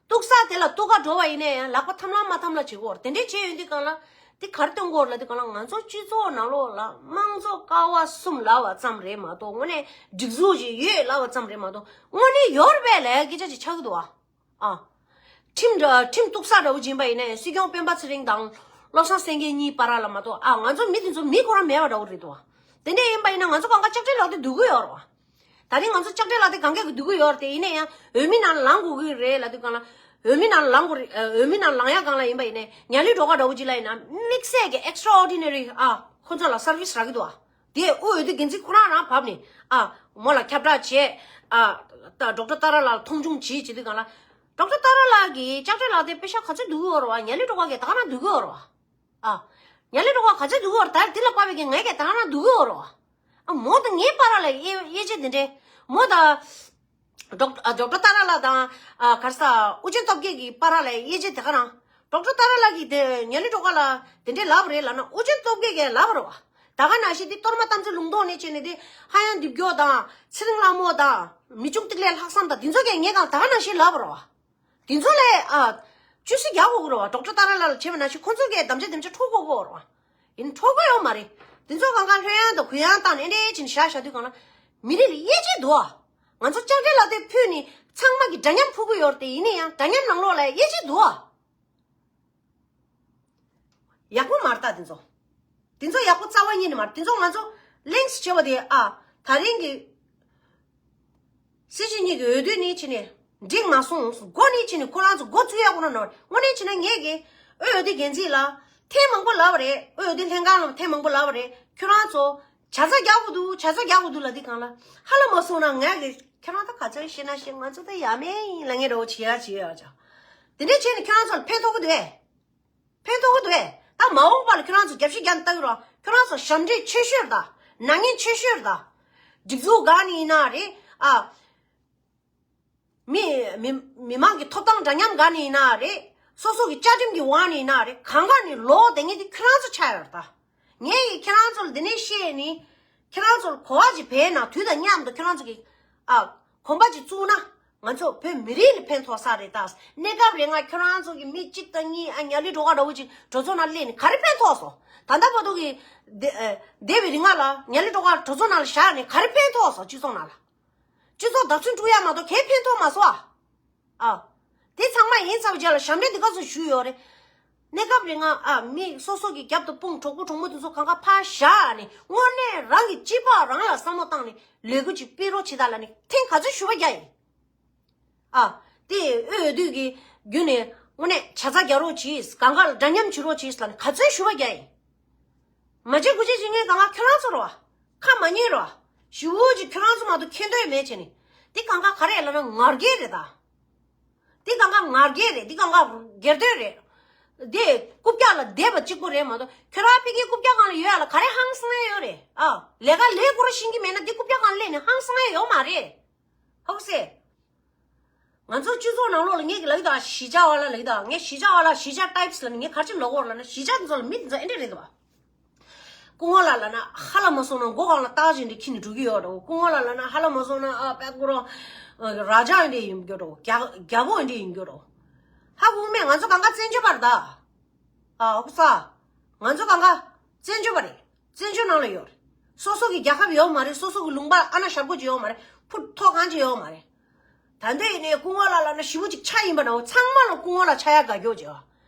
གཏུག་ས་དེ་ལ་གཏུག་ག་འགྲོ་བ་ཡིན་ནའི་ཡང་ལག་པ་འཐམ་ལ་མ་འཐམ་ལ་བྱེད་དགོས་རེད། དེ་འདྲས་བྱས་ཡོང་དུས་སྒང་ལ་དེ་ག་རེ་སྟོན་དགོས་རེད་ལབ་དུས་སྒང་ལ་ང་ཚོ་སྤྱི་ཚོགས་ནང་ལོགས་ལ་དམངས་གཙོ་ཀ་བ་གསུམ་ལབ་པ་ཙམ་རེད་མ་གཏོགས། དངོས་གནས་སྒྲིག་འཛུགས་ཅིག་ཡོད་ལབ་པ་ཙམ་རེད་མ་གཏོགས། དངོས་གནས་ཡོད་རེད་པས་ལབ་ཡ་སྐད་ཆ་ཅིག་ཆགས་ཀྱི་འདུག་ཨ། ཨ། ཁྲིམས་འདྲ་ཁྲིམས་གཏུག་ས་འདྲ་བོ་ཅིག་ཡིན་པ་ཡིན་ནའི་སྲིད་སྐྱོང་སྤེན་པ་ཚེ་རིང་དང་བློ་བཟང་སེང་གེ་གཉིས་བར་ལ་མ་གཏོགས། ཨ། ང་ཚོ་མི་དེ་ཚོ་མི་ཁོ་རང་མེད་པ་འདྲ་བོ་རེད་འདུག་ཨ། དེ་འདྲས་ཡིན་པ་ཡིན་ན་ང་ཚོ་གང་ག་ལྕགས་སྤྲེལ་ལོག་སྟེ་སྡོད་ཀྱི་ཡོད་རེད་བ། ད་རིང་ང་ཚོ་ལྕགས་སྤྲེལ་ལགས་དེ་གང་ག་གི་སྡུག་གི་ཡོད་རེད་དེ། ཡིན་ན་ཡང་འོས་མི་ནང་ལངས་དགོས་ཀྱི་རེད་ལབ་དུས་གང་ལ། འོས་མི་ནང་ལངས་དགོས་རེད། འོས་མི་ནང་ལངས་ཡ་གང་ལ་ཡིན་པ་ཡིན་ནའི་ཉ་ལི་སྒྲོལ་དཀར་འདྲ་བོ་ཅིག་ལ་ཡིན་ན་དམིགས་བསལ་གྱི་extraordinary ཨ་ཁོ་ཚོ་ལ་service རག་གི་འདུག་ཨ། དེ་དབུས་འོས་བསྡུ་འགན་འཛིན་ཁོ་རང་རང་བབས་ནས་ཨ་མོ་ལ་ཁྱབ་བསྒྲགས་བྱས། ཨ་ད་ཌོག་ཊར་ཏཱ་ར་ལགས་ལ་མཐོང་ཆུང་བྱེད་བྱེད་དུས་གང་ལ། ཌོག་ཊར་ཏཱ་ར་ལགས་ཀྱིས་ལྕགས་སྤྲེལ་ལགས་དེ་པེ་ཤ་ག་ཚོད་སྡུག་གི་ཡོད་རེད་བ། ཉ་ལི་སྒྲོལ་དཀར་གྱིས་ད་ག་རང་སྡུག་གི་ཡོད་རེད་བ། ཨ། ཉ་ལི་སྒྲོལ་དཀར་ག་ཚོད་སྡུག་གི་ཡོད་རེད། ད་དེ་ལ་དཔག་པའི་གི་ངས་ཀྱང་ད་ག་རང་སྡུག་གི་ཡོད་རེད་བ། ཨ་མོ་དང་ངའི་བར་ལ་དབྱེ་དབྱེ་འབྱེད་དེ་འདྲས། མོ་དང་། ཌོག་ཨ་ཌོག་ཊར་ཏཱ་ར་ལགས་དང་། ཨ་ག་རེ་ཟ། ཨུ་རྒྱན་སྟོབས་རྒྱལ་གྱི་བར་ལ་དབྱེ་འབྱེད་དེ་ག་རང་། ཌོག་ཊར་ཏཱ་ར་ལགས་ཀྱིས་དེ་ཉ་ལི་སྒྲོལ་དཀར་ལ་དེ་འདྲས་ལབ་པ་རེད་ལབ་ན། ཨུ་རྒྱན་སྟོབས་རྒྱལ་གྱིས་ལབ་པ་རེད་བ། ད་ག་ནང་བཞིན་དེ་གཏོར་མ་དམ་ཚིག་ལུང་རྟོགས་ནས་བྱས་ནས་དེ་ཧ་ཡང་འདི་བརྒྱོ་དང་ཚེ་རིང་ལྷ་མོ་དང་མི་ཆུང་ཏིག་ལའི་ལྷག་བསམ་དང་དེ་ཚོ་གིས་ངས་གང་ད་ག་ནང་བཞིན་ལབ་པ་རེད་བ། དེ་ཚོ་ལས་ཨ། བཅོས་སྒྲིག་རྒྱག་དགོས་ཀྱི་རེད་བ། ཌོག་ཊར་ཏཱ་ར་ལགས་ལ་བྱས་པ་ནང་བཞིན་ཁོང་ཚོ་གིས་དམ་བཅའ་དེམ་ཅིག་འཕྲོག་དགོས་ཀྱི་རེད་བ། ཡིན་འཕྲོག་གི་ཡོད་མ་རེད། དེ་ཚོ་གང་ག་ལྷོད་ཡངས་དང་གུ་ཡངས་བཏང་ནས་ཨེ་འདྲས་བྱས་ནས་བཞག་བཞག་དུས་གང་ལ། མི་རིགས་ལ་དབྱེ་འབྱེད་འདུག་ཨ། ང་ཚོ་ལྕགས་སྤྲེལ་ལགས་དེ་ཕུད་ནས་ཚང་མ་གི་འདྲ་མཉམ་ཕུད་ཀྱི་ཡོད་རེད་དེ། ཡིན་ན་ཡང་འདྲ་མཉམ་ནང་ལོགས་ལ་དབྱེ་འབྱེད་འདུག་ཨ། ཡག་པོ་མ་རེད་ད་དེ་ཚོ། དེ་ཚོ་ཡག་པོ་རྩ་བ་ཉིད་ནས་མ་རེད། དེ་ཚོ་ང་ཚོ་གླེང་སེ་བྱས་པ་དེ་ཨ། ད་རིང་གི་སྲིད་སྤྱི་གཉིས་ཀྱི་འོས་བསྡུ་ནས་བྱས་ནས་འགྲིག་མ་སོང་། འགོ་ནས་བྱས་ནས་ཁོ་རང་ཚོ་འགོ་བཙུགས་ཡག་ཁོ་ན་ནོར། དངོས་གནས་བྱས་ན་ངས་ཀྱི་དབུས་འོས་བསྡུ་འགན་འཛིན་ལ་ཐེངས་མང་པོ་ལབ་པ་རེད། དབུས་འོས་བསྡུ་ལྷན་ཁང་ལ་ཐེངས་མང་པོ་ལབ་པ་རེད། ཁྱོད་རང་ཚོ་བྱ་ཚ་རྒྱག་དགོས་འདུག་བྱ་ཚ་རྒྱག་དགོས་འདུག་ལབ་དུས་གང་ལ། ཧ་ལས་མ་སོང་ན་ངས་ཀྱི་ཁྱོད་རང་ད་ག་ཚོད་ཤེས་ན་ཤེས། ང་ཚོ་ད་ཡ་མེད་ཡིན་ལབ་མཁན་འདྲ་བོ་བྱེད་ཡ་བྱེད་ཡ་ཅག་དེ་འདྲས་བྱས་ནས་ཁྱོད་རང་ཚོ་ལ་ཕན་ཐོགས་ཀྱི་འདུག་ཨེ། ཕན་ཐོགས་ཀྱི་འདུག་ཨེ། ད་མ་འོངས་པ་ལ་ཁྱོད་རང་ཚོ་རྒྱབ་ཤིག་རྒྱག་ནས་ལྟ་གི་རོགས། ཁྱོད་རང་ཚོ་ཞབས་འདྲེན་ཆེ་ཤོས་རེད་ད། ནག་ཉེས་ཆེ་ཤོས་རེད་ད། སྒྲིག་འཛུགས་སྒང་ནས་ཡིན་ན་རེད་ཨ། མི་མི་མི་མང་གི་ཐོབ་ཐང་འདྲ་མཉམ་སྒང་ནས་ཡིན་ན་རེད། སོ་སོ་གི་བཅའ་ཁྲིམས་ཀྱི་དབང་ནས་ཡིན་ན་རེད། གང་ག་ནས་ལོག་བསྡད་མཁན་དེ་ཁྱོད་རང་ཚོ་ཆགས་ཡོད་རེད་ད། ངས་ཡིས་ཁྱེད་རང་ཚོ་ལ་འདི་ནས་བཤད་ནི། ཁྱེད་རང་ཚོ་ལ་གོ་བ་ཅིག་བས་ན་དུས་དང་མཉམ་དུ་ཁྱེད་རང་ཚོ་གི་ཨ། གོམ་པ་ཅིག་བཙུགས་ན། ང་ཚོ་བོད་མི་རིགས་ལ་ཕན་ཐོགས་ས་རེད་ད། གནས་སྐབས་རེ་ང་ཁྱེད་རང་ཚོ་གི་མི་གཅིག་དང་གཉིས་ཨ་ཉ་ལི་སྒྲོལ་དཀར་འདྲ་བོ་ཅིག་གྲོས་ཚོགས་ནང་སླེབས་ནས་ག་རེ་ཕན་ཐོགས་སོང་། ད་ལྟ་བར་དུ་གི་འདས་ཨ། འདས་པའི་རིང་ལ་ཉ་ལི་སྒྲོལ་དཀར་གྲོས་ཚོགས་ནང་ལ་བཞག་ནས་ག་རེ་ཕན་ཐོགས་སོང་། སྤྱི་ཚོགས་ནང་ལ། སྤྱི་ཚོགས་བདག་སྐྱོང་བསྐྲུན་ཡ་མ་གཏོགས་གའི་ཕན་ཐོགས་མ་སོང་ཨ། ཨ། དེ་ཚང་མ་ཡིན་ཚར་བའི་རྗེས་ལ་ཞབས་འདྲེན་འདི་ག་ཚོད་ཞུས་ཡོད་རེད། གནས་སྐབས་རིང་ང་ཨ་མི་སོ་སོ་གི་རྒྱབ་ཏུ་དཔུང་གྲོགས་པོ་གྲོགས་མོ་དེ་ཚོ་གང་ག་ཕར་བཞག་ནས་དངོས་གནས་རང་གི་སྤྱི་པ་རང་ལ་བསམ་བློ་བཏང་ནས་ལས་འགུལ་ཅིག་སྤེལ་རོགས་བྱེད་དང་ལབ་ནས་ཐེངས་ག་ཚོད་ཞུ་བ་རྒྱག་ཡིན། ཨ། དེ་དབུས་འོས་བསྡུ་གི་བརྒྱུད་ནས་དངོས་གནས་བྱ་ཚ་རྒྱག་རོགས་གྱིས། གང་ག་ལ་འདྲ་མཉམ་བྱེད་རོགས་གྱིས་ལབ་ནས་ག་ཚོད་ཞུ་བ་རྒྱག་ཡིན། མ་བྱེད་དགུ་བྱེད་བྱེད་མཁན་གང་ག་ཁྱོད་རང་ཚོ་རེད་བ། ཁ་མ་ཉན་རེད་བ། ཞུ་བོ་ཅིག་ཁྱོད་རང་ཚོ་མ་གཏོགས་མཁྱེན་འདོད་མེད་བྱས་ནས། འདི་གང་ག་ག་རེ་ལབ་ན་ངར་སྐད་རེད་ད། འདི་གང་ག་ངར་སྐད་རེད། འདི་གང་ག་སྒེར་དོན་རེད། འདི་རྐུབ་བཀྱག་ལ་བསྡད་པ་གཅིག་པོ་རེད་མ་གཏོགས་ཁྱོད་རང་ཕ་གིའི་རྐུབ་བཀྱག་སྒང་ལ་ཡོད་ཡ་ལ་ག་རེ་ཧང་སང་ཡ་ཡོད་རེད་ཨ། ལས་ཀ་ལས་ཁོ་རང་ཤེས་ཀྱི་མེད་ན་འདི་རྐུབ་བཀྱག་སྒང་ལ་སླེབས་ནས་ཧང་སང་ཡ་ཡོད་མ་རེད། ཧོག་སེ། ང་ཚོ་སྤྱི་ཚོགས་ནང་ལོགས་ལ་ངས་ཀྱི་ལབ་ཀྱི་འདུག་ཨ། གཞིས་ཆགས་བ་ལ་ལབ་ཀྱི་འདུག་ཨ། ངས་གཞིས་ཆགས་བ་ལ་གཞིས་ཆགས་ཊའིབ་སི་ལབ་ནས་ངས་ག་རེ་ལབ་དགོས་རེད་ལབ་ན། གཞིས་ཆགས་འདི་ཚོ་ལ་མི་འདི་ཚོ་ཨེ་འདྲས་རེད་འདུག་བ། སྐུ་ངོ་ལ་ལབ་ན་ཧ་ལས་མ་སོང་ན་མགོ་སྒང་ལ་སྟག་ཅིག་འདྲ་འཁྱེར་ནས་འགྲོ་གི་ཡོད་འགྲོ། སྐུ་ངོ་ལ་ལབ་ན་ཧ་ལས་མ་སོང་ན་ཨ་པད་ཀོ་ར་ར་ཇ་འདྲ་ཡིན་རྒྱུ་འགྲོ། རྒྱ་རྒྱལ་པོ་འདྲ་ཡིན་རྒྱུ་འགྲོ། ཧ་གོ་མེད། ང་ཚོ་གང་ག་བཙན་བྱོལ་བ་རེད་ད། ཨ་ཧོ་ས། ང་ཚོ་གང་ག་བཙན་བྱོལ་བ་རེད། བཙན་བྱོལ་ནང་ལ་ཡོད་རེད། སོ་སོ་གི་རྒྱལ་ཁབ་ཡོད་མ་རེད། སོ་སོ་གི་ལུང་པ་ཨ་ན་ཞབས་ཀོ་ཅིག་ཡོད་མ་རེད། ཕུ་ཐོག་ཁང་ཅིག་ཡོད་མ་རེད། ད་འདོད་ཡིན་ནའི་སྐུ་ངོ་ལ་ལབ་ན་ཞེ་པོ་ཅིག་ཆ་ཡིན་པ་འདྲ་བོ། ཚང་མ་ལ་སྐུ་ངོ་ལ་ཆ་ཡ་དགའ་སྐྱོ་བྱེད་བ།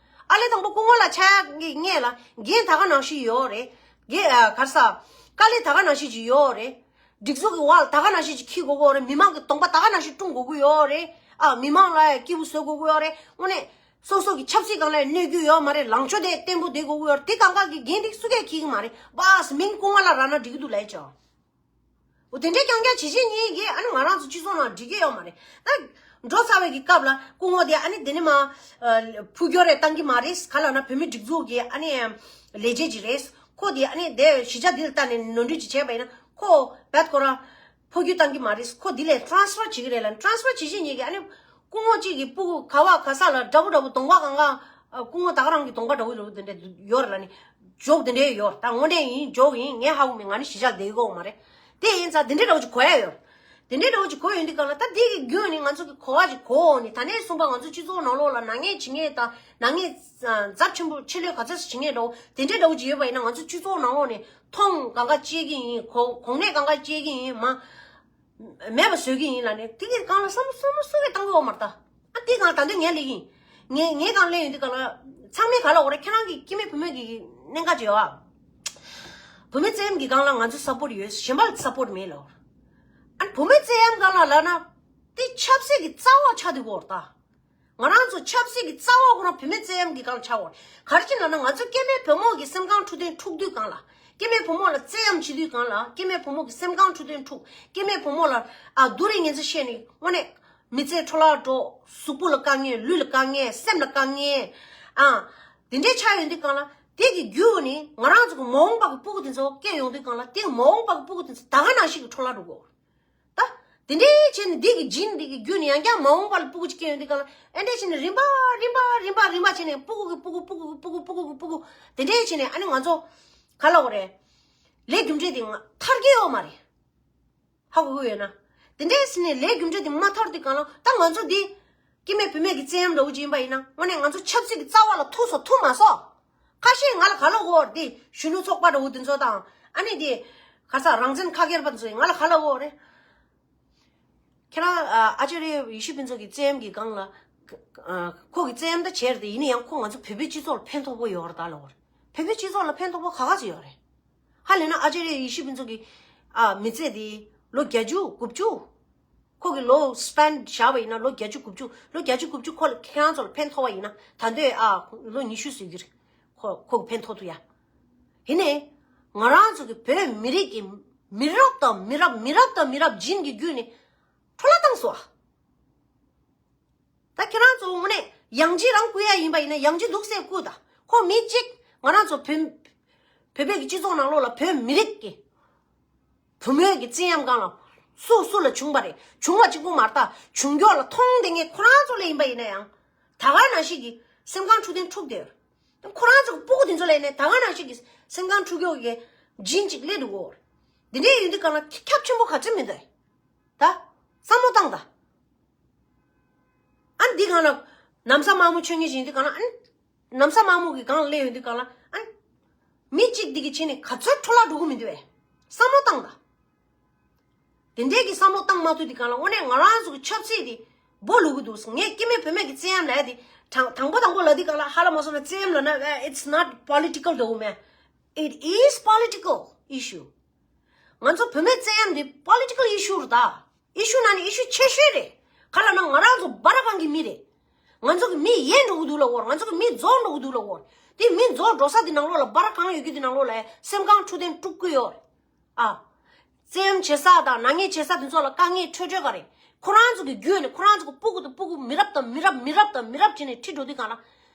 ཨ་ལས་དང་པོ་སྐུ་ངོ་ལ་ཆ་ཡ་གི་སྔས་ལ་འགན་ད་ག་ནང་བཞིན་ཡོད་རེད། འགན་ཨ་ག་རེ་ཟ། དཀའ་ལས་ད་ག་ནང་བཞིན་ཅིག་ཡོད་རེད། སྒྲིག་འཛུགས་ཀྱི་འོག་ལ་ད་ག་ནང་བཞིན་ཅིག་འཁྱེར་དགོས་ཀྱི་ཡོད་རེད། མི་མང་གི་གདོང་པ་ད་ག་ནང་བཞིན་བཀྲུ་དགོས་ཀྱི་ཡོད་རེད། ཨ་མི་མང་ལ་ཡ་སྐྱིད་པོ་བཟོ་དགོས་ཀྱི་ཡོད་རེད། དངོས་གནས། སོ་སོ་གི་ཆབ་སྲིད་སྒང་ལ་གནོད་རྒྱུ་ཡོད་མ་རེད། ལངས་ཕྱོགས་དེ་བརྟན་པོ་བསྡད་དགོས་ཀྱི་ཡོད་རེད། དེ་གང་ག་གི་འགན་དེ་སུ་གས་འཁྱེར་གྱི་མ་རེད། བཱས་མིང་སྐུ་ངོ་ལ་རག་ན་འགྲིག་གི་འདུག་ལབ་ཡ་ཅིག་འོ་དེ་འདྲའི་རྐྱང་རྐྱང་བྱེད་བྱེད་ཉིད་ཀྱིས་ཨ་ནི་ང་རང་ཚོ་སྤྱི་ཚོགས་ནང་འགྲིག་གི་ཡོད་མ་རེད། ད་འགྲོ་ཚར་བའི་གི་སྐབས་ལ་སྐུ་ངོ་དེ་ཨ་ནི་དེ་ནི་མ་ཕུ་སྐྱོར་རེ་བཏང་གི་མ་རེད། ག་ལབ་ན་བོད་མི་སྒྲིག་འཛུགས་ཀྱི་ཨ་ནི་ལས་བྱེད་ཅིག་རེད། ཁོ་དེ་ཨ་ནི་དེ་གཞིས་ཆགས་འདི་ལ་ལྟ་ནས་ནོར་འཁྲུལ་ཅིག་བྱས་པ་ཡིན་ན་ཁོ་བད་ཁོ་རང་འཕོ་འགྱུར་བཏང་གི་མ་རེད། ཁོ་འདི་ལས་ཊ་རན་སི་ཕར་བྱེད་ཀྱི་རེད་ལབ། ཊ་རན་སི་ཕར་བྱེད་བྱེད་ཉིད་ཀྱིས་ཨ་ནི་སྐུ་ངོ་གཅིག་གི་སྤུ་གུ་ག་བ་ག་ས་ལ་འདྲ་པོ་འདྲ་པོ་གདོང་པ་གང་ག་སྐུ་ངོ་ད་ག་རང་གི་གདོང་པ་འདྲ་པོ་འདྲ་པོ་དེ་འདྲ་ཡོད་རེད་ལབ་ནི་ཇོག་དེ་འདྲ་ཡོད། ད་དངོས་གནས་ཡིན་ཇོག་ཡིན། ངས་ཧ་གོ་མེད། ང་ནི་གཞིས་ཆགས་བསྡད་ཀྱི་ཡོད་མ་རེད། དེ་ཡིན་ཙང་དེ་འདྲ་འདྲ་པོ་ཅིག་གོ་ཡ་ཡོད། དེ་འདྲའི་འདྲ་བོ་ཅིག་གོ་ཡོང་དུས་གང་ལ་ད་འདི་གི་རྒྱུན་ནི་ང་ཚོ་གི་གོ་བ་ཅིག་གོ་འོང་ནི། ད་ནས་གསུངས་པ་ང་ཚོ་སྤྱི་ཚོགས་ནང་ལོགས་ལ་ནག་ཉེས་བྱེད་མཁན་དང་ནག་ཉེས་ཚབས་ཆེན་པོ་ཆེད་ལས་ག་ཚོད་བྱེད་མཁན་འདྲ་བོ་དེ་འདྲའི་འདྲ་བོ་ཅིག་ཡོད་པ་ཡིན་ན་ང་ཚོ་སྤྱི་ཚོགས་ནང་ལོགས་ནས་མཐོང་གང་ག་བཅད་ཀྱི་ཡིན། གོ་གོང་ནས་གང་ག་བཅད་ཀྱི་ཡིན། མ་མེད་པ་བཟོ་གི་ཡིན་ལབ་ནས་དེ་གི་སྒང་ལ་བསམ་བློ་བསམ་བློ་སུ་གིས་བཏང་གི་ཡོད་མ་རེད་ད། ཨ་དེ་གང་ད་འདོད་ངས་ལས་ཀྱི་ཡིན། ངས་ངས་གང་ལས་ཡོང་དུས་གང་ལ་ཚང་མས་ག་ལ་འོ་ར་ཁྱེད་རང་གི་སྐྱེ་དམན་བུད་མེད་ཀྱི་གནད་འགག་ཅིག་ཡོད་ཨ། བུད་མེད་བཙན་གྱི་སྒང་ལ་ང་ཚོ་སབ་པོར་ཊི་ཡོད། གཞན་པ་ལ་སབ་པོར་ཊི་མེད་ལ། ཨ་བུད་མེད་བཙན་གཡེམ་སྒང་ལ་ལབ་ན་དེ་ཆབ་སྲིད་ཀྱི་རྩ་བ་ཆགས་བསྡད་ཡོད་རེད་ད། ང་རང་ཚོ་ཆབ་སྲིད་ཀྱི་རྩ་བ་ཁོ་རང་བུད་མེད་བཙན་གཡེམ་གྱི་སྒང་ལ་ཆགས་ཡོད་རེད། ག་རེ་བྱས་ན་ང་ཚོ་སྐྱེ་དམན་བུ་མོ་གི་སེམས་ཁམས་འཁྲུག་དོན་འཁྲུག་དུས་སྒང་ལ། སྐྱེ་དམན་བུ་མོ་ལ་བཙན་གཡེམ་བྱེད་དུས་སྒང་ལ། སྐྱེ་དམན་བུ་མོ་གི་སེམས་ཁམས་འཁྲུག་དོན་འཁྲུག་སྐྱེ་དམན་བུ་མོ་ལ་ཨ་སྡུག་རུས་ངན་ཚུལ་བཤད་ནས་དངོས་གནས་མི་ཚེ་འཕྲོ་བརླག་འགྲོ། གཟུགས་པོ་ལ་དཀའ་ངལ། ལུས་ལ་དཀའ་ངལ། སེམས་ལ་དཀའ་ངལ། ཨ་དེ་འདྲའི་ཆགས་ཡོང་དུས་སྒང་ལ་དེ་གི་རྒྱུ་ནི་ང་རང་ཚོ་གི་མ་འོངས་པ་གི་སྤུ་གུ་དེ་ཚོ་སྐྱེ་ཡོང་དུས་སྒང་ལ་དེ་མ་འོངས་པ་གི་སྤུ་གུ་དེ་ཚོ་ད་ག་ནང་བཞིན་གྱི་འཕྲོ་བརླག་འགྲོ་གི་ཡོད་རེད། ད་དེ་འདྲའི་བྱས་ནས་འདི་གི་ཇིན་འདི་གི་རྒྱུ་ནི་ཡང་བསྐྱར་མ་འོངས་པ་ལ་སྤུ་གུ་ཅིག་སྐྱེ་ཡོང་དུས་སྒང་ལ་ཨེ་འདྲ་བྱས་ནས་རིམ་པ་རིམ་པ་རིམ་པ་རིམ་པ་བྱས་ནས་སྤུ་གུ་གི་སྤུ་གུ་སྤུ་གུ་གི་སྤུ་གུ་སྤུ་གུ་གི་སྤུ་གུ་དེ་འདྲའི་བྱས་ནས་ཨ་ནི་ང་ཚོ་ག་ལབ་དགོས་རེད། ལས་རྒྱུ་འབྲས་དེ་ང་ཐར་གྱི་ཡོད་མ་རེད། ཧ་གོ་གི་ཡོད་ན། དེ་འདྲའི་ཟེར་ནས་ལས་རྒྱུ་འབྲས་དེ་མ་ཐར་དུས་སྒང་ལ་ད་ང་ཚོ་འདི་སྐྱེ་དམན་བུད་མེད་ཀྱི་བཙན་གཡེམ་འདྲ་བོ་ཅིག་ཡིན་པ་ཡིན་ན་དངོས་གནས་ང་ཚོ་ཆབ་སྲིད་ཀྱི་རྩ་བ་ལ་ཐུག་སོང་ཐུག་མ་སོང་། ཁ་ཤས་ང་ལ་ག་ལབ་ཀྱི་ཡོད་རེད། དེ་གཞོན་ནུ་ཚོགས་པ་འདྲ་བོ་དེ་ཚོ་དང་ཨ་ནི་དེ་ག་ས་རང་བཙན་ཁ་སྒེར་པ་ཚོས་ང་ལ་ག་ལབ་ཀྱི་ཡོད་རེད། ཁྱེད་རང་ཨ་ཨ་ཅཱརྱ་ཡེ་ཤེས་ཕུན་ཚོགས་ཀྱི་བཙན་གཡེམ་གྱི་སྒང་ལ་ཨ་ཁོ་གི་བཙན་གཡེམ་ད་བྱས་རེད་དེ་ཡིན་ན་ཡང་ཁོ་ང་ཚོ་བོད་པའི་སྤྱི་ཚོགས་ལ་ཕན་ཐོགས་པོ་ཡོད་རེད་ད་ལབ་ཀྱི་ཡོད་རེད། བོད་པའི་སྤྱི་ཚོགས་ལ་ཕན་ཐོགས་པོ་ག་ག་ཚོད་ཡོད་རེད། ཧ་ལས་ན་ཨ་ཅཱརྱ་ཡེ་ཤེས་ཕུན་ཚོགས་ཀྱི་ཨ་མི་ཚེ་དེ་ལོ་བརྒྱད་ཅུ་དགུ་བཅུ། ཁོ་གི་ལོ་སི་པེན་བཞག་པ་ཡིན་ན་ལོ་བརྒྱད་ཅུ་དགུ་བཅུ། ལོ་བརྒྱད་ཅུ་དགུ་བཅུ་ཁོ་ལ་ཁྱེད་རང་ཚོ་ལ་ཕན་ཐོགས་པ་ཡིན་ན་ད་འདོད་ཨ་ལོ་ཉི་ཤུ་ཟིན་གྱི་རེད། ཁོ་ཁོ་གི་ཕན་ཐོགས་ཐུབ་ཡ། ཡིན་ནའི་ང་རང་ཚོ་གི་བོད་མི་རིགས་ཀྱི་མི་རབས་དང་མི་རབས་མི་རབས་དང་མི་རབས་ཇིན་གྱི་བརྒྱུད་ནས་འཕྲོ་བརླག་བཏང་སོང་ཨ། ད་ཁྱེད་རང་ཚོ་དངོས་གནས་ཡང་ཅིག་རང་བསྐུལ་ཡ་ཡིན་པ་ཡིན་ན་ཡང་ཅིག་འདུག་སེ་བསྐུལ་ད། ཁོ་མི་གཅིག་ང་རང་ཚོ་བོད་བོད་པའི་གི་སྤྱི་ཚོགས་ནང་ལོགས་ལ་བོད་མི་རིགས་ཀྱི་བུ་མོའི་གི་བཙན་གཡེམ་སྒང་ལ་སུ་སུ་ལ་བྱུང་པ་རེད། བྱུང་བ་གཅིག་པུ་མ་རེད་ད། བྱུང་ཀྱོག་ལ་མཐོང་བསྡད་མཁན་ཁོ་རང་ཚོ་ལ་ཡིན་པ་ཡིན་ན་ཡང་ད་ག་ནང་བཞིན་གྱི་སེམས་ཁམས་འཁྲུག་དོན་འཁྲུག་བསྡད་ཡོད། ཁོ་རང་ཚོ་གི་སྤུ་གུ་དེ་ཚོ་ལ་ཡིན་ན་ད་ག་ནང་བཞིན་གྱི་སེམས་ཁམས་འཁྲུག་ཀྱོག་གི་ཇིན་གཅིག་སླེབས་འདུག་གོ། འདི་འདྲའི་ཡོད་དུས་སྒང་ལ་ཁྱབ་ཆེན་པོ་ག་ཚོད་མི་འདུག་ད། བསམ་བློ་བཏང་ད། ཨ་འདི་སྒང་ལ་ནམ་བཟའ་དམར་མོ་མཆོད་མཁན་ཞིག་ཡིན་དུས་སྒང་ལ་ཨ་ནམ་བཟའ་དམར་མོ་གི་སྒང་ལ་སླེབས་ཡོང་དུས་སྒང་ལ་ཨ་མི་གཅིག་འདི་གི་ཆེད་ནས་ག་ཚོད་འཕྲོ་བརླག་འགྲོ་གི་མི་འདུག་བས། བསམ་བློ་བཏང་ད། དེ་འདྲའི་གི་བསམ་བློ་བཏང་མ་ཐུབ་དུས་སྒང་ལ་དངོས་གནས་ང་རང་ཚོ་གི་ཆབ་སྲིད་དེ་སྦོ་ལུག་གི་འདུག་ངས་སྐྱེ་དམན་བུད་མེད་ཀྱི་བཙན་གཡེམ་ལབ་ཡ་དེ་དང་དང་པོ་དང་པོ་ལབ་དུས་སྒང་ལ་ཧ་ལས་མ་སོང་ན་བཙན་གཡེམ་ལབ་ན་it's not political འདྲ་བོ་མེད། It is political issue. ང་ཚོ་བུད་མེད་བཙན་གཡེམ་འདི་political issue རེད་ད། issue ནང་ནས་issue ཆེ་ཤོས་རེད། ག་ལབ་ན་ང་རང་ཚོ་སྦ་ར་གང་གི་མི་རེད། ང་ཚོ་གི་མི་ཡལ་འགྲོ་གི་འདུག་ལབ་ཀྱི་ཡོད་རེད། ང་ཚོ་གི་མི་རྫོགས་འགྲོ་གི་འདུག་ལབ་ཀྱི་ཡོད་རེད། དེ་མི་རྫོགས་འགྲོ་ས་དེ་ནང་ལོགས་ལ་སྦ་ར་གང་ཡོད་རྒྱུ་དེ་ནང་ལོགས་ལ་སེམས་ཁམས་འཁྲུག་དོན་འཁྲུག་གི་ཡོད་རེད། ཨ། བཙན་གཡེམ་བྱེད་ས་དང་ནག་ཉེས་བྱེད་ས་དེ་ཚོ་ལ་དཀའ་ངལ་འཕྲད་འཕྲད་ག་རེད། ཁོ་རང་ཚོ་གི་བརྒྱུད་ནས་ཁོ་རང་ཚོ་གི་སྤུ་གུ་དང་སྤུ་གུ་མི་རབས་དང་མི་རབས་མི་རབས་དང་མི་རབས་བྱས་ནས་ཁྲིད་འགྲོ་དུས་སྒང་ལ་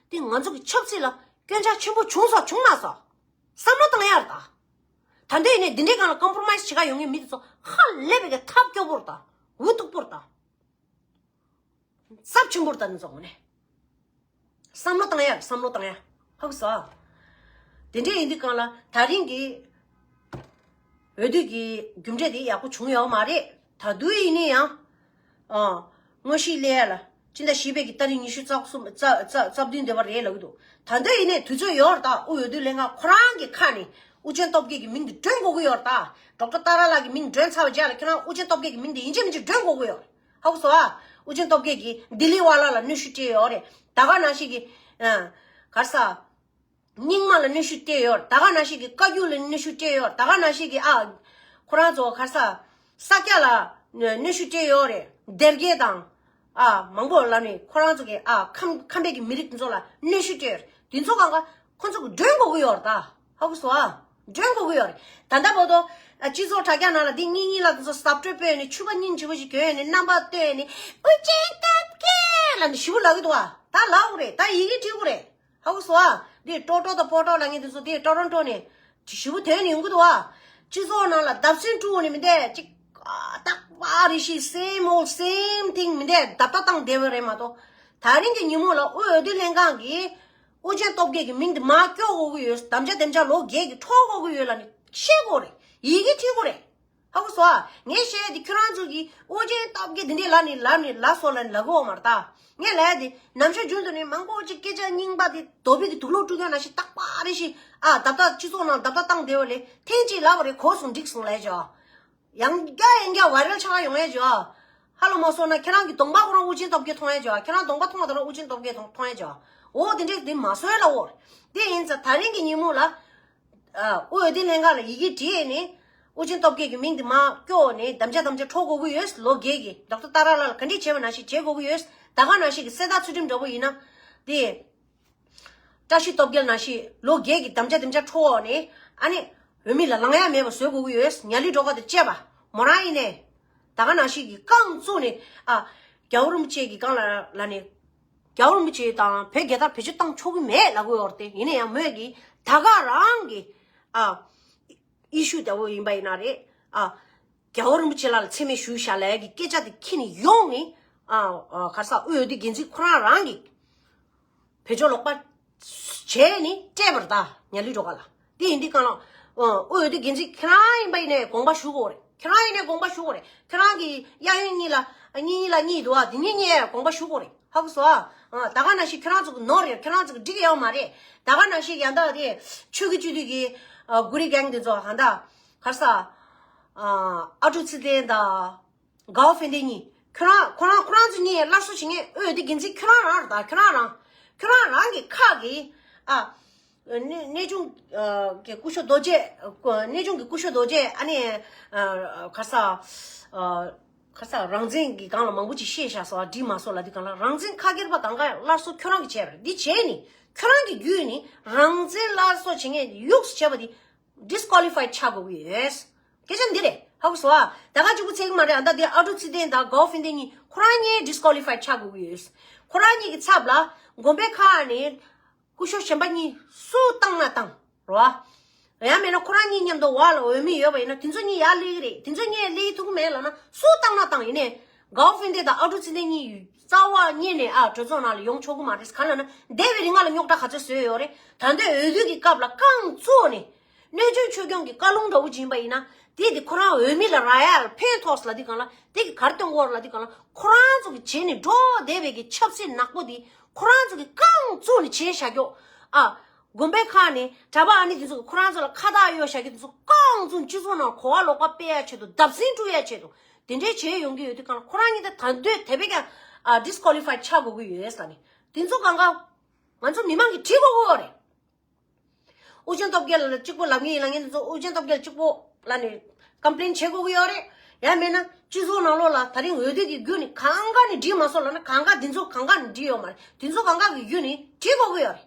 དེ་ང་ཚོ་གི་ཆབ་སྲིད་ལ་སྐྱོན་ཆ་ཆེན་པོ་བྱུང་སོང་བྱུང་མ་སོང་། བསམ་བློ་བཏང་ཡ་རེད་ད། ད་འདོད་ཡིན་ནའི་འདི་འདྲའི་སྒང་ལ་ཀོམ་པོ་རོ་མའི་སི་བྱེད་ག་ཡོང་མཁན་མི་དེ་ཚོ་ཧ་ལས་པའི་གི་ཐབས་སྐྱོ་པོ་རེད་ད། འུ་སྡུག་པོ་རེད་ད། ཚབས་ཆེན་པོ་རེད་ད་འདི་ཚོ་ངོ་ནས། བསམ་བློ་བཏང་ཡ་རེད། བསམ་བློ་བཏང་ཡ། ཧ་གོ་སོང་། དེ་འདྲའི་ཡིན་དུས་སྒང་ལ་ད་རིང་གི་འོས་བསྡུ་གི་རྒྱུ་འབྲས་དེ་ཡག་པོ་བྱུང་ཡོད་མ་རེད། ད་དུང་ཡིན་ནའི་ཡང་། ཨ། དངོས་གཞི་སླེབས་ཡ་ལ། སྤྱི་ཟླ་བཞི་པའི་གི་ཏ་རིག་ཉི་ཤུ་རྩ་གསུམ་རྩ་རྩ་རྩ་བདུན་འདས་པ་རེད་ལབ་ཀྱི་འདུག་ད་ལྟ་ཡིན་ནའི་དུས་ཚོད་ཡོད་རེད་ད། དབུས་འོས་བསྡུ་ལྷན་ཁང་ཁོ་རང་གི་ཁ་ནས་ཨུ་རྒྱན་སྟོབས་རྒྱལ་གྱི་མིང་དེ་སྒྲོན་དགོས་ཀྱི་ཡོད་རེད་ད། ཌོག་ཊར་ཏཱ་ར་ལགས་ཀྱི་མིང་སྒྲོན་ཚར་བའི་རྗེས་ལ་ཁྱེད་རང་ཨུ་རྒྱན་སྟོབས་རྒྱལ་གྱི་མིང་དེ་ཡིན་གཅིག་མིན་གཅིག་སྒྲོན་དགོས་ཀྱི་ཡོད་རེད། ཧ་གོ་སོང་ཨ། ཨུ་རྒྱན་སྟོབས་རྒྱལ་གྱིས་ལྡི་ལི་ཝ་ལ་ལ་གནོན་ཤུགས་སྤྲད་ཡོད་རེད། ད་ག་ནང་བཞིན་གྱི། ཨ། ག་རེ་ཟ། རྙིང་མ་ལ་གནོན་ཤུགས་སྤྲད་ཡོད་རེད། ད་ག་ནང་བཞིན་གྱི་བཀའ་བརྒྱུད་ལ་གནོན་ཤུགས་སྤྲད་ཡོད་རེད། ད་ག་ནང་བཞིན་གྱི་ཨ། ཁོ་རང་ཚོ་ག་རེ་ཟ། ས་སྐྱ་ལ་གནོན་ཤུགས་སྤྲད་ཡོད་རེད། སྡེ་དགེ་དང་། ཨ། མང་པོ་ལ་ནི་ཁོ་རང་ཚོ་གི་ཨ། ཁམས་ཁམས་པའི་གི་མི་རིགས་དེ་ཚོ་ལ་གནོན་ཤུགས་སྤྲད་ཡོད་རེད། དེ་ཚོ་གང་ག་ཁོ་ཚོ་གི་སྒྲོན་དགོས་ཀྱི་ཡོད་རེད་ད། ཧ་གོ་སོང་ཨ། སྒྲོན་དགོས་ཀྱི་ཡོད་རེད། ད་ལྟ་བར་དུ་ཨ། སྤྱི་ཚོགས་དྲ་རྒྱ་ནང་ལ་འདི་གཉིས་གཉིས་ལ་དེ་ཚོ་ཟབ་སྤྲོས་སྤེལ་ནས་ཕྱུ་པ་སྙིང་རྗེ་པོ་ཞིག་གྱོན་ནས་རྣམ་པ་སྟོན་ནས་ཨུ་རྒྱན་སྟོབས་རྒྱལ་ལབ་ནས་ཞེ་པོ་ལབ་ཀྱི་འདུག་ཨ། ད་ལབ་དགོས་རེད། ད་ཡི་གེ་བྲིས་དགོས་རེད། ཧ་གོ་སོང་ཨ། འདི་ཀྲོ་ཀྲོ་དང་པོ་ཀྲོ་ལབ་མཁན་དེ་ཚོ་འདི་ཀྲོ་རོན་ཀྲོ་ནས་ཞེ་པོ་ཐོན་ནས་ཡོང་གི་འདུག་ཨ། སྤྱི་ཚོགས་ནང་ལ་བརྡབ་གསིག་འཁྲུག་ནས་མི་འདུག་ཅིག་ཨ། རྟག་པ་རེ་བཞིན་same old same thing མི་འདུག་བརྡབ་ལྟ་བཏང་བསྡད་པ་རེད་མ་གཏོགས། ད་རིང་གི་ཉིན་མོ་ལ་དབུས་འོས་བསྡུ་ལྷན་ཁང་གིས་ཨུ་རྒྱན་སྟོབས་རྒྱལ་གྱི་མིང་དེ་མར་སྐྱོར་དགོས་ཀྱི་ཡོད། དམ་བཅའ་དེམ་བཅའ་ལོ་བརྒྱད་ཀྱི་འཕྲོག་དགོས་ཀྱི་ཡོད་ལབ་ནས་བཤད་དགོས་རེད། ཡི་གེ་བྲིས་དགོས་རེད། ཧ་གོ་སོང་ཨ། ངས་བཤད་ཡ་དེ་ཁྱོད་རང་ཚོ་གིས་ཨོ་རྒྱན་སྟོབས་རྒྱལ་འདི་འདྲས་ལབ་ནས་ལབ་ནས་ལབ་སོང་ལབ་ནས་ལབ་གི་ཡོད་མ་རེད་ད། ངས་ལབ་ཡ་དེ་ནམ་ཞར་རྒྱུན་དུ་ནས་མང་པོ་ཅིག་སྐད་ཆ་རྙིང་པ་དེ་རྡོ་སྦིས་ཀྱི་དུག་ལོག་བཀྲུ་མཁན་ནང་བཞིན་རྟག་པ་རེ་བཞིན་ཨ། བརྡབ་ལྟ་སྤྱི་ཚོགས་ནང་བརྡབ་ལྟ་བཏང་བསྡད་པ་ལས་ཐེངས་གཅིག་ལབ་པ་རེད། གོ་སོང་འགྲིག་སོང་ལབ་ཡ་ཅིག་ཨ། ཡང་བསྐྱར་ཡང་བསྐྱར་ཝའི་རལ་ཆགས་ཡོང་ཡ་ཅིག་ཨ། ཧ་ལས་མ་སོང་ན་ཁྱེད་རང་གི་གདོང་པ་ཁོ་རང་ཨོ་རྒྱན་སྟོབས་རྒྱལ་མཐོང་ཡ་ཅིག་ཨ། ཁྱེད་རང་གདོང་པ་མཐོང་བ་དང་ཨོ་རྒྱན་སྟོབས་རྒྱལ་མཐོང་མཐོང་ཡ་ཅིག་ཨ། འོ་དེ་འདྲས་དེ་མ་བཟོ་ཡ་ལབ་ཡོད་རེད། དེ་ཡིན་ཙང་ད་རིང་གི་ཉིན་མོ་ལ། ཨ། དབུས་འོས་བསྡུ་ལྷན་ཁང་ལ་ཡི་གེ་བྲིས་ནས། ཨུ་རྒྱན་སྟོབས་རྒྱལ་གྱི་མིང་དེ་མར་སྐྱོར་ནས་དམ་བཅའ་དམ་བཅའ་འཕྲོག་དགོས་ཀྱི་ཡོད། ལོ་བརྒྱད་ཀྱི་ཌོག་ཊར་ཏཱ་ར་ལགས་ལ་ག་འདྲས་བྱས་པ་ནང་བཞིན་བྱེད་དགོས་ཀྱི་ཡོད། ད་ག་ནང་བཞིན་གྱི་གསེར་རྟ་ཚུལ་ཁྲིམས་འདྲ་པོ་ཡིན་ན་དེ། བཀྲ་ཤིས་སྟོབས་རྒྱལ་ནང་བཞིན་ལོ་བརྒྱད་ཀྱི་དམ་བཅའ་དམ་བཅའ་འཕྲོག་ནས་ཨ་ནི་འོས་མི་ལ་ལངས་ཡ་མེད་པ་བཟོ་དགོས་ཀྱི་ཡོད། ཉ་ལི་སྒྲོལ་དཀར་དང་བཅས་པ་མོ་རང་ཡིན་ནས་ད་ག་ནང་བཞིན་གྱི་རྐང་བཙུགས་ནས་ཨ། རྒྱལ་བ་རིན་པོ་ཆེ་གི་སྒང་ལ་ལ་ནས་རྒྱལ་བ་རིན་པོ་ཆེ་དང་བོད་རྒྱལ་དར་བེད་སྤྱོད་བཏང་ཆོག་གི་མེད་ལབ་ཀྱི་ཡོད་རེད་དེ། ཡིན་ན་ཡང་མོས་ཀྱི་ད་ག་རང་གི་ཨ། ཨི་ཤུ་འདྲ་པོ་ཡིན་པ་ཡིན་ན་རེད་ཨ། རྒྱལ་བ་རིན་པོ་ཆེ་ལགས་ལ་མཚན་སྨད་ཞུས་བཞག་ལབ་ཀྱི་སྐད་ཆ་དེ་ཁྱི་ནི་ཡོང་ནི་ཨ། ག་རེ་ཟ། དབུས་འོས་བསྡུ་འགན་འཛིན་ཁོ་རང་རང་གི་བེད་སྤྱོད་ལོག་པ་བྱས་ནི་སྤྲད་པར་གདའ། ཉ་ལི་སྒྲོལ་དཀར་ལ་དེ་ཡིན་དུས་གང་ལ་དབུས་འོས་བསྡུ་འགན་འཛིན་ཁྱེད་རང་ཡིན་པ་ཡིན་ནའི་དགོངས་པ་ཞུ་དགོས་རེད། ཁྱེད་རང་ཡིན་ནའི་དགོངས་པ་ཞུ་དགོས་རེད། ཁྱེད་རང་གི་གཡས་གཡོན་གཉིས་ལ་གཉིས་གཉིས་ལ་གཉིས་འདུག་ཨ། དེ་གཉིས་གཉིས་དགོངས་པ་ཞུ་དགོས་རེད། ཧ་གོ་སོང་ཨ། ད་ག་ནང་བཞིན་ཁྱེད་རང་ཚོ་གི་ནོར་རེད། ཁྱེད་རང་ཚོ་གི་འགྲིག་ཡོད་མ་རེད། ད་ག་ནང་བཞིན་ཡང་དག་དེ་ཆོས་ཀྱི་སྤྱི་འཐུས་ཀྱི་གུ་རི་གེང་དེ་ཚོ་ཧ་ད་ག་རེ་ཟ། ཨ་ཀྲུག་ཚེ་བརྟན་དང་གའོ་ཧྥེ་ཏེ་གཉིས་ཁྱོད་རང་ཁོ་རང་ཁོ་རང་ཚོ་གཉིས་སླར་གསོ་བྱེད་མཁན་དབུས་འོས་བསྡུ་འགན་འཛིན་ཁྱོད་རང་རང་རེད། ད་ཁྱོད་རང་རང་ཁྱོད་རང་རང་གི་ཁག་གི་ཨ། གནས་གནས་ཆུང་གི་སྐུ་ཞབས་རྡོ་རྗེ། གནས་ཆུང་གི་སྐུ་ཞབས་རྡོ་རྗེ་ཨ་ནི་ག་རེ་ཟ། ག་རེ་ཟ། རང་བཙན་གྱི་སྒང་ལ་མང་པོ་ཅིག་བཤད་བཞག་སོང་། འགྲིག་མ་སོང་ལབ་དུས་གང་ལ་རང་བཙན་ཁ་སྒེར་པ་གང་ག་སླར་གསོ་ཁྱོད་རང་གིས་བྱས་པ་རེད། འདི་བྱས་ནི་ཁྱོད་རང་གི་བརྒྱུད་ནི་རང་བཙན་སླར་གསོ་བྱེད་མཁན་ཡུགས་སུ་བྱས་པ་འདི་disqualified ཆགས་དགོས་ཀྱི་ཡོད། སྐད་ཆ་འདི་རེད། ཧ་གོ་སོང་ཨ། ད་ག་གཅིག་པུ་ཚད་ཀྱི་མ་རེད། ཨ་ད་འདི་ཨ་ཀྲུག་ཚེ་བརྟན་དང་གའོ་ཧྥེ་ཏེ་གཉིས་ཁོ་རང་གཉིས་disqualified ཆགས་དགོས་ཀྱི་ཡོད། ཁོ་རང་གཉིས་ཀྱི་ཚབ་ལ་དགོན་པའི་ཁག་ནས་སྐུ་ཞབས་གཞན་པ་གཉིས་སུ་བཏང་ན་བཏང་རོ། ཡང་མེད་ན་ཁོ་རང་གཉིས་མཉམ་དུ་འོག་ལ་འོས་མི་ཡོད་པ་ཡིན་ན་དེ་ཚོ་གཉིས་ཡར་སླེབས་ཀྱི་རེད། དེ་ཚོ་གཉིས་སླེབས་ཐུབ་ཀྱི་མེད་ལབ་ན་སུ་བཏང་ན་བཏང་། ཡིན་ནའི་གའོ་ཧྥེ་ཏེ་དང་ཨ་ཀྲུག་ཚེ་བརྟན་གཉིས་རྩ་བ་ཉིད་ནས་ཨ་གྲོས་ཚོགས་ནང་ལ་ཡོང་ཆོག་གི་མ་རེད། གང་ལབ་ན་འདས་པའི་རིང་ལ་རྙོག་དྲ་ག་ཚོད་བཟོས་ཡོད་རེད། ད་ལྟའི་འོས་བསྡུ་གི་སྐབས་ལ་རྐང་བཙུགས་ནས་གནོད་སྐྱོན་ཆོས་སྐྱོང་གི་བཀའ་ལུང་འདྲ་བོ་ཅིག་ཡིན་པ་ཡིན་ན་དེ་དེ་ཁོ་རང་འོས་མི་ལ་རག་ཡ་ལ་ཕན་ཐོགས་ལབ་དུས་གང་ལ་དེ་གི་ག་རེ་སྟོན་གྱི་ཡོད་རེད་ལབ་དུས་གང་ལ་ཁོ་རང་ཚོ་གི་བྱས་ནས་འགྲོ་བསྡད་པའི་གི་ཆབ་སྲིད་ནག་པོ་དེ་ཁོ་རང་ཚོ་གི་རྐང་བཙུགས་ནས་བྱས་བཞག་ཀྱོག་ཨ། དགོན་པའི་ཁག་ནས་གྲྭ་པ་ཨ་ནི་དེ་ཚོ་ཁོ་རང་ཚོ་ལ་ཁ་བཏགས་གཡོག་བཞག་གི་དེ་ཚོ་རྐང་བཙུགས་སྤྱི་ཚོགས་ནང་གོ་བ་ལོག་པ་སྤེལ་ཡ་ཆེད་དུ་བརྡབ་གསིག་སྤྲོད་ཡ་ཆེད་དུ་དེ་འདྲའི་བྱས་ཡོང་གི་ཡོད་དུས་གང་ལ་ཁོ་རང་གཉིས་ད་ད་འདོད་དེ་བས་ཀྱང་ཨ་disqualified ཆགས་དགོས་ཀྱི་ཡོད་ས་ནི་དེ་ཚོ་གང་ག་ང་ཚོ་མི་མང་གིས་དྲིས་དགོས་ཀྱི་ཡོད་རེད། ཨུ་རྒྱན་སྟོབས་རྒྱལ་ལ་གཅིག་པོ་ལབ་ངེས་ཡིན་ལབ་ངེས་འདི་ཚོ་ཨུ་རྒྱན་སྟོབས་རྒྱལ་གཅིག་པོ་ལ་ནི་complain བྱེད་དགོས་ཀྱི་ཡོད་རེད། ཡང་མེད་ན་སྤྱི་ཚོགས་ནང་ལོགས་ལ་ད་རིང་འོས་བསྡུ་གི་བརྒྱུད་ནས་གང་ག་ནས་འགྲིག་མ་སོང་ལབ་ན་གང་ག་འདི་ཚོ་གང་ག་ནས་འགྲིག་ཡོད་མ་རེད། འདི་ཚོ་གང་ག་གི་བརྒྱུད་ནས་འགྲིག་དགོས་ཀྱི་ཡོད་རེད།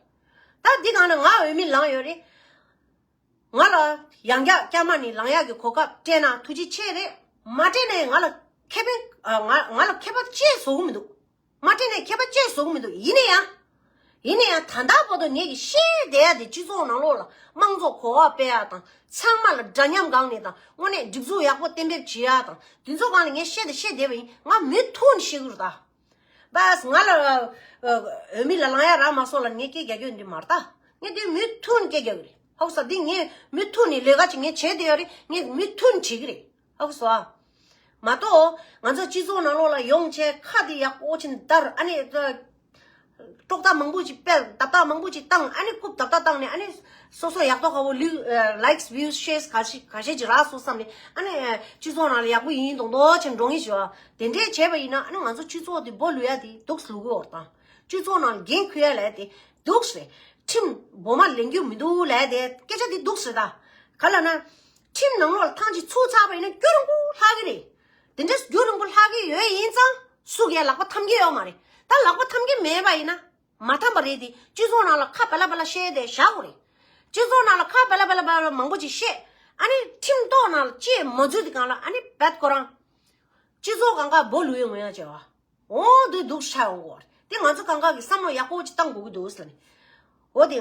ད་འདི་གང་ན་ང་འོས་མི་ལངས་ཡོད་རེད། ང་ལ་ཡང་བསྐྱར་བསྐྱར་མ་ནས་ལངས་ཡག་གི་གོ་སྐབས་སྤྲད་ན་ཐུགས་རྗེ་ཆེ་རེད། མ་སྤྲད་ནའི་ང་ལ་ཁེ་ཕན་ང་ང་ལ་ཁེ་ཕན་ཅི་བཟོ་གི་མི་འདུག་མ་སྤྲད་ནའི་ཁྱད་པར་ཅི་བཟོ་གི་མི་འདུག་ཡིན་ན་ཡང་། ཡིན་ན་ཡང་ད་ལྟ་བར་དུ་ངེད་ཀྱིས་བཤད་བསྡད་ཡ་དེ་སྤྱི་ཚོགས་ནང་ལོགས་ལ་དམངས་གཙོ་གོ་བ་སྤེལ་ཡ་དང་ཚང་མ་ལ་འདྲ་མཉམ་སྒང་ནས་དང་དངོས་གནས་སྒྲིག་འཛུགས་ཡག་པོ་གཏན་འབེབས་བྱེད་ཡ་དང་དེ་ཚོ་སྒང་ལ་ངས་བཤད་དང་བཤད་བསྡད་པ་ཡིན། ང་མུ་མཐུད་ནས་བཤད་གི་རེད་ད། བས་ང་ལ་འོས་མི་ལ་ལངས་ཡ་རག་མ་སོང་ལ་ངས་སྐད་རྒྱག་རྒྱུ་འདི་མ་རེད་ད། ངས་འདི་མུ་མཐུད་ནས་སྐད་རྒྱག་གི་རེད། ཧ་གོ་སོང་། འདི་ངས་མུ་མཐུད་ནས་ལས་ཀ་ཅིག་ངས་བྱས་བསྡད་ཡོད་རེད། ངས་མུ་མཐུད་ནས་བྱེད་ཀྱི་རེད། ཧ་གོ་སོང་ཨ། མ་གཏོགས་ང་ཚོ་སྤྱི་ཚོགས་ནང་ལོགས་ལ་ཡོང་བྱས་ཁ་འདི་ཡག་པོ་ཅིག་བརྡར་ཨ་ནི་དཀྲོག་གཏམ་མང་པོ་ཅིག་སྤེལ་རྡབ་རྡབ་མང་པོ་ཅིག་བཏང་ཨ་ནི་རྐུབ་རྡབ་རྡབ་བཏང་ནས་ཨ་ནི་སོ་སོ་ཡག་ཐོག་ཁ་བོ་ལིའུ་likes views shares ཁ་ཤས་ཁ་ཤས་ཅིག་རག་སོང་བསམ་ནས་ཨ་ནི་སྤྱི་ཚོགས་ནང་ལ་ཡག་པོ་ཡིན་མདོག་མདོག་ཅིག་འགྲོ་ངེས་བྱོས་ཨ། དེ་འདྲས་བྱས་པ་ཡིན་ན་ཨ་ནི་ང་ཚོ་སྤྱི་ཚོགས་འདི་སྦོ་ལུས་ཡ་དེ་སྡུག་ལུས་ཀྱི་འོར་དང་སྤྱི་ཚོགས་ནང་འགན་ཁུར་ཡ་ལས་དེ་སྡུག་རེད། ཁྲིམས་སྦོ་མ་ལེན་རྒྱུ་མི་འདུག་ལས་དེ་སྐད་ཆ་འདི་སྡུག་རེད་ད། ག་ལ་ན། ཁྲིམས་ནང་ལོགས་ལ་ཐང་ཅིག་ཚུགས་ཚར་བ་ཡིན་ན་རྒྱུན་རིང་པོ་ལྷག་གི་རེད། དེ་འདྲ་རྒྱུན་རིང་པོ་ལྷག་གི་ཡོད་ཡིན་ཙང་སུ་གའི་ལག་པ་འཐམ་གི་ཡོད་མ་རེད། ད་ལག་པ་འཐམ་གི་མེད་པ་ཡིན་ན་མ་འཐམ་པ་རེད་དེ་སྤྱི་ཚོགས་ནང་ལ་ཁ་བེ་ལ་བེ་ལ་བཤད་དེ་བཞག་དགོས་རེད། སྤྱི་ཚོགས་ནང་ལ་ཁ་བེ་ལ་བེ་ལ་བེ་ལ་མང་པོ་ཅིག་བཤད་ཨ་ནི་ཁྲིམས་ཐོག་ནང་ལ་ཅིག་མ་འཛུལ་དེ་གང་ལ་ཨ་ནི་བད་ཁོ་རང་སྤྱི་ཚོགས་གང་ག་སྦོ་ལུས་ཡོང་ཡ་བྱེད་བ། འོ་འདི་སྡུག་ཆགས་ཡོང་གི་རེད། དེ་ང་ཚོ་གང་ག་གི་བསམ་བློ་ཡག་པོ་ཅིག་བཏང་དགོས་ཀྱི་འདུག་ཟེར་ནས། འོ་དེ།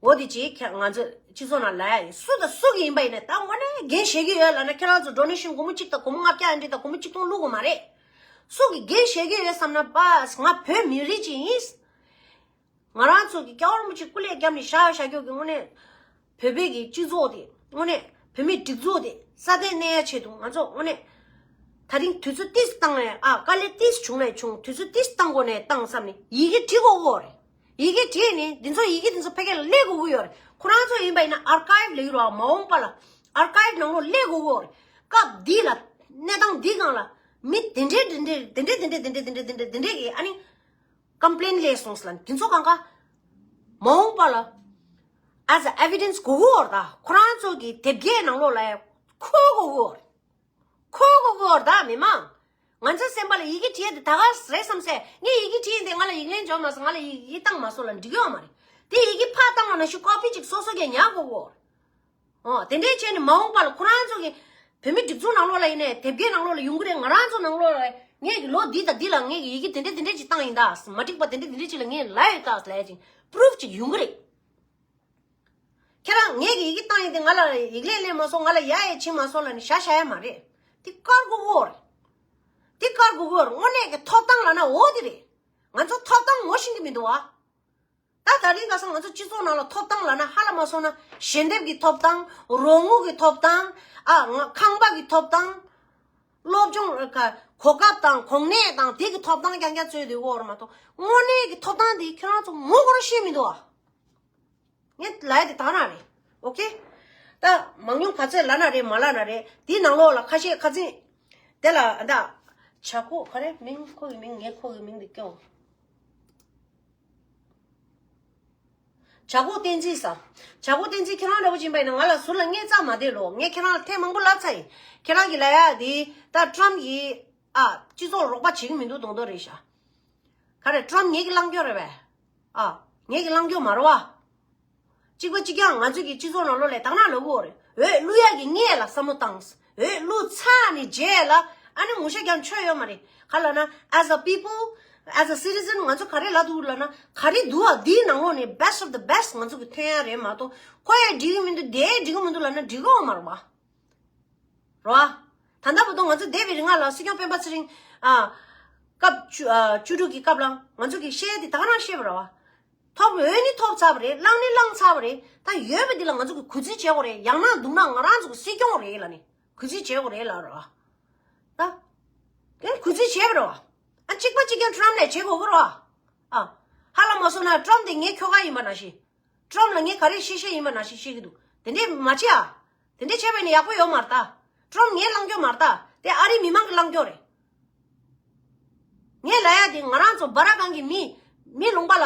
འོ་དེ་ཅིག་ཁྱེད་ང་ཚོ་སྤྱི་ཚོགས་ནང་ལ་ཡ་ཡིན་སུ་དང་སུ་གི་ཡིན་པ་ཡིན་ནས་ད་དངོས་གནས་འགན་བཞེས་ཀྱི་ཡོད་ལབ་ན་ཁྱེད་རང་ཚོ་donation སྒོར་མོ་གཅིག་དང་སྒོར་མོ་ལྔ་བརྒྱ་ཡན་ཆད་དང་སྒོར་མོ་གཅིག་སྟོང་བླུག་དགོས་མ་རེད། སུ་གི་འགན་བཞེས་ཀྱི་ཡོད་བསམ་ན་པ་ང་བོད་མི་རིགས་ཅིག་ཡིན། ང་རང་ཚོ་གི་སྐྱ་བོར་མོ་ཅིག་སྐུ་ལས་བརྒྱབ་ནས་བཞག་བཞག་རྒྱུ་གི་དངོས་གནས། བོད་པའི་གི་སྤྱི་ཚོགས་དེ་དངོས་གནས་བོད་མིའི་སྒྲིག་འཛུགས་དེ་སྲ་བརྟན་གནས་ཡ་ཆེད་དུ་ང་ཚོ་དངོས་གནས། ད་རིང་དུས་ཚོད་ཏིས་བཏང་ནས་ཨ་དཀའ་ལས་ཏིས་བྱུང་ནས་བྱུང་དུས་ཚོད་ཏིས་བཏང་དགོས་ནས་བཏང་བསམ་ནས་ཡི་གེ་བྲིས་དགོས་གོ་རེད། ཡི་གེ་བྲིས་ནས་འདི་ཚོ་ཡི་གེ་འདི་ཚོ་ཕ་གི་ལ་སླེབས་དགོས་ཀྱི་ཡོད་རེད། ཁོ་རང་ཚོ་ཡིན་པ་ཡིན་ན་archive ལ་ཡོད་རེད་བ། མ་འོངས་པ་ལ་archive ནང་ལོགས་སླེབས་དགོས་ཀྱི་ཡོད་རེད། སྐབས་འདི་ལ་གནས་སྟངས་འདི་སྒང་ལ་མི་དེ་འདྲས་དེ་འདྲས་དེ་འདྲས་དེ་འདྲས་དེ་འདྲས་དེ་འདྲས་དེ་འདྲས་ཀྱི་ཨ་ནི། complain སླེབས་སོང་ཟེར་ལ་དེ་ཚོ་གང་ག་མ་འོངས་པ་ལ་as a evidence གོ་གོ་བར་ད་ཁོ་རང་ཚོ་གི་དེབ་སྐྱེལ་ནང་ལོགས་ལ་ཡ་ ཁོ་གོ་གོ། ཁོ་གོ་གོ་ད་མི་མང་། ང་ཚོའི་སེམས་པ་ལ་ཡི་གེ་བྲིས་ཏེ་ད་ག་རེད་བསམ་སེ། ངས་ཡི་གེ་བྲིས་ཏེ་ང་ལ་ཡིག་ལན་འབྱོར་མ་སོང་། ང་ལ་ཡི་གེ་བཏང་མ་སོང་ལ་འགྲིག་ཡོད་མ་རེད། དེ་ཡི་གེ་ཕར་བཏང་བ་ན་ཤི་ཀོ་པི་ཅིག་སོ་སོ་གས་ཉར་དགོས་གོ། ཨོ་དེ་འདྲའི་བྱས་ནས་མ་འོངས་པ་ལ་ཁོ་རང་ཚོ་གི་བོད་མི་སྒྲིག་འཛུགས་ནང་ལོགས་ལ་ཡིན་ནའི་དེབ་སྐྱེལ་ནང་ལོགས་ལ་ཡོང་གི་རེད། ང་རང་ཚོ་ནང་ལོགས་ལ་ངས་ཀྱི་ལོ་འདི་དང་འདི་ལ་ངས་ཀྱི་ཡི་གེ་དེ་འདྲ་དེ་འདྲ་ཅིག་བཏང་ཡིན་ད། མ་འགྲིག་པ་དེ་འདྲ་དེ་འདྲ་ཅིག་ལ་ངས་ལབ་ཡོད་ད་ལབ་ཡ་ཅིག་པུ་རུབ་ཅིག་ཡོང་གི་རེད། ཁྱེད་རང་ངས་ཀྱི་ཡི་གེ་བཏང་ཡིན་དེ་ང་ལ་ཡིག་ལན་སླེབས་མ་སོང་། ང་ལ་ཡ་ཡ་བྱིན་མ་སོང་ལབ་ནས་ཞྭ་ཞྭ་ཡ་མ་རེད། དེ་དཀར་གུ་གུ་རེད། དེ་དཀར་གུ་གུ་རེད། དངོས་གནས་ཀྱི་ཐོབ་ཐང་ལབ་ན་འོ་དེ་རེད། ང་ཚོ་ཐོབ་ཐང་ངོ་ཤེས་ཀྱི་མི་འདུག་བ། ད་ད་རིང་ཁ་སང་ང་ཚོ་སྤྱི་ཚོགས་ནང་ལ་ཐོབ་ཐང་ལབ་ན་ཧ་ལམ་མ་སོང་ན་ཞལ་འདེབས་ཀྱི་ཐོབ་ཐང་། རོགས་དངུལ་གྱི་ཐོབ་ཐང་། ཨ་ང་ཁང་པ་གི་ཐོབ་ཐང་། སློབ་སྦྱོང་ག་གོ་སྐབས་དང་གོ་གནས་དང་དེ་གི་ཐོབ་ཐང་རྐྱང་རྐྱང་རྩོད་བསྡད་ཡོད་རེད་མ་གཏོགས། དངོས་གནས་ཀྱི་ཐོབ་ཐང་དེ་ཁྱེད་རང་ཚོ་ངོ་ཁོ་རང་ཤེས་མི་འདུག་ཨ། ངས་ལབ་ཡ་དེ་དག་རང་རེད། ཨོ་ཁེ། ད་མང་ཉུང་ག་ཚོད་ལབ་ན་རེད་མ་ལབ་ན་རེད། དེའི་ནང་ལོགས་ལ་ཁ་ཤས་ཁ་ཚིག་དེ་ལ་ད་བྱ་ཁོ་ག་རེ་མིང་ཁོ་གི་མིང་ངས་ཁོ་གི་མིང་དེ་སྐྱོང་། བྱ་ཁོ་བསྟན་འཛིན་ཟེར། བྱ་ཁོ་བསྟན་འཛིན་ཁྱེད་རང་འདྲ་པོ་ཅིག་ཡིན་པ་ཡིན་ན་ང་ལ་ཟུར་ལ་བརྙས་བཅོས་མ་བསྡད་ལོ། ངས་ཁྱེད་རང་ལ་ཐེངས་མང་པོ་ལབ་ཚར་ཡིན། ཁྱེད་རང་གིས་ལབ་ཡ་དེ་ད་ཊམ་གིས་ཨ་སྤྱི་ཚོགས་རོགས་པ་བྱེད་ཀྱི་མི་འདུག་མདོག་མདོག་རེད་ཤག་ག་རེ་ཊམ་ངེད་ཀྱི་ལངས་སྐྱོ་རེད་པས། ཨ་ངེད་ཀྱི་ལངས་སྐྱོ་མ་རེད་བ། གཅིག་པ་གཅིག་རྐྱང་ང་ཚོ་གི་སྤྱི་ཚོགས་ནང་ལོགས་ལ་དག་སྣང་ལབ་དགོས་རེད། འོས་བླུག་ཡག་གི་ངས་ལ་བསམ་བློ་བཏང་། འོས་བླུག་ཚར་ནས་རྗེས་ལ་ཨ་ནི་ངོ་ཤེས་ཀྱང་ཆོད་ཡོད་མ་རེད། ག་ལབ་ན་as a people, as a citizen ང་ཚོ་ག་རེ་ལབ་འདུག་ལབ་ན། ག་རེ་འདུག་ཨ། འདིའི་ནང་ལོགས་ནས་best of the best ང་ཚོ་གི་ཐོན་ཡག་རེད་མ་གཏོགས། ཁོ་ཡ་འགྲིག་གི་མི་འདུག་དེ་འགྲིག་གི་མི་འདུག་ལབ་ན་འགྲིག་གི་ཡོད་མ་རེད་བ། རེད་བ། ད་ལྟ་བར་དུ་ང་ཚོ་འདས་པའི་རིང་ལ་སྲིད་སྐྱོང་སྤེན་པ་ཚེ་རིང་ཨ་སྐབས་བཅུ་ཨ་བཅུ་དྲུག་གི་སྐབས་ལ་ང་ཚོ་གི་བཤད་དེ་ད་ག་རང་བཤད་པ་རེད་བ། ཐོབ་འོས་ནི་ཐོབ་ཚར་བ་རེད། བླངས་ནི་བླངས་ཚར་བ་རེད། ད་ཡོད་པ་འདི་ལ་ང་ཚོ་གི་གུས་བརྩི་བྱེད་དགོས་རེད། ཡང་ན་སྡུག་ན་ང་རང་ཚོ་གི་སྲིད་སྐྱོང་རེད་ལ་ནི་གུས་བརྩི་བྱེད་དགོས་རེད་ལ་རེད་བ། ད་དེ་གུས་བརྩི་བྱེད་པ་རེད་བ། ཨ་གཅིག་པ་གཅིག་རྐྱང་ཊམ་ལས་བྱེད་དགོས་གི་རེད་བ། ཨ་ཧ་ལམ་མ་སོང་ན་ཊམ་དེ་ངའི་ཁྱོ་ག་ཡིན་པ་ནང་བཞིན། ཊམ་ལ་ངས་ག་རེ་བཤད་བཤད་ཡིན་པ་ནང་བཞིན་བཤད་ཀྱི་འདུག་དེ་འདྲས་མ་བྱེད་ཨ། དེ་འདྲས་བྱས་པ་ཡིན་ན་ཡག་པོ་ཡོད་མ་རེད་ད། ཊམ་ངའི་ལངས་སྐྱོ་མ་རེད་ད། དེ་ཨ་རིའི་མི་མང་གི་ལངས་སྐྱོ་རེད། ངས་ལབ་ཡ་དེ་ང་རང་ཚོ་སྦ་ར་གང་གི་མི་མི་ལུང་པ་ལ་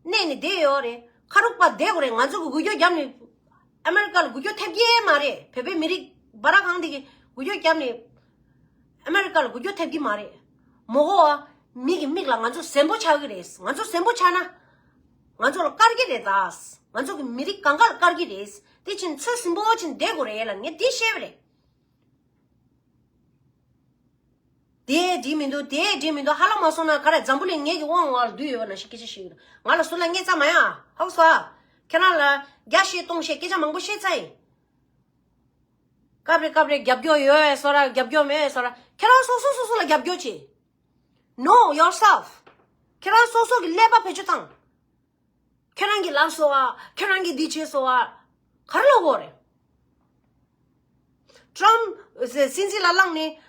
གནས་ནས་བསྡད་ཡོད་རེད། ཁ་རུག་པ་བསྡད་དགོས་རེད། ང་ཚོ་གི་འགུལ་སྐྱོད་བརྒྱབ་ནས་ཨ་མེ་རི་ཀ་ལ་འགུལ་སྐྱོད་ཐེབས་ཀྱི་མ་རེད། བོད་པའི་མི་རིགས་སྦ་ར་གང་དེ་གི་འགུལ་སྐྱོད་བརྒྱབ་ནས་ཨ་མེ་རི་ཀ་ལ་འགུལ་སྐྱོད་ཐེབས་ཀྱི་མ་རེད། མོ་ཧོ་ཨ། མི་གི་མིག་ལ་ང་ཚོ་གཟན་པོ་ཆགས་ཀྱི་རེད། ང་ཚོ་གཟན་པོ་ཆགས་ན་ང་ཚོ་ལ་དཀར་གྱི་རེད་ད། ང་ཚོ་གི་མི་རིགས་གང་ག་ལ་དཀར་གྱི་རེད། དེ་ཕྱིན་ཚོད་ཟིན་པོ་ཕྱིན་བསྡད་དགོས་རེད་ལ་ངས་དེ་བཤད་པ་རེད། དེ་འགྲིག་མི་འདུག་དེ་འགྲིག་མི་འདུག་ཧ་ལམ་མ་སོང་ན་ག་རེ་འཛམ་བུ་གླིང་ངེད་ཀྱི་དབང་བ་ལ་བསྡུས་ཡོད་པ་ནང་བཞིན་སྐད་ཆ་བཤད་ཀྱི་འདུག་ང་ལ་སུ་ལ་ངེད་ཙམ་མ་ཡ་ཧ་གོ་སོང་ཨ། ཁྱེད་རང་ལ་བརྒྱ་བཤད་སྟོང་བཤད་སྐད་ཆ་མང་པོ་བཤད་ཚར་ཡིན། སྐབས་རེ་སྐབས་རེ་རྒྱབ་སྐྱོར་ཡོད་བས་སོ་ར་རྒྱབ་སྐྱོར་མེད་བས་སོ་ར། ཁྱེད་རང་སོ་སོ་སོ་སོ་ལ་རྒྱབ་སྐྱོར་བྱེད། Know yourself. ཁྱེད་རང་སོ་སོ་གི་ཀླད་པ་བེད་སྤྱོད་བཏང་། ཁྱེད་རང་གིས་ལབ་སོང་བ། ཁྱེད་རང་གིས་འདི་བྱས་སོང་བ། ག་རེ་ལབ་དགོས་རེད། ཊམ་སྲིད་འཛིན་ལ་བླངས་ནས་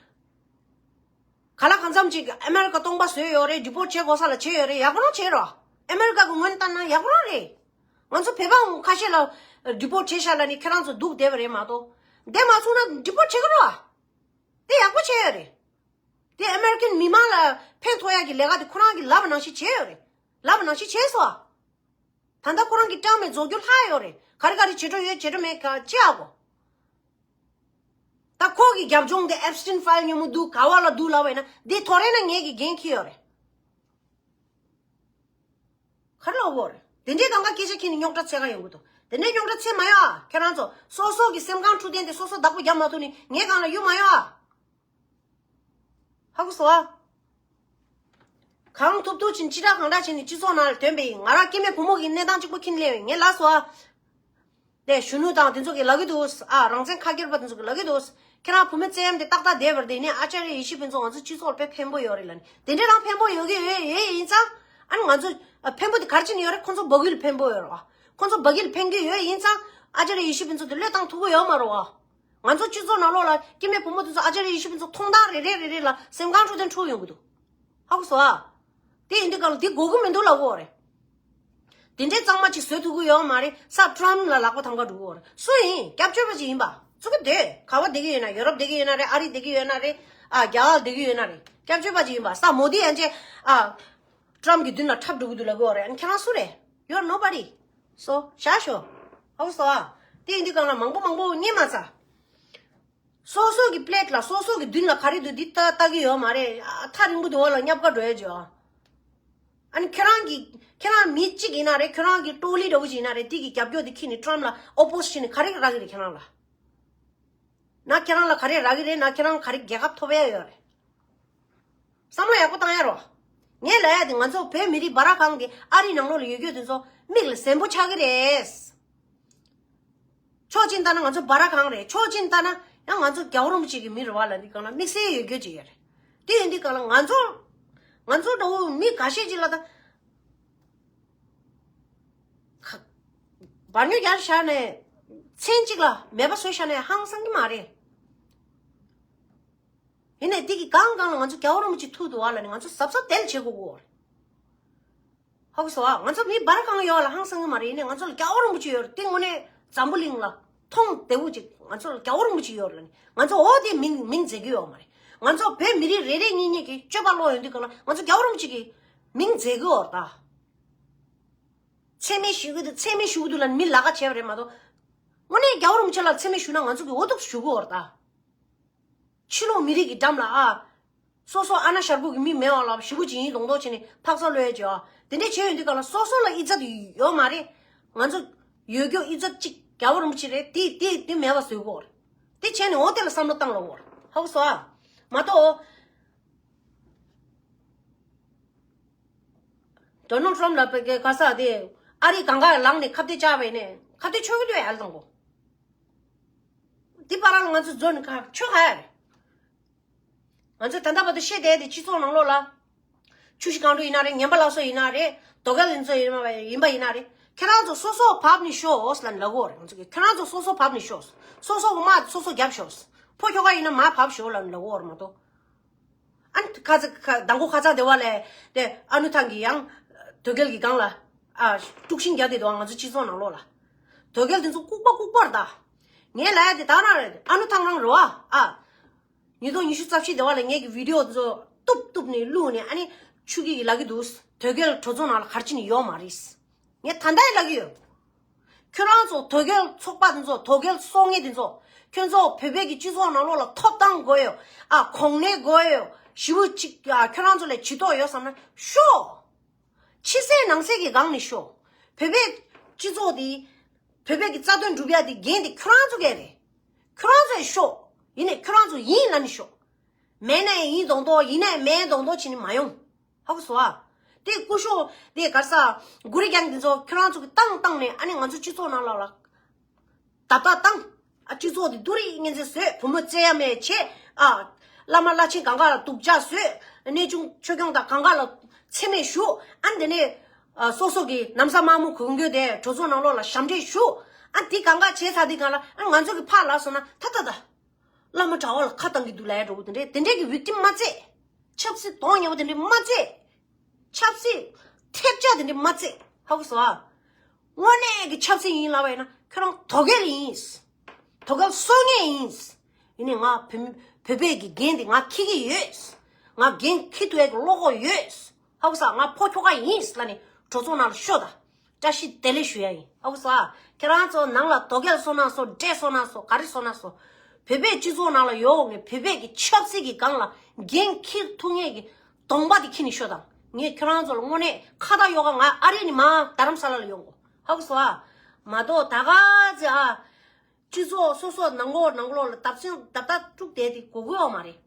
ག་ལ་གང་འཚམ་ཅིག་ཨ་མེ་རི་ཀ་སྟོང་པ་བཟོས་ཡོད་རེད། ཌི་པོར་ཊི་བྱེད་དགོས་ས་ལ་བྱས་ཡོད་རེད། ཡག་པོ་རང་བྱས་རོགས། ཨ་མེ་རི་ཀ་གི་ངོས་ནས་བལྟས་ན་ཡག་པོ་རང་རེད། ང་ཚོ་བོད་པ་ཁ་ཤས་ལ་ཌི་པོར་ཊི་བྱས་ཤག་ལབ་ནས་ཁྱེད་རང་ཚོ་སྡུག་བསྡད་པ་རེད་མ་གཏོགས། བསྡད་མ་ཚུགས་ན་ཌི་པོར་ཊི་བྱེད་ཀྱི་རོགས། དེ་ཡག་པོ་བྱས་ཡོད་རེད། དེ་ཨ་མེ་རི་ཀན་མི་མང་ལ་ཕན་ཐོགས་ཡག་གི་ལས་ཀ་དེ་ཁོ་རང་གིས་ལབ་པ་ནང་བཞིན་བྱས་ཡོད་རེད། ལབ་པ་ནང་བཞིན་བྱས་སོང་ཨ། ད་ལྟ་ཁོ་རང་གི་ཊམ་མེ་རྫོགས་རྒྱུ་ལྷག་ཡོད་རེད། ག་རེ་ག་རེ་བྱེད་འགྲོ་ཡོད་བྱེད་འགྲོ་མེད་ག་ཅི་ཨ་གོ། ད་ཁོ་གི་རྒྱབ་ལྗོངས་དེ་ཨེབ་སི་ཊིན་ཕའིལ་སྙན་མོ་འདུག་ག་བ་ལ་འདུག་ལབ་པ་ཡིན་ན་འདི་ཐོ་རེ་ན་ངེད་ཀྱི་འགན་འཁྱེར་ཡོད་རེད། ག་རེ་ལབ་དགོས་རེད། དེ་འདྲའི་གང་ག་སྐད་ཆ་ཁྱེར་ནས་རྙོག་དྲ་འཚོལ་ག་ཡོང་གི་འདུག་དེ་འདྲའི་རྙོག་དྲ་འཚོལ་མ་ཡོང་ཨ། ཁྱེད་རང་ཚོ་སོ་སོ་གི་སེམས་ཁམས་འཁྲུག་ལྡན་དེ་སོ་སོ་བདག་པོ་རྒྱབ་མ་ཐུབ་ནས་ངའི་སྒང་ལ་གཡུག་མ་ཡོང་ཨ། ཧ་གོ་སོང་ཨ། གང་ཐུབ་ཐུབ་ཕྱིན་ཅི་དྲག་གང་དྲག་བྱས་ནས་སྤྱི་ཚོགས་ནང་ལ་ཐོན་པ་ཡིན། ང་རང་སྐྱེ་དམན་བུ་མོ་གི་གནས་སྟངས་གཅིག་པོ་ཁྱེར་ནས་སླེབས་པ་ཡིན། ངས་ལབ་སོང་ཨ། དེ་གཞོན་ནུ་དང་དེ་ཚོ་གིས་ལབ་ཀྱི་འདུག་ཨ། རང་བཙན་ཁ་སྒེར་པ་དེ་ཚོ་གིས་ལབ་ཀྱི་འདུག་ཁྱེད་རང་བུད་མེད་བཙན་གཡེམ་དེ་ཏག་ཏག་བསྡད་པ་རེད། དེ་ནས་ཨ་ཅར་ཡ་ཡེ་ཤེས་ཕུན་ཚོགས་ང་ཚོ་སྤྱི་ཚོགས་ལ་དཔེ་ཕན་པོ་ཡོད་རེད་ལབ་ནས། དེ་འདྲས་རང་ཕན་པོ་ཡོད་ཀྱི་ཡོད་ཡོད་ཡིན་ཙང་། ཨ་ནི་ང་ཚོ་ཨ་ཕན་པོ་དེ་ག་རེ་བྱས་ནས་ཡོད་རེད། ཁོ་ཚོ་སྦ་ཁུལ་ལ་ཕན་པོ་ཡོད་རེད་བ། ཁོ་ཚོ་སྦ་ཁུལ་ལ་ཕན་གྱི་ཡོད་ཡིན་ཙང་ཨ་ཅར་ཡ་ཡེ་ཤེས་ཕུན་ཚོགས་དེ་བློས་བཏང་ཐུབ་ཀྱི་ཡོད་མ་རེད་བ། ང་ཚོ་སྤྱི་ཚོགས་ནང་ལོགས་ལ་སྐྱེ་དམན་བུ་མོ་དེ་ཚོ་ཨ་ཅར་ཡ་ཡེ་ཤེས་ཕུན་ཚོགས་མཐོང་སྟངས་རེ་རེ་རེ་རེ་ལ་སེམས་ཁམས་འཁྲུག་དོན་འཁྲུག་ཡོང་གི་འདུག་ཧ་གོ་སོང་ཨ། དེ་ཡིན་དུས་གང་ལ་དེ་དགོས་ཀྱི་མི་འདུག་ལབ་དགོས་རེད། དེ་འདྲའི་གཙང་མ་ཅིག་བཟོ་ཐུབ་ཀྱི་ཡོད་མ་རེད། ས་ཊམ་ལ་ལག་པ་ཐམ་ག་འགྲོ་གི་ཡོད་རེད། སུ་ཡིན། སྐྱབས་བཅོལ་བ་ཅིག་ཡིན་པ། ཚུགས་ཀྱི་འདུག་ག་བ་བསྡད་ཀྱི་ཡོད་ན། ཡོ་རོབ་བསྡད་ཀྱི་ཡོད་ན་རེད། ཨ་རི་བསྡད་ཀྱི་ཡོད་ན་རེད། ཨ་རྒྱ་གར་བསྡད་ཀྱི་ཡོད་ན་རེད། སྐྱབས་བཅོལ་བ་ཅིག་ཡིན་པ། ས་མོ་དི་ཡན་ཆད་ཨ་ཊམ་གྱི་མདུན་ལ་འཁྲབ་འགྲོ་གི་འདུག་ལབ་ཀྱི་ཡོད་རེད། ཨ་ནི་ཁྱེད་རང་སུ་རེད། You're nobody. So བཞག་ཤོག་ཧ་གོ་སོང་ཨ། དེ་ཡིན་དུས་གང་ལ་མང་པོ་མང་པོ་རྙེད་མ་ཚར། སོ་སོ་གི་པི་ལེ་ཊི་ལ་སོ་སོ་གི་མདུན་ལ་ག་རེ་འདུག་འདི་ལྟ་ལྟ་གི་ཡོད་མ་རེད། ཨ། ཐག་རིང་པོ་འདུག་བ་ལ་བསྙབ་ག་འགྲོ་ཡ་བྱོས། ཨ་ནི་ཁྱེད་རང་གི་ཁྱེད་རང་མི་གཅིག་ཡིན་ན་རེད། ཁྱེད་རང་གི་ཀྲོ་ལི་འདྲ་བོ་ཞིག་ཡིན་ན་རེད། འདི་གི་རྒྱབ་སྐྱོར་འདི་ཁྱེར་ནས་ཊམ་ཕི་ལ་ཨོ་པོ་ཟི་ཤན་ནས་ག་རེ་རག་གི་རེད་ཁྱེད་རང་ལ། ན་ཁྱེད་རང་ལ་ག་རེ་རག་གི་རེད། ན་ཁྱེད་རང་ག་རེ་རྒྱལ་ཁ་ཐོབ་ཡ་ཡོད་རེད། བསམ་བློ་ཡག་པོ་བཏང་ཡ་རོགས། ངས་ལབ་ཡ་དེ་ང་ཚོ་བོད་མི་རིགས་སྦ་ར་གང་གི་ཨ་རི་ནང་ལོགས་ལ་ཡོད་རྒྱུ་དེ་ཚོ་མིག་ལ་གཟན་པོ་ཆགས་ཀྱི་རེད། ཕྱོགས་གཅིག་ལྟ་ན་ང་ཚོ་སྦ་ར་གང་རེད། ཕྱོགས་གཅིག་ལྟ་ན་ཡང་ང་ཚོ་རྒྱལ་བ་རིན་པོ་ཆེ་གི་མི་རེད་བ་ལ་འདི་གང་ལ་དམིགས་བསལ་ཡོད་རྒྱུ་ཅིག་ཡོད་རེད། དེ་ཡིན་དུས་གང་ལ་ང་ཚོ་ང་ཚོ་འདྲ་བོ་མི་འགའ་ཤས་ཅིག་ལ་ད་ཁ་སྦར་ཉོ་རྒྱག་བཞག་ནས་མཚན་གཅིག་ལ་མེད་པ་བཟོས་བཞག་ནས་ཧང་སང་གི་མ་རེད། ཡིན་ནའི་དེ་གི་གང་གང་ལ་ང་ཚོ་རྒྱལ་བ་རིན་པོ་ཆེ་ཐུག་འདུག་བ་ལ་ནི་ང་ཚོ་གཟབ་གཟབ་དེ་ལ་བྱེད་དགོས་ཀྱི་ཡོད་རེད། ཧ་གོ་སོང་ཨ། ང་ཚོ་མི་སྦ་ར་གང་ཡོད་ལ་ཧང་སང་གི་མ་རེད། ཡིན་ནའི་ང་ཚོ་ལ་རྒྱལ་བ་རིན་པོ་ཆེ་ཡོད་རེད། དེ་དངོས་གནས་འཛམ་བུ་གླིང་ལ་མཐོང་བདེ་བོ་ཅིག་ང་ཚོ་ལ་རྒྱལ་བ་རིན་པོ་ཆེ་ཡོད་རེད་ལ་ནི་ང་ཚོ་འོ་དེ་མིང་མིང་མཛད་ཀྱི་ཡོད་མ་རེད། ང་ཚོ་བོད་མི་རིགས་རེ་རེ་གཉིས་གཉིས་ཀྱི་སྤྱོད་པ་ལོག་ཡོང་དུས་གང་ལ་ང་ཚོ་རྒྱལ་བ་རིན་པོ་ཆེ་གི་མིང་མཛད་ཀྱི་ཡོད་རེད་ད། མཚན་སྨད་ཞུ་གི་འདུག་མཚན་སྨད་ཞུ་གི་འདུག་ལ་ནི་མི་ལ་ཁ་བྱས་པ་རེད་མ་གཏོགས། དངོས་གནས་རྒྱལ་བ་རིན་པོ་ཆེ་ལ་མཚན་སྨད་ཞུ་ན་ང་ཚོ་གི་འོ་ཐུག་ཞུ་གི་ཡོད་རེད་ད། ཕྱི་ལོགས་མི་རིགས་ཀྱི་འགྲམ་ལ་ཨ། སོ་སོ་ཨ་ན་ཤར་ཁུག་གི་མི་མེད་པ་ལ་ཞེ་པོ་ཅིག་ཡིན་མདོག་མདོག་བྱས་ནས་འཕག་འཚག་གློད་ཡ་བྱེད་ཨ། དེ་འདྲས་བྱས་ཡོང་དུས་ག་ལ་སོ་སོ་ལ་ཨི་ཛད་ཡོད་མ་རེད། ང་ཚོ་ཡོད་རྒྱུ་ཨི་ཛད་ཅིག་རྒྱལ་བ་རིན་པོ་ཆེ་རེད། དེ་དེ་དེ་མེད་པ་བཟོས་གོ་རེད། དེ་བྱས་ནས་འོ་དེ་ལ་བསམ་བློ་བཏང་ལ་འོར་ཧ་གོ་སོང་ཨ། མ་གཏོགས། ཌོ་ནལ་ཊམ་ལ་པེ་གེ་ག་ས་དེ་ཨ་རི་གང་ག་ལངས་ནས་ཁ་གཏད་བཅག་པས་ནས་ཁ་གཏད་ཆོག་གི་འདུག་ཡ་ལ་དང་གོ། འདི་པ་རང་ང་ཚོ་འཛོལ་ནས་ཁ་ཆོག་ཧ་ཡ་རེད། ང་ཚོས་ད་ལྟ་བར་དུ་བཤད་བསྡད་དེ་སྤྱི་ཚོགས་ནང་ལོགས་ལ། ཆུ་བཞི་སྒང་དྲུག་ཡིན་ན་རེད། ངན་པ་ལགས་སོ་ཡིན་ན་རེད། དོ་གལ་ཡིན་ཚོ་ཡིན་པ་ཡིན་པ་ཡིན་ན་རེད། ཁྱེད་རང་ཚོ་སོ་སོ་བབས་ནས་ཤོག་ལབ་ནས་ལབ་གོ་རེད། ང་ཚོ་གིས་ཁྱེད་རང་ཚོ་སོ་སོ་བབས་ནས་ཤོག་སོ་སོ་གི་དམག་སོ་སོ་རྒྱབ་ཤོག་ཕོ་ཁྱོ་ག་ཡིན་ན་མར་བབས་ཤོག་ལབ་ནས་ལབ་གོ་རེད་མ་གཏོགས། ཨ་ནི་ཁ་ཚ་ཁ་མདང་དགོང་ཁ་ཚ་དེ་བ་ལས་དེ་ཨ་ནུ་ཐང་གིས་ཡང་དོ་གལ་གྱི་སྒང་ལ་ཨ་དཀྲུག་ཤིང་རྒྱག་བསྡད་འདུག་ང་ཚོ་སྤྱི་ཚོགས་ནང་ལོགས་ལ། དོ་གལ་དེ་ཚོ་ལྐུགས་པ་ལྐུགས་པ་རེད་ད། ངས་ལབ་ཡ་དེ་ད་རང་རེད། ཨ་ནུ་ཐང་རང་རེད་བ་ཨ། ཉིས་སྟོང་ཉི་ཤུ་རྩ་བཞི་དེ་བ་ལ་ངས་ཀྱི་བི་ཌི་ཡོ་དེ་ཚོ་གཏུབ་གཏུབ་ནས་བླུགས་ནས་ཨ་ནི་ཆུ་སྐྱིད་ཀྱིས་ལབ་ཀྱི་འདུག་དོ་གལ་གྲོས་ཚོགས་ནང་ལ་ག་རེ་བྱས་ནས་ཡོད་མ་རེད། ངས་ད་ལྟ་ཡང་ལབ་ཀྱི་ཡོད། ཁྱོད་རང་ཚོ་དོ་གལ་ཚོགས་པ་དེ་ཚོ་དོ་གལ་གསོག་མཁན་དེ་ཚོ་ཁྱོད་ཚོ་བོད་པའི་གི་སྤྱི་ཚོགས་ནང་ལོགས་ལ་ཐོབ་ཐང་དགོས་ཡོད། ཨ་གོང་ནས་དགོས་ཡོད། ཞེ་པོ་ཅིག་ཨ་ཁྱོད་རང་ཚོ་ལ་ཇུས་གཏོགས་ཡོད་བསམ་ན་ཤོག་ཕྱི་གསལ་ནང་གསལ་གྱི་སྒང་ནས་ཤོག་བོད་པའི་སྤྱི་ཚོགས་དེ་བོད་པའི་གི་རྩ་དོན་སྒྲུབ་ཡ་དེ་འགན་དེ་ཁྱོད་རང་ཚོ་གི་རེད། ཁྱོད་རང་ཚོ་ཡང་ཤོག་ཡིན་ནའི་ཁྱོད་རང་ཚོ་ཡིན་ལབ་ནས་ཤོག་མེད་ན་ཡིན་མདོག་མདོག་ཡིན་ན་མེད་མདོག་མདོག་བྱས་ནས་མ་ཡོང་། ཧ་གོ་སོང་ཨ། དེ་སྐུ་ཞབས་དེ་ག་རེ་ཟ་གུ་རི་རྒྱང་དེ་ཚོ་ཁྱོད་རང་ཚོ་གི་བཏང་བཏང་ནས་ཨ་ནི་ང་ཚོ་སྤྱི་ཚོགས་ནང་ལོགས་ལ་བརྡབ་བརྡབ་བཏང་། ཨ་སྤྱི་ཚོགས་དེ་སྡུག་རུས་ངན་ཚད་བཟོས། བུ་མོ་བཙལ་ཡ་མེད་བྱས། ཨ་བླ་མ་བླ་ཆེན་གང་ག་ལ་སྡུག་ཅག་བཟོས། གནས་ཆུང་ཆོས་སྐྱོང་དང་གང་ག་ལ་མཚན་སྨད་ཞུ། ཨ་འདི་ནས་ཨ་སོ་སོ་གི་ན་བཟའ་དམར་མོ་གོན་གྱི་དེ་གྲོས་ཚོགས་ནང་ལོགས་ལ་ཞབས་འདྲེན་ཞུ། ཨ་འདི་གང་ག་བྱས་ཚར་དུས་གང་ལ་ཨ་ང་ཚོ་གི་ཕར་ལབ་སོང་ན་ད་ད་ད། བླ་མ་གྲྭ་བ་ལ་ཁ་བཏང་གི་འདུག་ལབ་ཡ་འདྲ་བོ་དེ་འདྲས་དེ་འདྲས་ཀྱི་བིག་ཊིམ་མ་བཙལ། ཆབ་སྲིད་གདོང་ཉེ་བོ་དེ་འདྲས་མ་བཙལ། ཆབ་སྲིད་ཐེབས་ཆག་དེ་འདྲས་མ་བཙལ། ཧ་གོ་སོང་ཨ། དངོས་གནས་ཀྱི་ཆབ་སྲིད་ཡིན་ལབ་པ་ཡིན་ན་ཁྱོད་རང་དོ་གལ་ཡིན། དོ་གལ་གསོག་མཁན་ཡིན། ཡིན་ནའི་ང་བོད་བོད་པའི་གི་འགན་དེ་ང་འཁྱེར་གྱི་ཡོད། ང་འགན་འཁྱེར་ཐུབ་ཡ་གི་བློ་ཁོག་ཡོད། ཧ་གོ་སོང་། ང་ཕོ་ཁྱོ་ག་ཡིན་ལབ་ནས་གྲོས་ཚོགས་ནང་ལ་ཤོག་དང་། བཀྲ་ཤིས་བདེ་ལེགས་ཞུ་ཡ་ཡིན། ཧ་གོ་སོང་ཨ། ཁྱེད་རང་ཚོ་ནང་ལ་དོ་གལ་སོང་ན་སོང་། འདྲེ་སོང་ན་སོང་། ག་རེ་སོང་ན་སོང་། བོད་པའི་སྤྱི་ཚོགས་ནང་ལ་ཡོང་ནས་བོད་པའི་གི་ཆབ་སྲིད་ཀྱི་སྒང་ལ་འགན་འཁྱེར་ཐུབ་མཁན་གྱི་གདོང་པ་དེ་འཁྱེར་ནས་ཤོག་དང་། ངས་ཁྱེད་རང་ཚོ་ལ་དངོས་གནས་ཁ་བརྡ་གཡོག་ག་ང་ཨ་རི་ནས་མར་རྡ་རམ་ས་ལ་ལ་ཡོང་གོ། ཧ་གོ་སོང་ཨ། མ་གཏོགས་ད་ག་ཚོད་ཨ། སྤྱི་ཚོགས་སོ་སོ་ནང་ལོགས་ནང་ལོགས་ལ་བརྡབ་གསང་བརྡབ་ལྟ་དཀྲུག་བསྡད་དེ་གོ་དགོས་ཡོད་མ་རེད།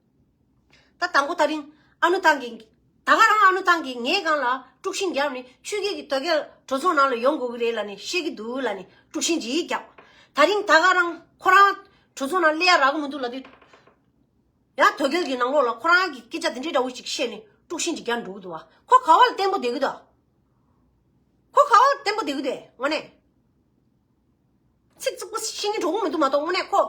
ད་དང་པོ་ད་རིང་ཨ་ནུ་ཐང་གིས། ད་ག་རང་ཨ་ནུ་ཐང་གིས་ངའི་སྒང་ལ་དཀྲུག་ཤིང་བརྒྱབ་ནས་ཆོས་སྐྱིད་ཀྱི་དོ་གལ་གྲོས་ཚོགས་ནང་ལ་ཡོང་དགོས་ཀྱི་རེད་ལབ་ནས་བཤད་ཀྱི་འདུག་ལབ་ནས་དཀྲུག་ཤིང་ཅིག་བརྒྱབ། ད་རིང་ད་ག་རང་ཁོ་རང་གྲོས་ཚོགས་ནང་སླེབས་ཡ་རག་གི་མི་འདུག་ལབ་དུས། ཡང་དོ་གལ་གྱི་ནང་ལོགས་ལ་ཁོ་རང་གིས་སྐད་ཆ་འདི་འདྲའི་འདྲ་བོ་ཞིག་བཤད་ནས་དཀྲུག་ཤིང་ཅིག་བརྒྱབ་འགྲོ་གི་འདུག་བ། ཁོ་ག་བ་ལ་བརྟན་པོ་བསྡད་ཀྱི་འདུག་ཁོ་ག་བ་ལ་བརྟན་པོ་བསྡད་ཀྱི་འདུག་དངོས་གནས། ཚིག་རྩུབ་པོ་བཤད་སྙིང་འདོད་ཀྱི་མི་འདུག་མ་གཏོགས་དངོས་གནས་ཁོ།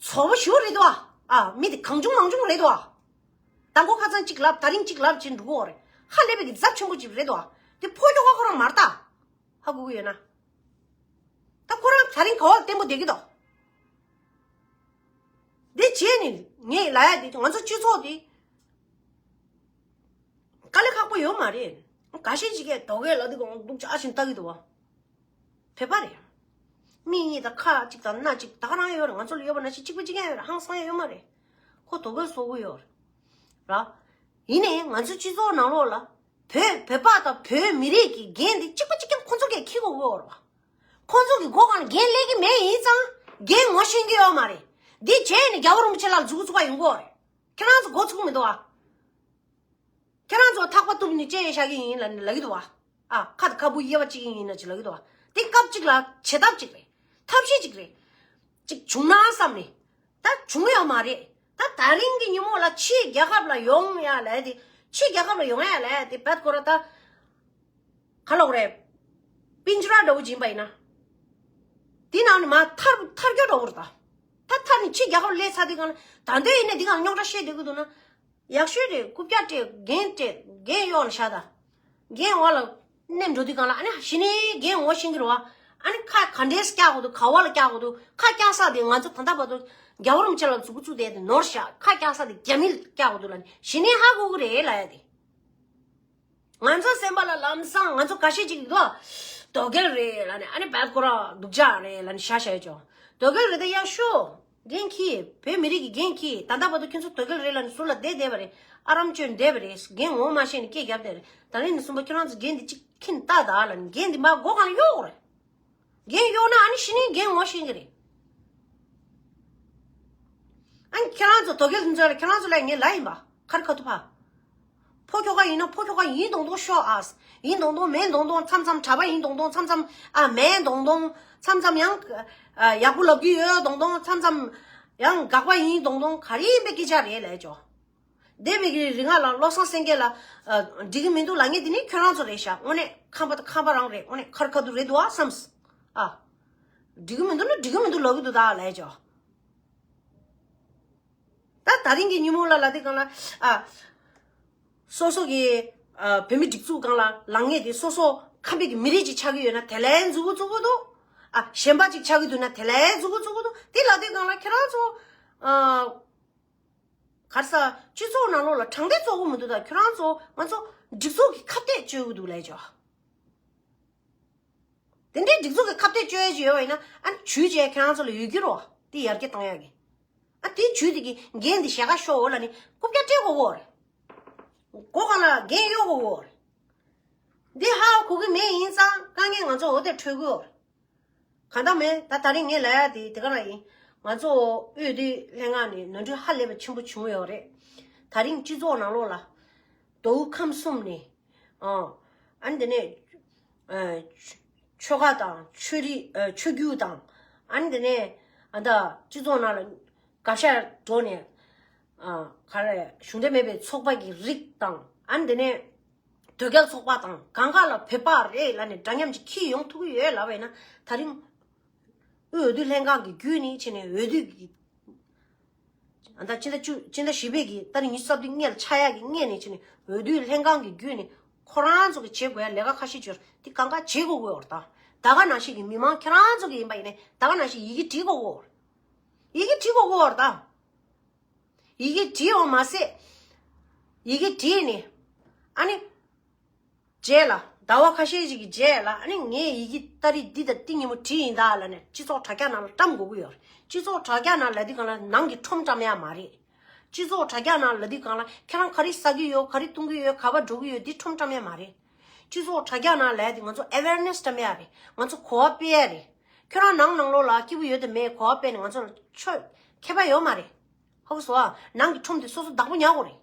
ཚོ་བ་ཞུ་རེད་དོ། ཨ་མི་དེ་གང་བྱུང་མང་བྱུང་རེད་དོ། དང་པོ་ཁ་སང་གཅིག་ལབ། ད་རིང་གཅིག་ལབ་བྱས་འགྲོ་གི་ཡོད་རེད། ཧ་ལས་པའི་གི་ཚབས་ཆེན་པོ་ཅིག་རེད་དོ། དེ་ཕོ་ཁྱོ་ག་ཁོ་རང་མ་རེད་ད། ཧ་གོ་གི་ཡོད་ན། ད་ཁོ་རང་ད་རིང་ག་བ་ལ་བརྟན་པོ་བསྡད་ཀྱི་འདུག་དེ་བྱས་ནས་ངས་ལབ་ཡ་དེ་ང་ཚོ་སྤྱི་ཚོགས་དེ་དཀའ་ལས་ཁག་པོ་ཡོད་མ་རེད། འགའ་ཤས་ཅིག་གིས་དོ་གལ་ལབ་དུས་སྒང་སྡུག་ཅག་བཞིན་ལྟ་གི་འདུག་བ། བོད་པ་རེད། མིག་གཉིས་དང་ཁ་གཅིག་དང་སྣ་གཅིག་ད་ག་རང་ཡོད་རེད། ང་ཚོ་ལ་ཡོད་པ་ནང་བཞིན་གཅིག་པ་གཅིག་རྐྱང་ཡོད་རེད། ཧང་སང་ཡ་ཡོད་མ་རེད། ཁོ་དོ་གལ་བཟོ་གི་ཡོད་རེད། ཡིན་ནའི་ང་ཚོ་སྤྱི་ཚོགས་ནང་ལོགས་ལ་བོད་བོད་པ་དང་བོད་མི་རིགས་ཀྱི་འགན་འདི་གཅིག་པ་གཅིག་རྐྱང་ཁོ་ཚོ་གས་འཁྱེར་དགོས་ཀྱི་ཡོད་རེད་བ། ཁོ་ཚོ་གི་མགོ་སྒང་ལ་འགན་སླེབས་ཀྱི་མེད། ཡིན་ཙང་འགན་ངོ་ཤེས་ཀྱི་ཡོད་མ་རེད། འདི་བྱས་ནས་རྒྱལ་བ་རིན་པོ་ཆེ་ལ་མཛུབ་གུ་བཙུགས་པ་ཡོང་གི་ཡོད་རེད། ཁྱེད་རང་ཚོ་མགོ་ཚུགས་མི་འདུག་ཨ། ཁྱེད་རང་ཚོ་ཐག་པ་གཏུབ་ནས་བཅད་བཞག་གི་ཡིན་ལབ་ནས་ལབ་ཀྱི་འདུག་བ། ཨ། ཁ་དང་ཁ་སྤུ་དབྱེ་བ་གཅིག་ཡིན་ན་ཅིག་ལབ་ཀྱི་འདུག་བ། དེ་སྐབས་གཅིག་ལ་བྱེད་ཐབས་གཅིག་རེད། ཐབས་ཤེས་གཅིག་རེད། གཅིག་བྱུང་ན་བསམ་ནས། ད་བྱུང་ཡོད་མ་རེད། ད་ད་རིང་གི་ཉིན་མོ་ལ་ཕྱིའི་རྒྱལ་ཁབ་ལ་ཡོང་ཡ་ལས་དེ། ཕྱིའི་རྒྱལ་ཁབ་ལ་ཡོང་ཡ་ལས་དེ་བད་ཁོ་ར་ད། ག་ལབ་དགོས་རེད། པིན་ཇི་ར་འདྲ་བོ་ཅིག་ཡིན་པ་ཡིན་ན། དེ་ནང་ནས་མར་ཐར་ཐར་རྒྱུ་འདྲ་བོ་རེད་ད། ད་ཐར་ནས་ཕྱིའི་རྒྱལ་ཁབ་སླེབས་ཚར་དུས་སྒང་ལ་ད་འདོད་ཡིན་ན་འདི་སྒང་རྙོག་དྲ་བཤད་སྡོད་ཀྱི་འདུག་ན། ཡག་ཤོས་རེད། རྐུབ་བཀྱག་སྤྲད། འགན་སྤྲད། འགན་གཡོག་ལ་བཞག་ད། འགན་འོག་ལ་མནན་འགྲོ་དུས་སྒང་ལ་ཨ་ནི་གཞི་ནས་འགན་ངོ་ཤེས་ཀྱི་རེད་བ། ཨ་ནི་ཁ་ག་འདྲས་བཀྱག་དགོས་འདུག་ག་བ་ལ་བཀྱག་དགོས་འདུག་ཁ་བཀྱག་ས་དེ་ང་ཚོ་ད་ལྟ་བར་དུ་རྒྱལ་བ་རིན་པོ་ཆེ་ལ་མཛུབ་གུ་བཙུགས་བསྡད་དེ་ནོར་བཞག་ཁ་བཀྱག་ས་དེ་རྒྱ་མི་ལ་བཀྱག་དགོས་འདུག་ལབ་ནས་གཞི་ནས་ཧ་གོ་གི་རེད་ལབ་ཡ་དེ། ང་ཚོ་སེམས་པ་ལ་ལམ་སང་ང་ཚོ་འགའ་ཤས་ཅིག་འདུག་དོ་གལ་རེད་ལབ་ནས་ཨ་ནི་བད་ཁོ་ར་སྡུག་ཅག་རེད་ལབ་ནས་བཞག་བཞག་ཡོད་ཅོ། དོ་གལ་རེད་ད་ཡག་ཤོས། འགན་འཁྱེར། བོད་མི་རིགས་ཀྱི་འགན་འཁྱེར། ད་ལྟ་བར་དུ་ཁྱོད་ཚོ་དོ་གལ་རེད་ལབ་ནས་ཟུར་ལ་བསྡད་བསྡད་པ་རེད། ཨ་རམ་སྤྱོད་བསྡད་པ་རེད། འགན་ངོ་མ་ཤེས་ནས་སྐད་རྒྱབ་བསྡད་རེད། ད་རིང་ནས་གསུམ་པ་ཁྱོད་རང་ཚོ་འགན་འདི་གཅིག་འཁྱེར་ནས་ལྟ་ད་ལབ་ནས་འགན་འདི་མར་མགོ་སྒང་ལ་གཡོག་དགོས་རེད། འགན་གཡོག་ན་ཨ་ནི་གཞི་ནས་འགན་ངོ་ཤེས་ཀྱི་རེད། ཨ་ནི་ཁྱེད་རང་ཚོ་དོ་གལ་འཛིན་ཚོད་ལ་ཁྱེད་རང་ཚོ་ལ་ངས་ལབ་ཡིན་པ། ཁ་རི་ཁ་ཐུག་ཕ། ཕོ་ཁྱོ་ག་ཡིན་ན་ཕོ་ཁྱོ་ག་ཡིན་མདོག་མདོག་ཤོག་ཨ། ཡིན་མདོག་མདོག་མེད་མདོག་མདོག་མཚམས་མཚམས་གྲྭ་པ་ཡིན་མདོག་མདོག་མཚམས་མཚམས་ཨ་མེད་མདོག་མདོག་མཚམས་མཚམས་ཡང་ཨ་ཡག་པོ་ལབ་ཀྱི་ཡོད་མདོག་མདོག་མཚམས་མཚམས་ཡང་དགག་པ་ཡིན་མདོག་མདོག་ག་རེ་ཡིན་པའི་སྐད་ཆ་རེད་ལབ་ཅོ། འདས་པའི་གི་རིང་ལ་བློ་བཟང་སེང་གེ་ལ་ཨ་འགྲིག་གི་མི་འདུག་ལབ་མཁན་དེ་ནི་ཁྱོད་རང་ཚོ་རེད་ཤག་དངོས་གནས་ཁམས་པ་དང་ཁམས་པ་རང་རེད། དངོས་གནས་ཁ་རི་ཁ་ཐུག་རེད་འདུག་ཨ་བསམས། ཨ། འགྲིག་གི་མི་འདུག་ན་འགྲིག་གི་མི་འདུག་ལབ་ཀྱི་འདུག་ད་ལབ་ཅོ། ད་ད་རིང་གི་ཉིན་མོ་ལ་ལ་དེ་སྒང་ལ་ཨ། སོ་སོ་གི་ཨ་བོད་མི་སྒྲིག་འཛུགས་སྒང་ལ་ལངས་མཁན་དེ་སོ་སོ་ཁམས་པའི་གི་མི་རིགས་ཅིག་ཆགས་ཀྱི་ཡོད་ན་དེ་ལས་མཛུབ་གུ་བཙུགས་ཀྱི་འདུག་ཨ་གཞན་པ་ཅིག་ཆགས་ཀྱི་འདུག་ན་དེ་ལས་མཛུབ་གུ་བཙུགས་ཀྱི་འདུག་དེ་ལ་དེ་སྒང་ལ་ཁྱེད་རང་ཚོ་ཨ་ག་རེ་ཟ་སྤྱི་ཚོགས་ནང་ལོགས་ལ་དྲང་བདེན་བཙོག་གི་མི་འདུག་ད་ཁྱེད་རང་ཚོ་ང་ཚོ་སྒྲིག་འཛུགས་ཀྱི་ཁ་གཏད་གཅོད་ཀྱི་འདུག་ལབ་ཅོ། དེ་འདྲའི་སྒྲིག་འཛུགས་ཀྱི་ཁ་གཏད་གཅོད་ཡས་ཅིག་ཡོད་པ་ཡིན་ན་ཨ་ནི་ཇུས་བྱས་ཁྱེད་རང་ཚོ་ལ་ཡོད་རྒྱུ་རོ། དེ་ཡར་རྒྱས་གཏོང་ཡག་གི། ཨ་དེ་ཇུས་དེ་གི་འགན་དེ་ཞལ་ཁ་ཤོག་འོ་ལ་ནི་རྐུབ་བཀྱག་སྤྲད་དགོས་གོ་རེད། མགོ་སྒང་ལ་འགན་གཡོག་དགོས་གོ་རེད། འདི་ཧ་གོ་གི་མེད་ཡིན་ཙང་དཀའ་ངལ་ང་ཚོ་འོ་དེ་འཕྲོད་གོ་རེད། གང་ལྟར་མེད་ད་ད་རིང་ངས་ལབ་ཡ་དེ་དེ་ག་རང་ཡིན། ང་ཚོ་འོས་བསྡུ་ལྷན་ཁང་ནས་ནོར་འཁྲུལ་ཧ་ལས་པ་ཆེན་པོ་བྱུང་ཡོད་རེད། ད་རིང་སྤྱི་ཚོགས་ནང་ལོགས་ལ་མདོ་དབུས་ཁམས་གསུམ་ནས། ཨ་ཨ་ནི་དེ་ནས་ཨ་ཆོལ་ཁ་དང་ཆོས་རིག་ཨ་ཆོས་བརྒྱུད་དང་ཨ་ནི་དེ་ནས་ཨ་ད་སྤྱི་ཚོགས་ནང་ལ་དགག་བཞག་འགྲོ་ནས་ཨ་ག་རེ་གཞུང་འབྲེལ་མེད་པའི་ཚོགས་པ་གི་རིགས་དང་ཨ་ནི་དེ་ནས་དོལ་རྒྱལ་ཚོགས་པ་དང་གང་ག་ལ་བོད་པ་རེད་ལབ་ནས་འདྲ་མཉམ་ཅིག་འཁྱེར་ཡོང་ཐུབ་ཀྱི་ཡོད་ལབ་པ་ཡིན་ན་ད་རིང་། དབུས་འོས་བསྡུ་ལྷན་ཁང་གི་བརྒྱུད་ནས་བྱས་ནས་འོས་བསྡུ་གི། ཨ་ད་སྤྱི་ཟླ་བཅུ་སྤྱི་ཟླ་བཞི་པའི་གི་ཏ་རིག་ཉི་ཤུ་རྩ་བདུན་སྔོན་ལ་ཆགས་ཡག་གི་སྔོན་ནས་བྱས་ནས་འོས་བསྡུ་ལྷན་ཁང་གི་བརྒྱུད་ནས་ཁོ་རང་ཚོ་གི་བྱེད་དགོས་ཡ་ལས་ཀ་ཁ་ཤས་ཅིག་ཡོད་རེད། དེ་གང་ག་བྱེད་དགོས་ཀྱི་ཡོད་རེད་ད། ད་ག་ནང་བཞིན་གི་མི་མང་ཁྱེད་རང་ཚོ་གི་ཡིན་པ་ཡིན་ནའི་ད་ག་ནང་བཞིན་ཡི་གེ་བྲིས་དགོས་ཀྱི་ཡོད་རེད། ཡི་གེ་བྲིས་དགོས་ཀྱི་ཡོད་རེད་ད། ཡི་གེ་བྲིས་ཡོང་མ་ཟད། ཡི་གེ་བྲིས་ནས། ཨ་ནི། རྗེས་ལ་ཟླ་བ་ཁ་ཤས་ཤིག་གི་རྗེས་ལ་ཨ་ནི་ངས་ཡི་གེ་ཏ་རིག་འདི་དང་འདི་ཉིན་མོ་བྲིས་ཡིན་ད་ལབ་ནས་སྤྱི་ཚོགས་དྲ་རྒྱ་ནང་ལ་བཀྲམ་དགོས་ཀྱི་ཡོད་རེད། སྤྱི་ཚོགས་དྲ་རྒྱ་ནང་ལབ་དུས་སྒང་ལ་ནང་གི་ཁྲོམ་བཀྲམ་ཡག་མ་རེད། སྤྱི་ཚོགས་དྲ་རྒྱ་ནང་ལབ་དུས་སྒང་ལ་ཁྱེད་རང་ག་རེ་ཟ་གི་ཡོད། ག་རེ་འཐུང་གི་ཡོད། ག་པར་འགྲོ་གི་ཡོད། འདི་ཁྲོམ་བཀྲམ་ཡག་མ་རེད། སྤྱི་ཚོགས་དྲ་རྒྱ་ནང་ལབ་དུས་ང་ཚོ་ཨེ་ཝེར་ནེ་སི་བཀྲམ་ཡག་རེད། ང་ཚོ་གོ་བ་སྤེལ་ཡག་རེད། ཁྱེད་རང་ནང་ནང་ལོགས་ལ་སྐྱིད་པོ་ཡོད་དང་མེད་གོ་བ་སྤེལ་ནས་ང་ཚོ་ལ་ཆོ་ཁྱད་པར་ཡོད་མ་རེད། ཧ་གོ་སོང་ཨ། ནང་གི་ཁྲོམ་དེ་སོ་སོ་བདག་པོ་ཉར་དགོས་རེད།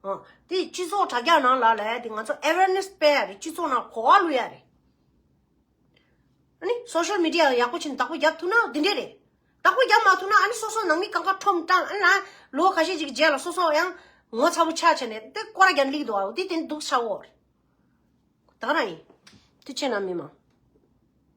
ཨ། དེ་སྤྱི་ཚོགས་དྲ་རྒྱ་ནང་ལ་ལབ་ཡ་དེ་ང་ཚོ་ཨེ་ཝེར་ནེ་སི་སྤེལ་ཡ་རེད། སྤྱི་ཚོགས་ནང་གོ་བ་བླུག་ཡ་རེད། ཨ་ནི་སོ་ཤལ་མི་ཌི་ཡ་ཡག་པོ་བྱས་ནས་བདག་པོ་རྒྱབ་ཐུབ་ན་འདི་འདྲས་རེད། བདག་པོ་རྒྱབ་མ་ཐུབ་ན་ཨ་ནི་སོ་སོ་ནང་མི་གང་ག་ཁྲོམ་བཀྲམ་ཨ་ནི་ལོ་ཁ་ཤས་ཅིག་གི་རྗེས་ལ་སོ་སོ་ཡང་ངོ་ཚ་པོ་ཆགས་བྱས་ནས་དེ་སྐོར་ར་རྒྱག་ནས་སླེབས་འདུག་ཨ། དེ་དེ་ནི་སྡུག་ཆགས་འོ་རེད། ད་ག་རང་ཡིན། དེ་ཕྱིར་ན་མི་མང་